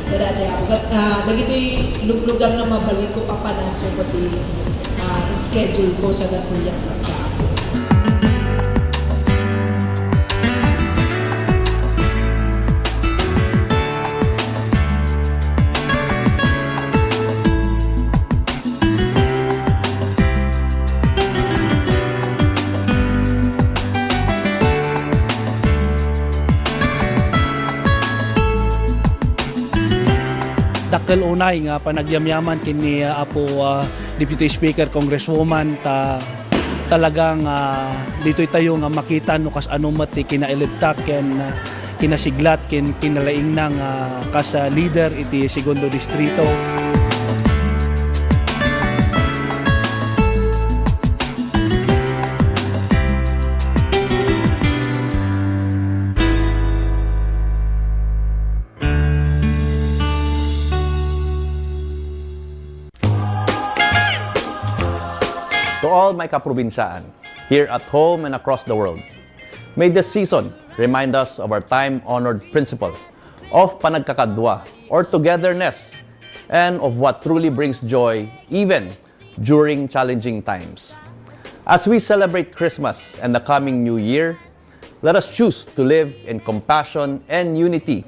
Sara jay ako. Ket, ah, dagitoy luglugar na mabalin ko papanan, so, pati, ah, in schedule ko sa datoy a programa. Kel unay nga panagyamyaman ken ni, ah, Apo, ah, Deputy Speaker, Congresswoman, ta talagang, ah, ditoy tayo nga makita no kasano met ti kinailibtak ken, ah, kinasiglat ken kinalaingna nga kas, ah, leader iti Segundo Distrito. To all my kaprobinsyaan, here at home and across the world, may this season remind us of our time-honored principle of panagkakadua or togetherness and of what truly brings joy even during challenging times. As we celebrate Christmas and the coming New Year, let us choose to live in compassion and unity,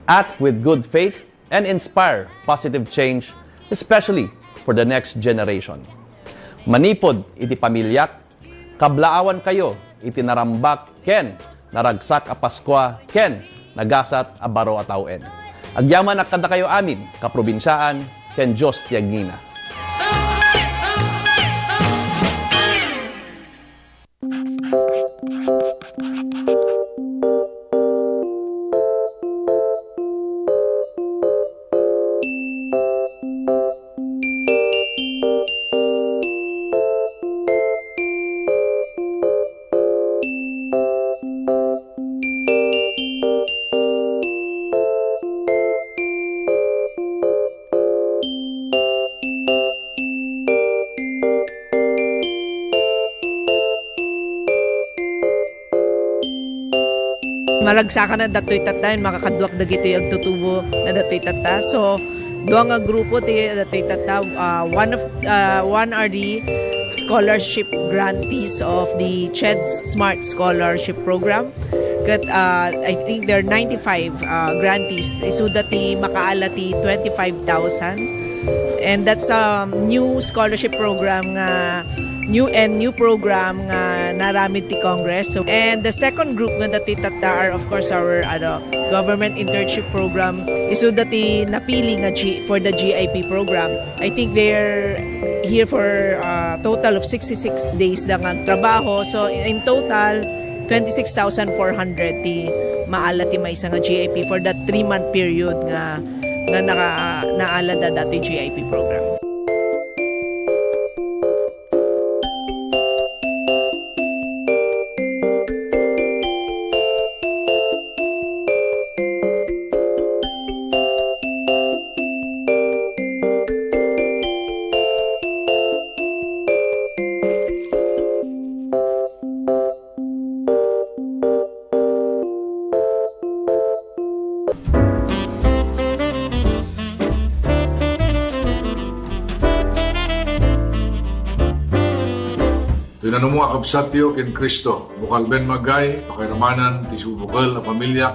act with good faith, and inspire positive change, especially for the next generation. Manipud iti pamiliak, kablaawankayo iti narambak ken naragsak a Paskua ken nagasat a baro a tawen. Agyamanak kadakayo amin, kaprobinsyaan, ken Dios ti agngina. Maragsakan a datoy tatta, makakaduak dagitoy agtutubo na datoy tatta. So, dua nga grupo ti datoy tatta. Ah, one of, ah, one are the scholarship grantees of the CHED Smart Scholarship Program. Ket, ah, I think there are ninety-five, ah, grantees. Isuda ti makaala ti twenty-five thousand. And that's a new scholarship program nga, new and new program nga naaramid ti Congress. So, and the second group nga datoy tatta are, of course, our, ano, government internship program. Isuda ti napili nga G-, for the G I P program. I think they're here for, uh, total of sixty-six days da nga trabaho. So, in total, twenty-six thousand four hundred ti maala ti maysa nga G I P for that three-month period nga, nga naka-, naala da datoy G I P program. Toy nanumo a kabsatyo ken Cristo, bukel Ben Magay, pakairamanan ti subukel a pamiliak,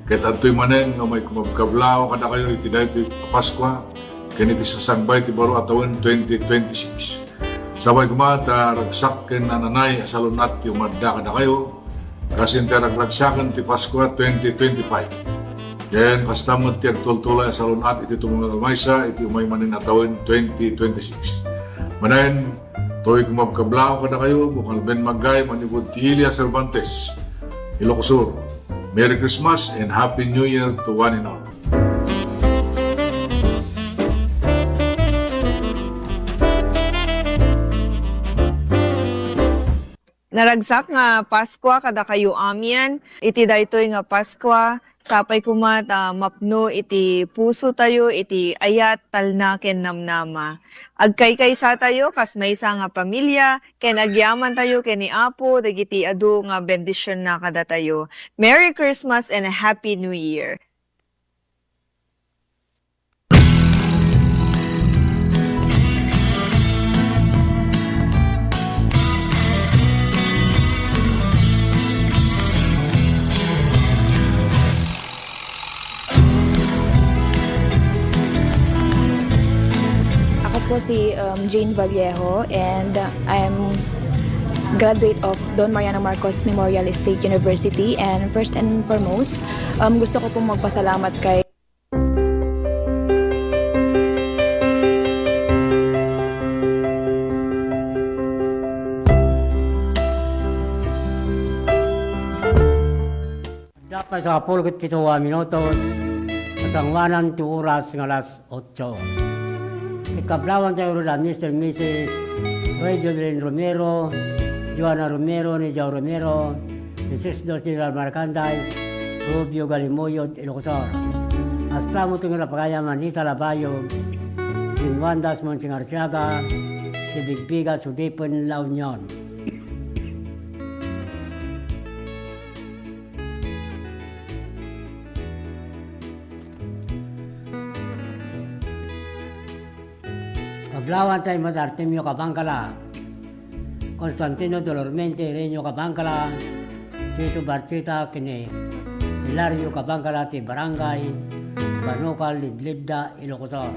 ket adtoy manen nga umay kumabkablaw kadakayo iti daytoy a Paskua ken iti sasangbay ti baro a tawen twenty twenty-six. Sapay koma ta ragsak ken nananay a salun-at ti umadda kadakayo, kas iti ragragsaken ti Paskua twenty twenty-five. Ken kasta met ti agtultulay a salun-at iti tumungag a maysa iti umay manen a tawen twenty twenty-six. Manen, toy kumabkablaw kadakayo, bukel Ben Magay, manipud ti Ilia Cervantes, Ilocos Sur. Merry Christmas and Happy New Year to one and all. Naragsak nga Paskua kadakayo amin. Iti daytoy nga Paskua, sapay koma ta mapno iti pusotayo iti ayat, talna, ken namnama. Agkaykaysa tayo kas maysa nga pamilia, ken agyaman tayo ken ni Apo dagiti adu nga bendisionna kadatayo. Merry Christmas and a Happy New Year! Ako po si, um, Jane Vallejo, and I'm graduate of Don Mariano Marcos Memorial State University. And first and foremost, um, gusto ko pong magpasalamat kay Dapat sa kapulkit pito a minutos, kasangoanan ti oras nga alas otso. Ket kablawanta ngarud da Mister Missus Roy Jodlin Romero, Joanna Romero, ni Joe Romero, ni Sis Dulce Marcandies, Rubio Galimuyod, Ilocosor. Kasta met ti ngarud a pagayam ni Anita Labayog, Jean Juan Dasmon Singarsiaga, ti Bigbigas, Sudipen, La Union. Kablawanta met da Artemio Cabangcala, Constantino Dolormente, Renio Cabangcala, Chito Barchita, ken ni Hilario Cabangcala ti Barangay Banukal, Lidlidda, Ilocosor.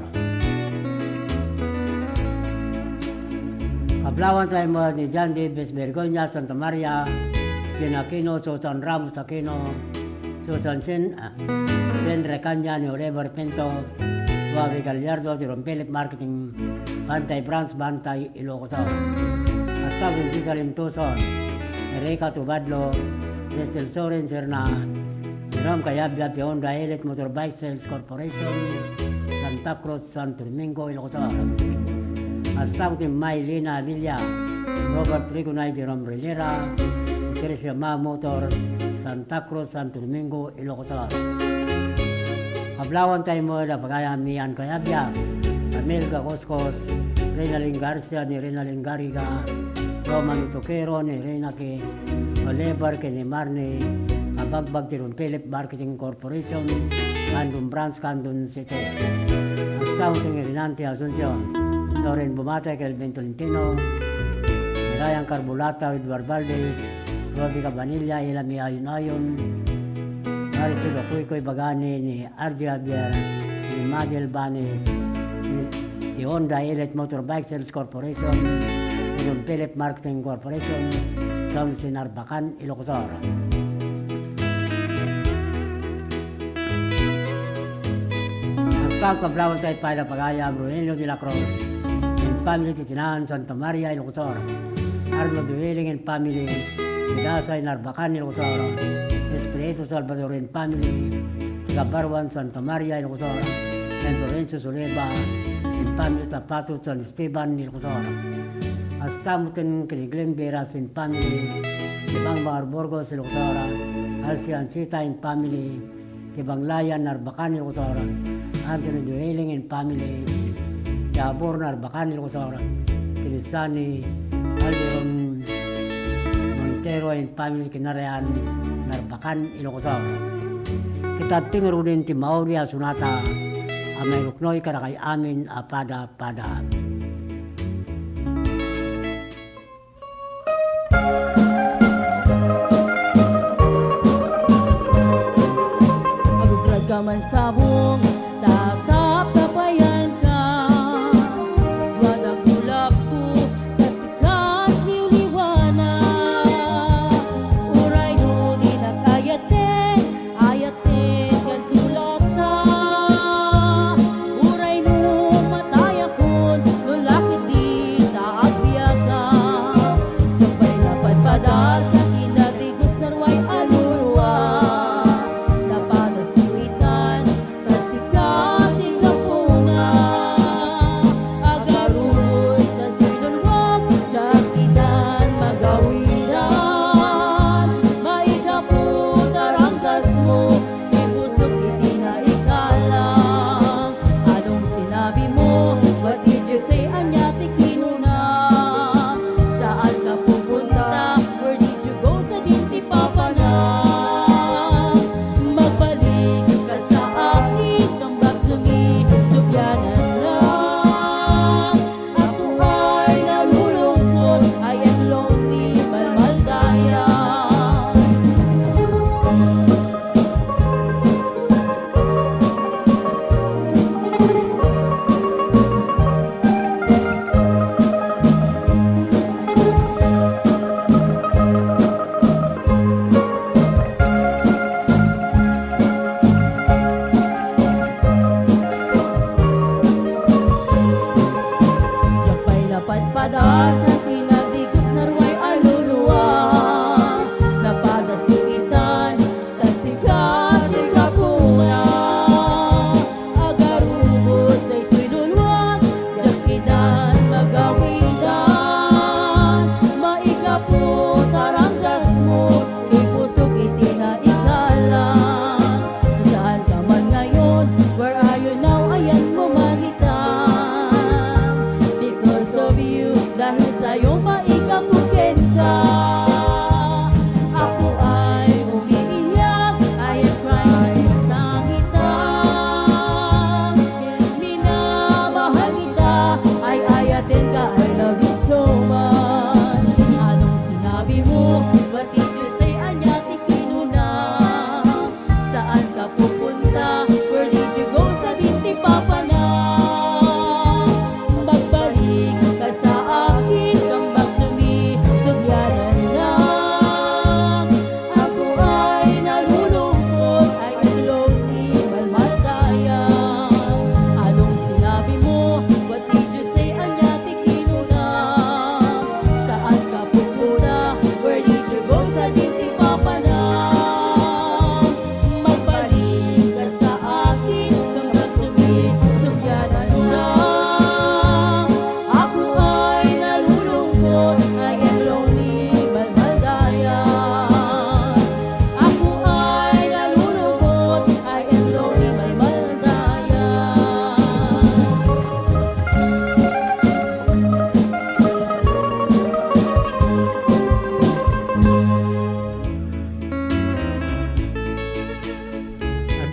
Kablawanta met ni John Davis Bergoña, Santa Maria, Jen Aquino, Susan Ramos Aquino, Susan Sen, ah, Sen Recaña, ni Oliver Pinto, Suave Gallardo, ti Ron Philip Marketing, Bantay Branch, Bantay, Ilocos Sur. Kasta met ni Jocelyn Tuson, Erica Tubadlo, Nestor Soren Serna, Jerome Cayabia, ti Honda Elite Motorbike Sales Corporation, Santa Cruz, Santo Domingo, Ilocos Sur. Kasta met ni Maylina Amelia, Robert Rigonay, Jerome Rivera, Tricia Ma Motor, Santa Cruz, Santo Domingo, Ilocos Sur. Kablawanta met da pagayam ni Ann Cayabia, Amelga Coscos, Renalyn Garcia, ni Renalyn Garriga, Roman Ituquero, ni Renaki Oliver, ken ni Marnie Abagbag, ti Ron Philip Marketing Corporation, Candon Branch, Candon City. Kasta met ni Renante Asuncion, Loren Bumate, Kelvin Tolentino, Ryan Carbulata, Edward Valdez, Robbie Cabanilla, Ilami Ayon-Ayon, Marisol Okoy-Koy, ibagana ni R J Javier, ni Madel Banes, ni, ni Honda Elite Motorbike Sales Corporation, ni Don Philip Marketing Corporation, San Jose Narbacan, Ilocos Sur. Kasta met kablawanta met da pagayam Ronelio de la Cruz and family ti Tinahan, Santa Maria, Ilocos Sur. Arnold Willing and family ti Dasay, Narbacan, Ilocos Sur. Espiritu Salvador and family ti Kabaruan, Santa Maria, Ilocos Sur. And Lorenzo Suleba and family, Tapatot, San Esteban, Ilocos Sur. Kasta met ken ni Glenn Veras and family ti Bangbangar, Burgos, Ilocos Sur. Alcian Sita and family ti Banglayan, Narbacan, Ilocos Sur. Anthony Dueling and family ti Abor, Narbacan, Ilocos Sur. Ken ni Sunny Calderon Montero and family ti Kinarean, Narbacan, Ilocos Sur. Ket adtoy ngaruden ti maudi a sonata a mairuknoy kadakay amin a pada-pada. Aguragka man sabong, tataptapayanka. Wada kulapko, kasikat liwliwana. Uray no dinak ayaten, ayaten kadto latta. Uray no matayakon, no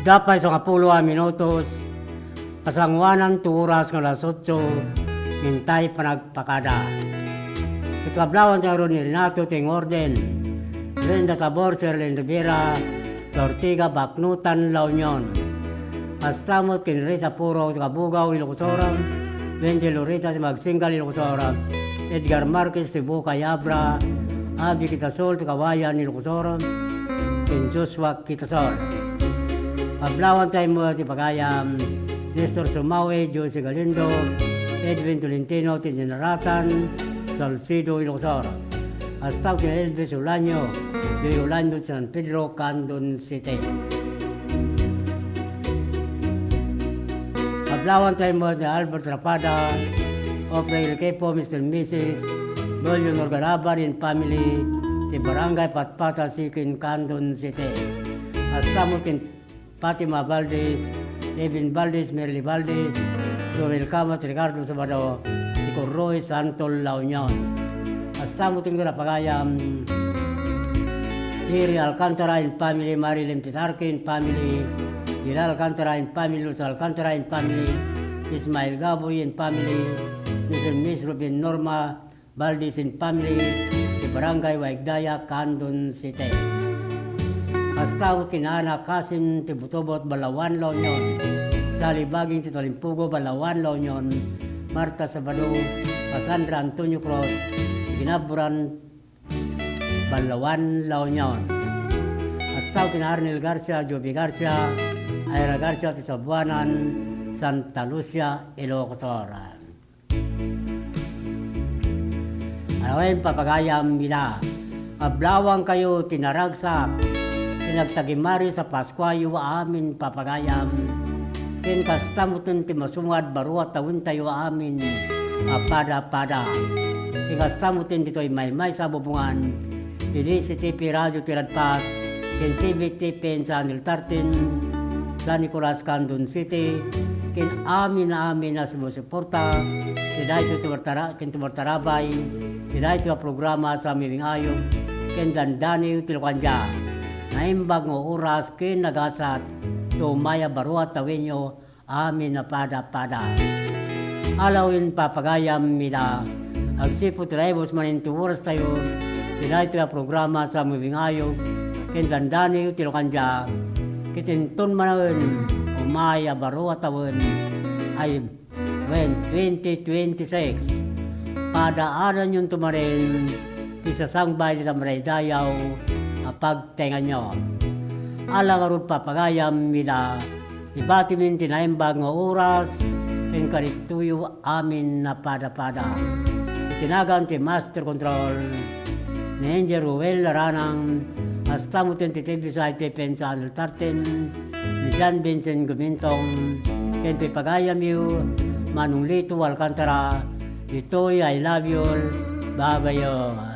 Dapay sangapulo a minutos, pasanguanan ti oras nga alas otso, ngintay panagpakada. Ket kablawanta ngarud ni Renato ti ngorden, Brenda Tabor, Sherlyn Rivera, ti Ortiga, Baknotan, La Union. Kasta met ken Rita Puro ti Cabugao, Ilocos Sur, Wendy Lorita ti Magsinggal, Ilocos Sur, Edgar Marquez ti Bukay Abra, Abby Quitasol ti Cauayan, Ilocos Sur, ken Joshua Quitasol. Kablawanta met ti pagayam, Nestor Sumawe, Josie Galindo, Edwin Tolentino ti Dinaratan, Salcedo, Ilocos Sur. Kasta ken Elvis Ulanio, Joy Ulanio ti San Pedro, Candon City. Kablawanta met ni Albert Rapada, Oprey Requepo, Mister and Missus Julio Norgaraban and family, ti Barangay Patpata, Siquin, Candon City. Kasta met ken Fatima Valdez, Evan Valdez, Merly Valdez, Joel Camat, Ricardo Sabado, ti Corroy, Santol, La Union. Kasta met ti pagayam, Jerry Alcantara and family, Marilyn Pitarque and family, Gila Alcantara and family, Luz Alcantara and family, Ismael Gaboy and family, Mister and Miss Ruben Norma Valdez and family, ti Barangay Waigdaya, Candon City. Kasta met ken Ana Kasim ti Butobot, Balawan, La Union, Sally Baging ti Talimpugo, Balawan, La Union, Marta Sabado, Cassandra Antonio Cruz, ti Ginaburan, Balawan, La Union. Kasta ken Arnel Garcia, Joby Garcia, Ira Garcia ti Sabuanan, Santa Lucia, Ilocos Sur. Awen, papagayam, ila, kablawangkayo ti naragsak, ti nagtagimari sa Paskuayo amin, papagayam. Ken kasta metten ti masungad baro a tawentayo amin a pada-pada. Ken kasta metten ditoy maymaysa a bubongan, ti D C T P Radio ti Radpas, ken T V T P N Channel thirteen, San Nicolas, Candon City, ken amin-amin a sumusuporta, ti daytoy ti wartara-, ken ti wartarabay, ti daytoy a programa sa Miming Ayog, ken dandani ti lukandia. Naimbag nga oras ken nagasat, ti umay a baro a tawenyo, amin a pada-pada. Alawen, papagayam, ila, agsipud ti daybus manen ti orastayo, ti daytoy a programa sa Miming Ayog, ken dandani ti lukandia, ket inton manen umay a baro a tawen, ay, wen, twenty twenty-six, padaananyonto manen ti sasangbay dita madaydayaw a pagtaenganyo. Ala ngarud, papagayam, ila, ibatimin ti naimbag nga oras ken kadagitoyo amin a pada-pada. Iti nagan ti Master Control, ni Engineer Ruel Laranang, kasta metten ti T V side T P N Channel thirteen, ni John Vincent Gumintong, ken ti pagayamyo, Manong Lito Alcantara, ditoy I love you all, babayo.